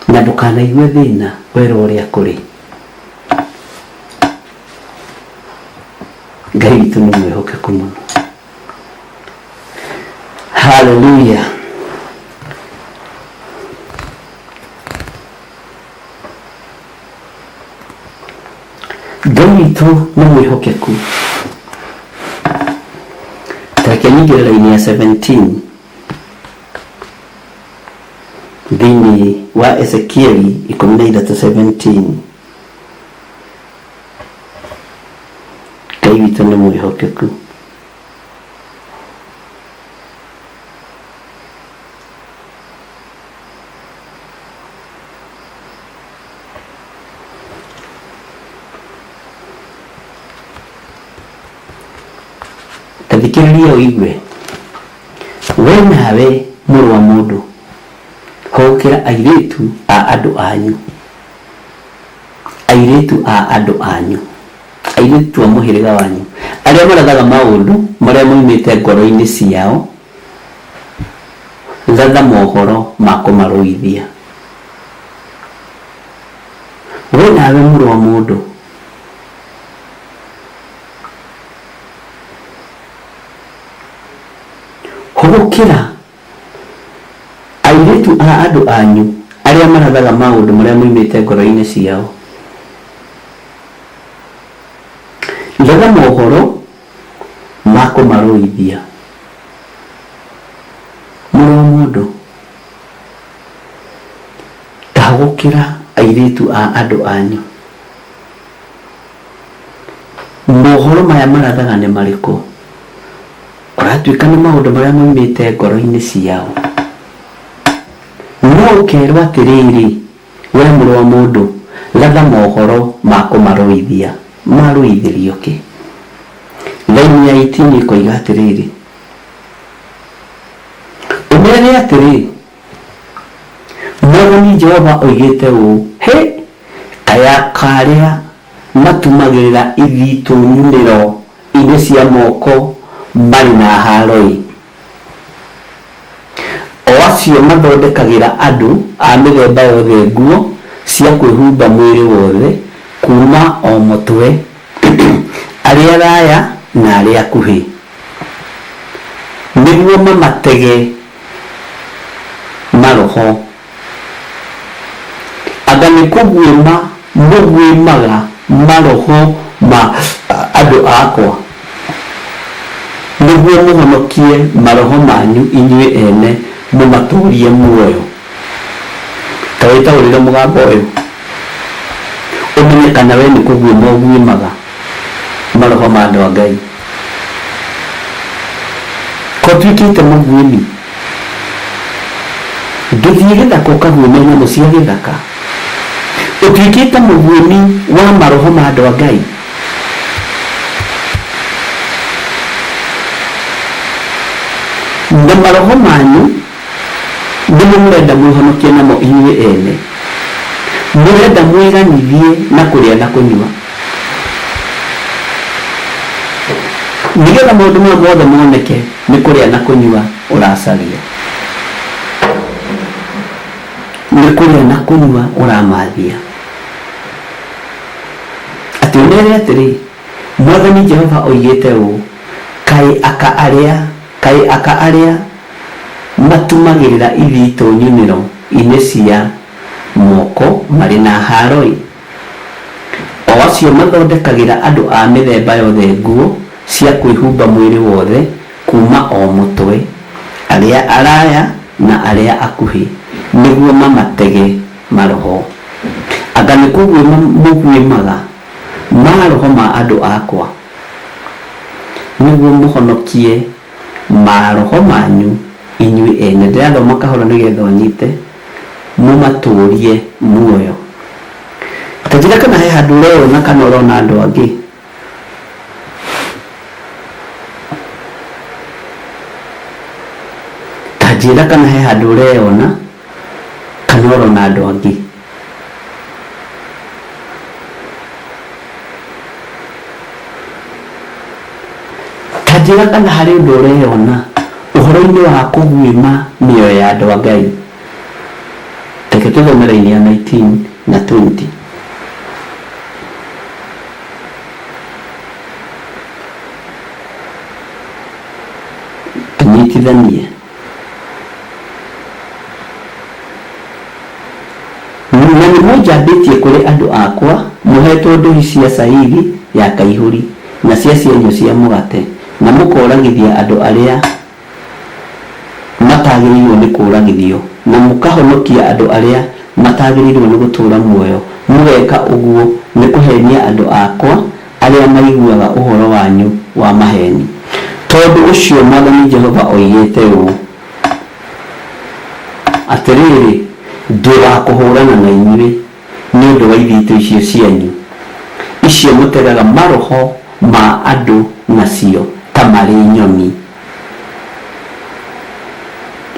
Na ndũkanaigue thĩna werwo ũrĩa kũrĩ. Ngai witũ nĩ mwĩhokeku mũno. Hallelujah. Ngai witũ nĩ mwĩhokeku. Tareke nyingĩre raini ya 17 thĩinĩ wa Ezekieli 13:17. Ngai witũ nĩ mwĩhokeku. Ta thikĩrĩria ũigue. We nawe mũrũ wa mũndũ, hũgũkĩra airĩtu a andũ anyu, airĩtu a andũ anyu, airĩtu a mũhĩrĩga wanyu, arĩa marathaga maũndũ marĩa moimĩte ngoro-inĩ ciao, ratha mohoro ma kũmarũithia. We nawe mũrũ wa mũndũ, hũgũkĩra airĩtu a andũ anyu arĩa marathaga maũndũ marĩa moimĩte ngoro-inĩ ciao, ratha mohoro ma kũmarũithia. Mũrũ wa mũndũ, ta hũgũkĩra airĩtu a andũ anyu. Mohoro maya marathaga nĩ marĩkũ? Kũratuĩka nĩ maũndũ marĩa moimĩte ngoro-inĩ ciao. No ũkerwo atĩrĩrĩ, we mũrũ wa mũndũ, ratha mohoro ma kũmarũithia. Marũithĩrio kĩ? Raini ya 18 ĩkoiga atĩrĩrĩ, ũmere atĩrĩ, Mwathani Jehova oigĩte ũũ, hĩ, kaya karĩa matumagĩrĩra ithitũ nyumĩro-inĩ cia moko marĩ na haro-ĩ! O acio mathondekagĩra andũ a mĩthemba yothe nguo cia kwĩhumba mwĩrĩ wothe kuuma o mũtwe, arĩa araya na arĩa akuhĩ, nĩguo mamatege maroho. Anga nĩ kũguĩma mũguĩmaga maroho ma andũ akwa, nĩguo mũhonokie maroho manyu inyuĩ ene mũmatũũrie muoyo? Ta wĩtaũrĩre mũgambo ũyũ, ũmenye kana we nĩ kũguĩma ũguĩmaga maroho ma andũ a Ngai. Ko ũtuĩkĩte mũguĩmi? Ndũthiĩ gĩthaka ũkaguĩme nyamũ cia gĩthaka. Ũtuĩkĩte mũguĩmi wa maroho ma andũ a Ngai. Na maroho manyu nĩmo mũrenda mwĩhonokie namo inyuĩ ene. Mũrenda mwĩganithie na kũrĩa na kũnyua, nĩgetha maũndũ maya mothe moneke nĩ kũrĩa na kũnyua ũracaria, nĩ kũrĩa na kũnyua ũramathia. Atĩ ũmere atĩrĩ, Mwathani Jehova oigĩte ũũ, Kaĩ aka arĩa, kaĩ aka arĩa matumagĩrĩra ithitũ nyunĩro-inĩ cia moko marĩ na haaro-ĩ! O acio mathondekagĩra andũ a mĩthemba yothe nguo cia kwĩhumba mwĩrĩ wothe kuuma o mũtwe, arĩa araya na arĩa akuhĩ, nĩguo mamatege maroho. Anga nĩ kũguĩma mũguĩmaga maroho ma andũ akwa, nĩguo mũhonokie maroho manyu inyuĩ ene? Ndĩrathoma kahora nĩgetha ũnyite, mũmatũũrie muoyo. Ta njĩra kana he handũ ũreyona kana ũrona andũ angĩ. Ta njĩra kana he handũ ũreyona kana ũrona andũ angĩ. Ta njĩra kana harĩ ũndũ ũreyona ũhoro-inĩ wa kũguĩma mĩoyo ya andũ a Ngai. Reke tũthome raini ya 19 na 20. Tũnyitithanie. Na nĩmũnjambĩtie kũrĩ andũ akwa, mũheetwo ndũhi cia cairi ya kaihũri, na cia cienyũ cia mũgate, na mũkooragithia andũ arĩa matagĩrĩirwo nĩ kũũragithio, na mũkahonokia andũ arĩa matagĩrĩirwo nĩ gũtũũra muoyo, mũgeka ũguo nĩ kũheenia andũ akwa arĩa maiguaga ũhoro wanyu wa maheeni. Tondũ ũcio Mwathani Jehova oigĩte ũũ, Atĩrĩrĩ, ndĩ wa kũhũrana na inyuĩ nĩ ũndũ wa ithitũ icio cianyu, icio mũtegaga maroho ma andũ nacio ta marĩ nyoni.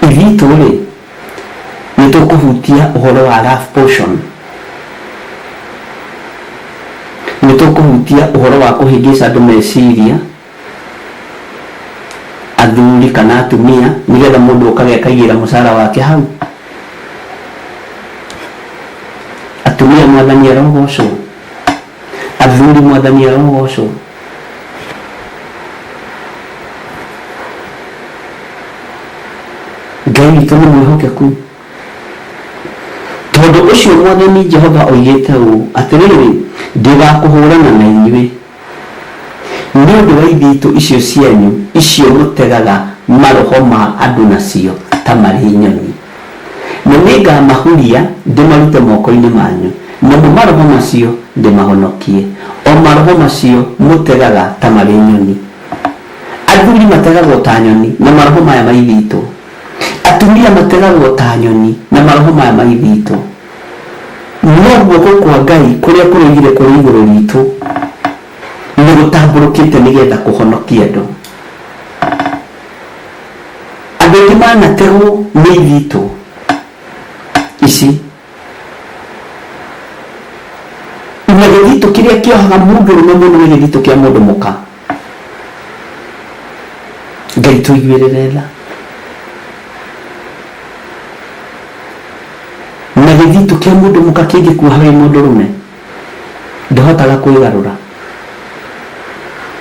Ithitũ-rĩ, nĩ tũkũhutia ũhoro wa love potion, nĩ tũkũhutia ũhoro wa kũhĩngĩca andũ meciria, athuri kana atumia, nĩgetha mũndũ okage akaigĩra mũcara wake hau. Atumia Mwathani arogocwo, athuri Mwathani arogocwo. Ngai witũ nĩ mwĩhokeku. Tondũ ũcio Mwathani Jehova oigĩte ũũ, Atĩrĩrĩ, ndĩ wa kũhũrana na inyuĩ, nĩ ũndũ wa ithitũ icio cianyu, icio mũtegaga maroho ma andũ nacio ta marĩ nyoni. Na nĩngamahuria ndĩmarute moko-inĩ manyu, namo maroho macio ndĩmahonokie, o maroho macio mũtegaga ta marĩ nyoni. Athuri mategagwo ta nyoni na maroho maya ma ithitũ. Atumia mategagwo ta nyoni na maroho maya ma ithitũ. No guoko kwa Ngai kũrĩa kũrũigire kũrĩ igũrũ ritũ nĩ gũtambũrũkĩte nĩgetha kũhonokie andũ. Andũ aingĩ manategwo nĩ ithitũ ici. Na gĩthitũ kĩrĩa kĩohaga mũndũrũme mũno nĩ gĩthitũ kĩa mũndũ mũka. Ngai tũiguĩrĩre tha. Na gĩthitũ kĩa mũndũ mũka kĩngĩkuoha wĩ mũndũrũme, ndũhotaga kwĩgarũra.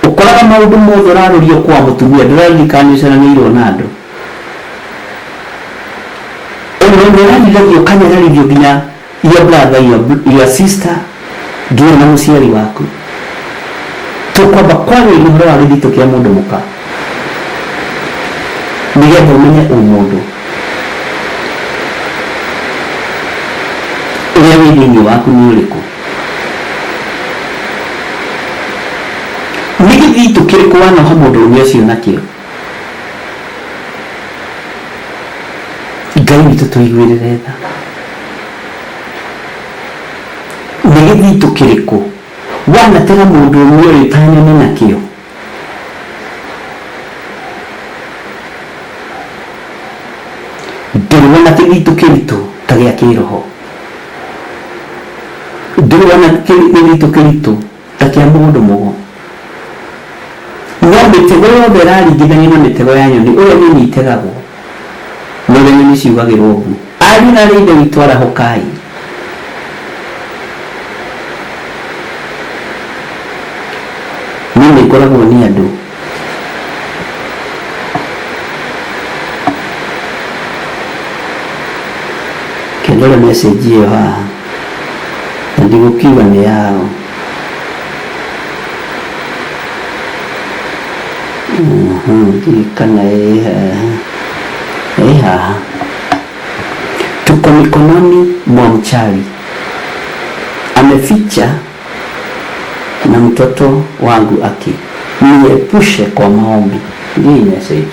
Ũkoraga maũndũ mothe ũrarũrio kwa mũtumia, ndũraririkana nĩ ũceranĩirwo na andũ. Ona ũnyararithagio ũkanyararithio nginya your brother, your sister, nginya na mũciari waku. Tũkwamba kwarĩrĩria ũhoro wa gĩthitũ kĩa mũndũ mũka nĩgetha ũmenye ũmũndũ ũrĩa wĩ thĩinĩ waku nĩ ũrĩkũ. Nĩ gĩthitũ kĩrĩkũ wanoha mũndũrũme ũcio nakĩo? Ngai witũ tũiguĩrĩre tha. Nĩ gĩthitũ kĩrĩkũ wanatega mũndũrũme ũyũ ta nyoni nakĩo? Ndũrĩ wona kĩthitũ kĩritũ ta gĩa kĩroho. Ndũrĩ wona gĩthitũ kĩritũ ta kĩa mũndũ mũgo. No mĩtego yothe ĩraringithanio na mĩtego ya nyoni, ũrĩa nyoni itegagwo na ũrĩa nyoni ciugagĩrwo mbu. Ariũ na aarĩ a Ithe witũ, arahũkai. Niĩ nĩ ngoragwo nĩ andũ kĩndore message ĩyo haha na ndigũkiuga nĩ yao. Ndiũĩ kana ĩ haha, ĩ haha. Tuko mikononi mwa mchawi, ameficha na mtoto wangu aki niepushe kwa maombi. Hii message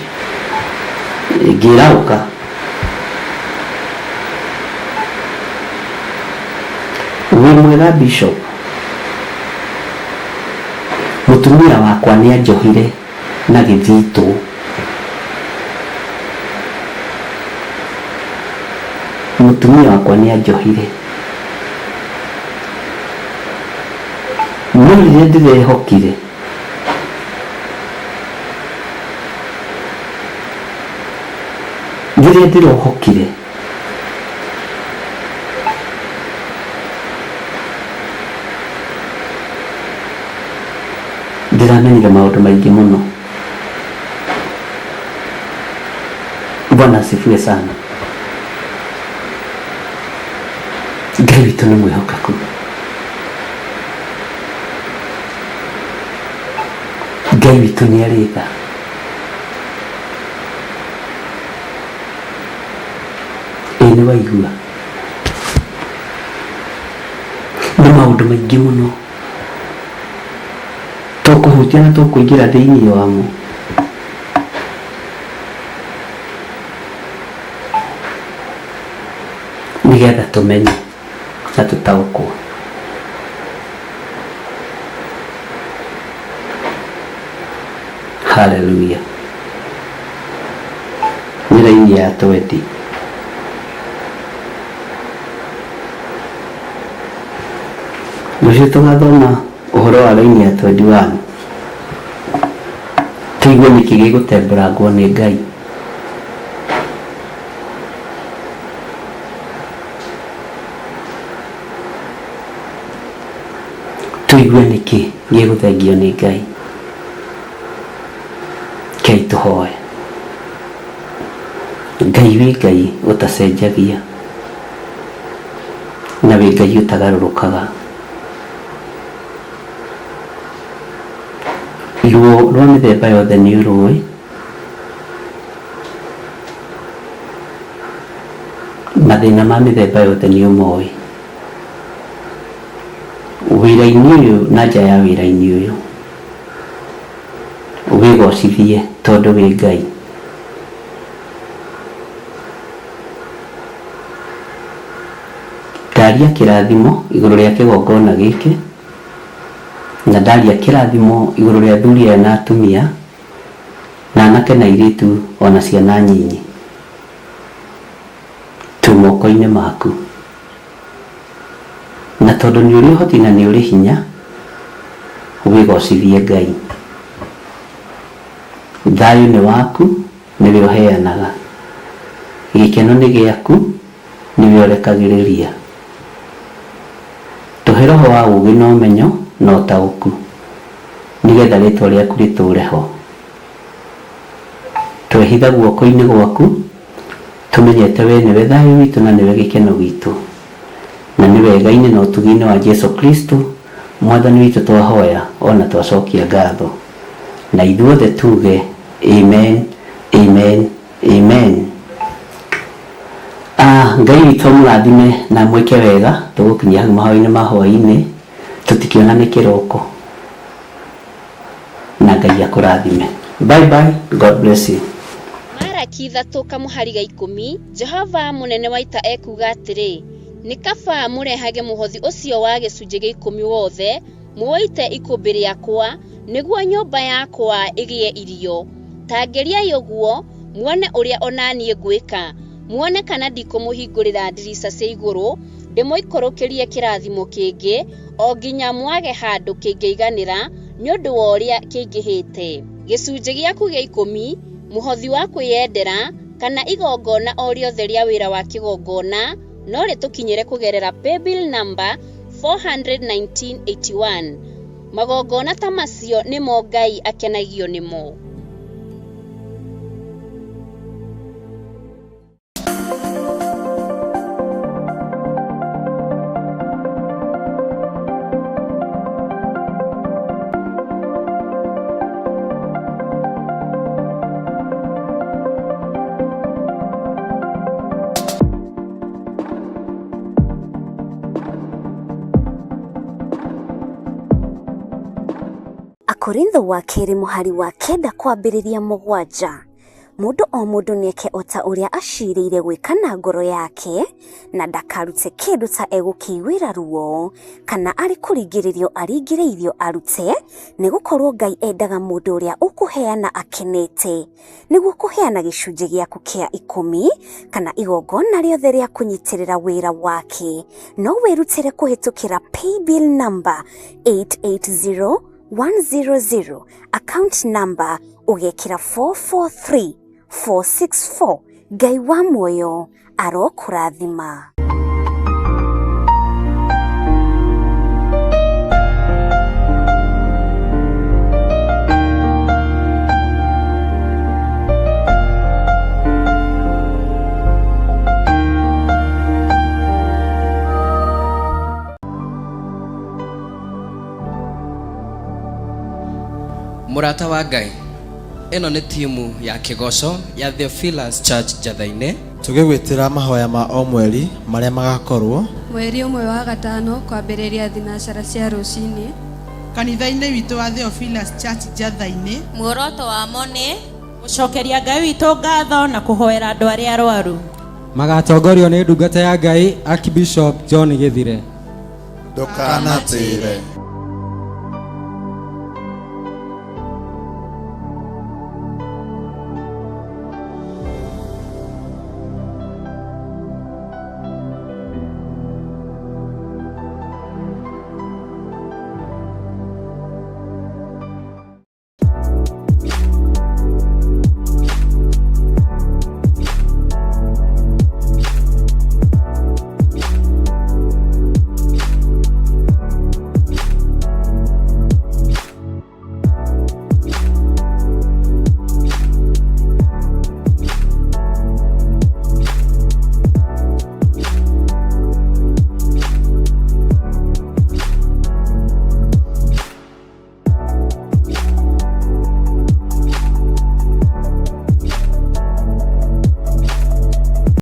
ngĩraũka wĩ mwega bishop, mũtumia wakwa nĩ anjohire na gĩthitũ. Mũtumia wakwa nĩ anjohire, no rĩrĩa ndĩrehokire rĩrĩa ndĩrohokire ndĩramenyire maũndũ maingĩ mũno. Bwana asifiwe sana. Ngai witũ nĩ mwĩhokeku. Ngai witũ nĩ arĩ tha. Ĩĩ nĩ waigua. Nĩ maũndũ maingĩ mũno tũkũhutia na tũkũingĩra thĩinĩ wamo. Nĩgetha tũmenye na tũtaũkwo. Haleluya. Nĩ raini ya twendi. Rũciũ tũgathoma ũhoro wa raini ya twendi wani. Tũigue nĩkĩ gĩgũtembũrangwo nĩ Ngai. Tũigue nĩkĩ gĩgũthengio nĩ Ngai. Ngai tũhoe. Ngai wĩ Ngai ũtacenjagia na wĩ Ngai ũtagarũrũkaga. Ruo rwa mĩthemba yothe nĩ ũrũĩ. Mathĩna ma mĩthemba yothe nĩ ũmoĩ. Wĩra-inĩ ũyũ na nja ya wĩra-inĩ ũyũ, wĩgocithie tondũ wĩ Ngai. Ndaria kĩrathimo igũrũ rĩa kĩgongona gĩkĩ, na ndaria kĩrathimo igũrũ rĩa athuri aya na atumia, na anake na airĩtu ona ciana nyinyi. Twĩ moko-inĩ maku. Na tondũ nĩ ũrĩ ũhoti na nĩ ũrĩ hinya, wĩgocithie Ngai. Thayũ nĩ waku, nĩwe ũheanaga. Gĩkeno nĩ gĩaku, nĩwe ũrekagĩrĩria. Tũhe roho wa ũũgĩ na ũmenyo na ũtaũku, nĩgetha rĩĩtwa rĩaku rĩtũũre ho. Twehitha guoko-inĩ gwaku, tũmenyete wee nĩwe thayũ witũ na nĩwe gĩkeno gitũ. Na nĩ wega-inĩ na ũtugi-inĩ wa Jesu Kristo, Mwathani witũ twahoya o na twacokia ngatho. Na ithuothe tuge, Amen, amen, amen. Ah, Ngai witũ amũrathime na amwĩke wega. Tũgũkinyia hau mahoya-inĩ ma hwaĩ-inĩ, tũtikĩonane kĩroko. Na Ngai akũrathime. Bye bye, God bless you. Maraki ithatũ kamũhari ga ikũmi, Jehova mũnene wa ita ekuuga atĩrĩ, Nĩ kaba mũrehage mũhothi ũcio wa gĩcunjĩ gĩa ikũmi wothe, mũũite ikũmbĩ rĩakwa, nĩguo nyũmba yakwa ĩgĩe irio. Ta ngeriai ũguo, muone ũrĩa o na niĩ ngwĩka, muone kana ndikũmũhingũrĩra ndirica cia igũrũ, Ndĩmũikũrũkĩrie kĩrathimo kĩngĩ o nginya mwage handũ kĩngĩiganĩra nĩ ũndũ wa ũrĩa kĩingĩhĩte. Gĩcunjĩ gĩaku gĩa ikũmi, mũhothi wa kwĩyendera, kana igongona o rĩothe rĩa wĩra wa kĩgongona no rĩtũkinyĩre kũgerera paybill number 41981. Magongona ta macio nĩmo Ngai akenagio nĩmo. Akorintho wa kerĩ mũhari wa 9 kwambĩrĩria 7. Mũndũ o mũndũ nĩeke o ta ũrĩa acirĩire gwĩka na ngoro yake, na ndakarute kĩndũ ta egũkĩiguĩra ruo, kana arĩ kũringĩrĩrio aringĩrĩirio arute, nĩgũkorwo Ngai endaga mũndũ ũrĩa ũkũheana akenete. Nĩguo kũheana gĩcunjĩ gĩaku kĩa 10 kana igongona rĩothe rĩa kũnyitĩrĩra wĩra wake, no wĩrutĩre kũhĩtũkĩra paybill number 880100, account number ũgekĩra 443464. Ngai wa muoyo arokũrathima. Mũrata wa Ngai, ĩno nĩ timu ya kĩgoco ya Theophilus Church Njatha-inĩ. Tũgĩgwĩtĩra mahoya ma o mweri marĩa magakorwo mweri 1 wa 5 kwambĩrĩria thinacara cia rũcinĩ kanitha-inĩ witũ wa Theophilus Church Njatha-inĩ. Muoroto wamo nĩ gũcokeria Ngai witũ ngatho na kũhoera andũ arĩa arwaru. Magatongorio nĩ ndungata ya Ngai Archbishop John Gĩthire. Ndũkanatĩre.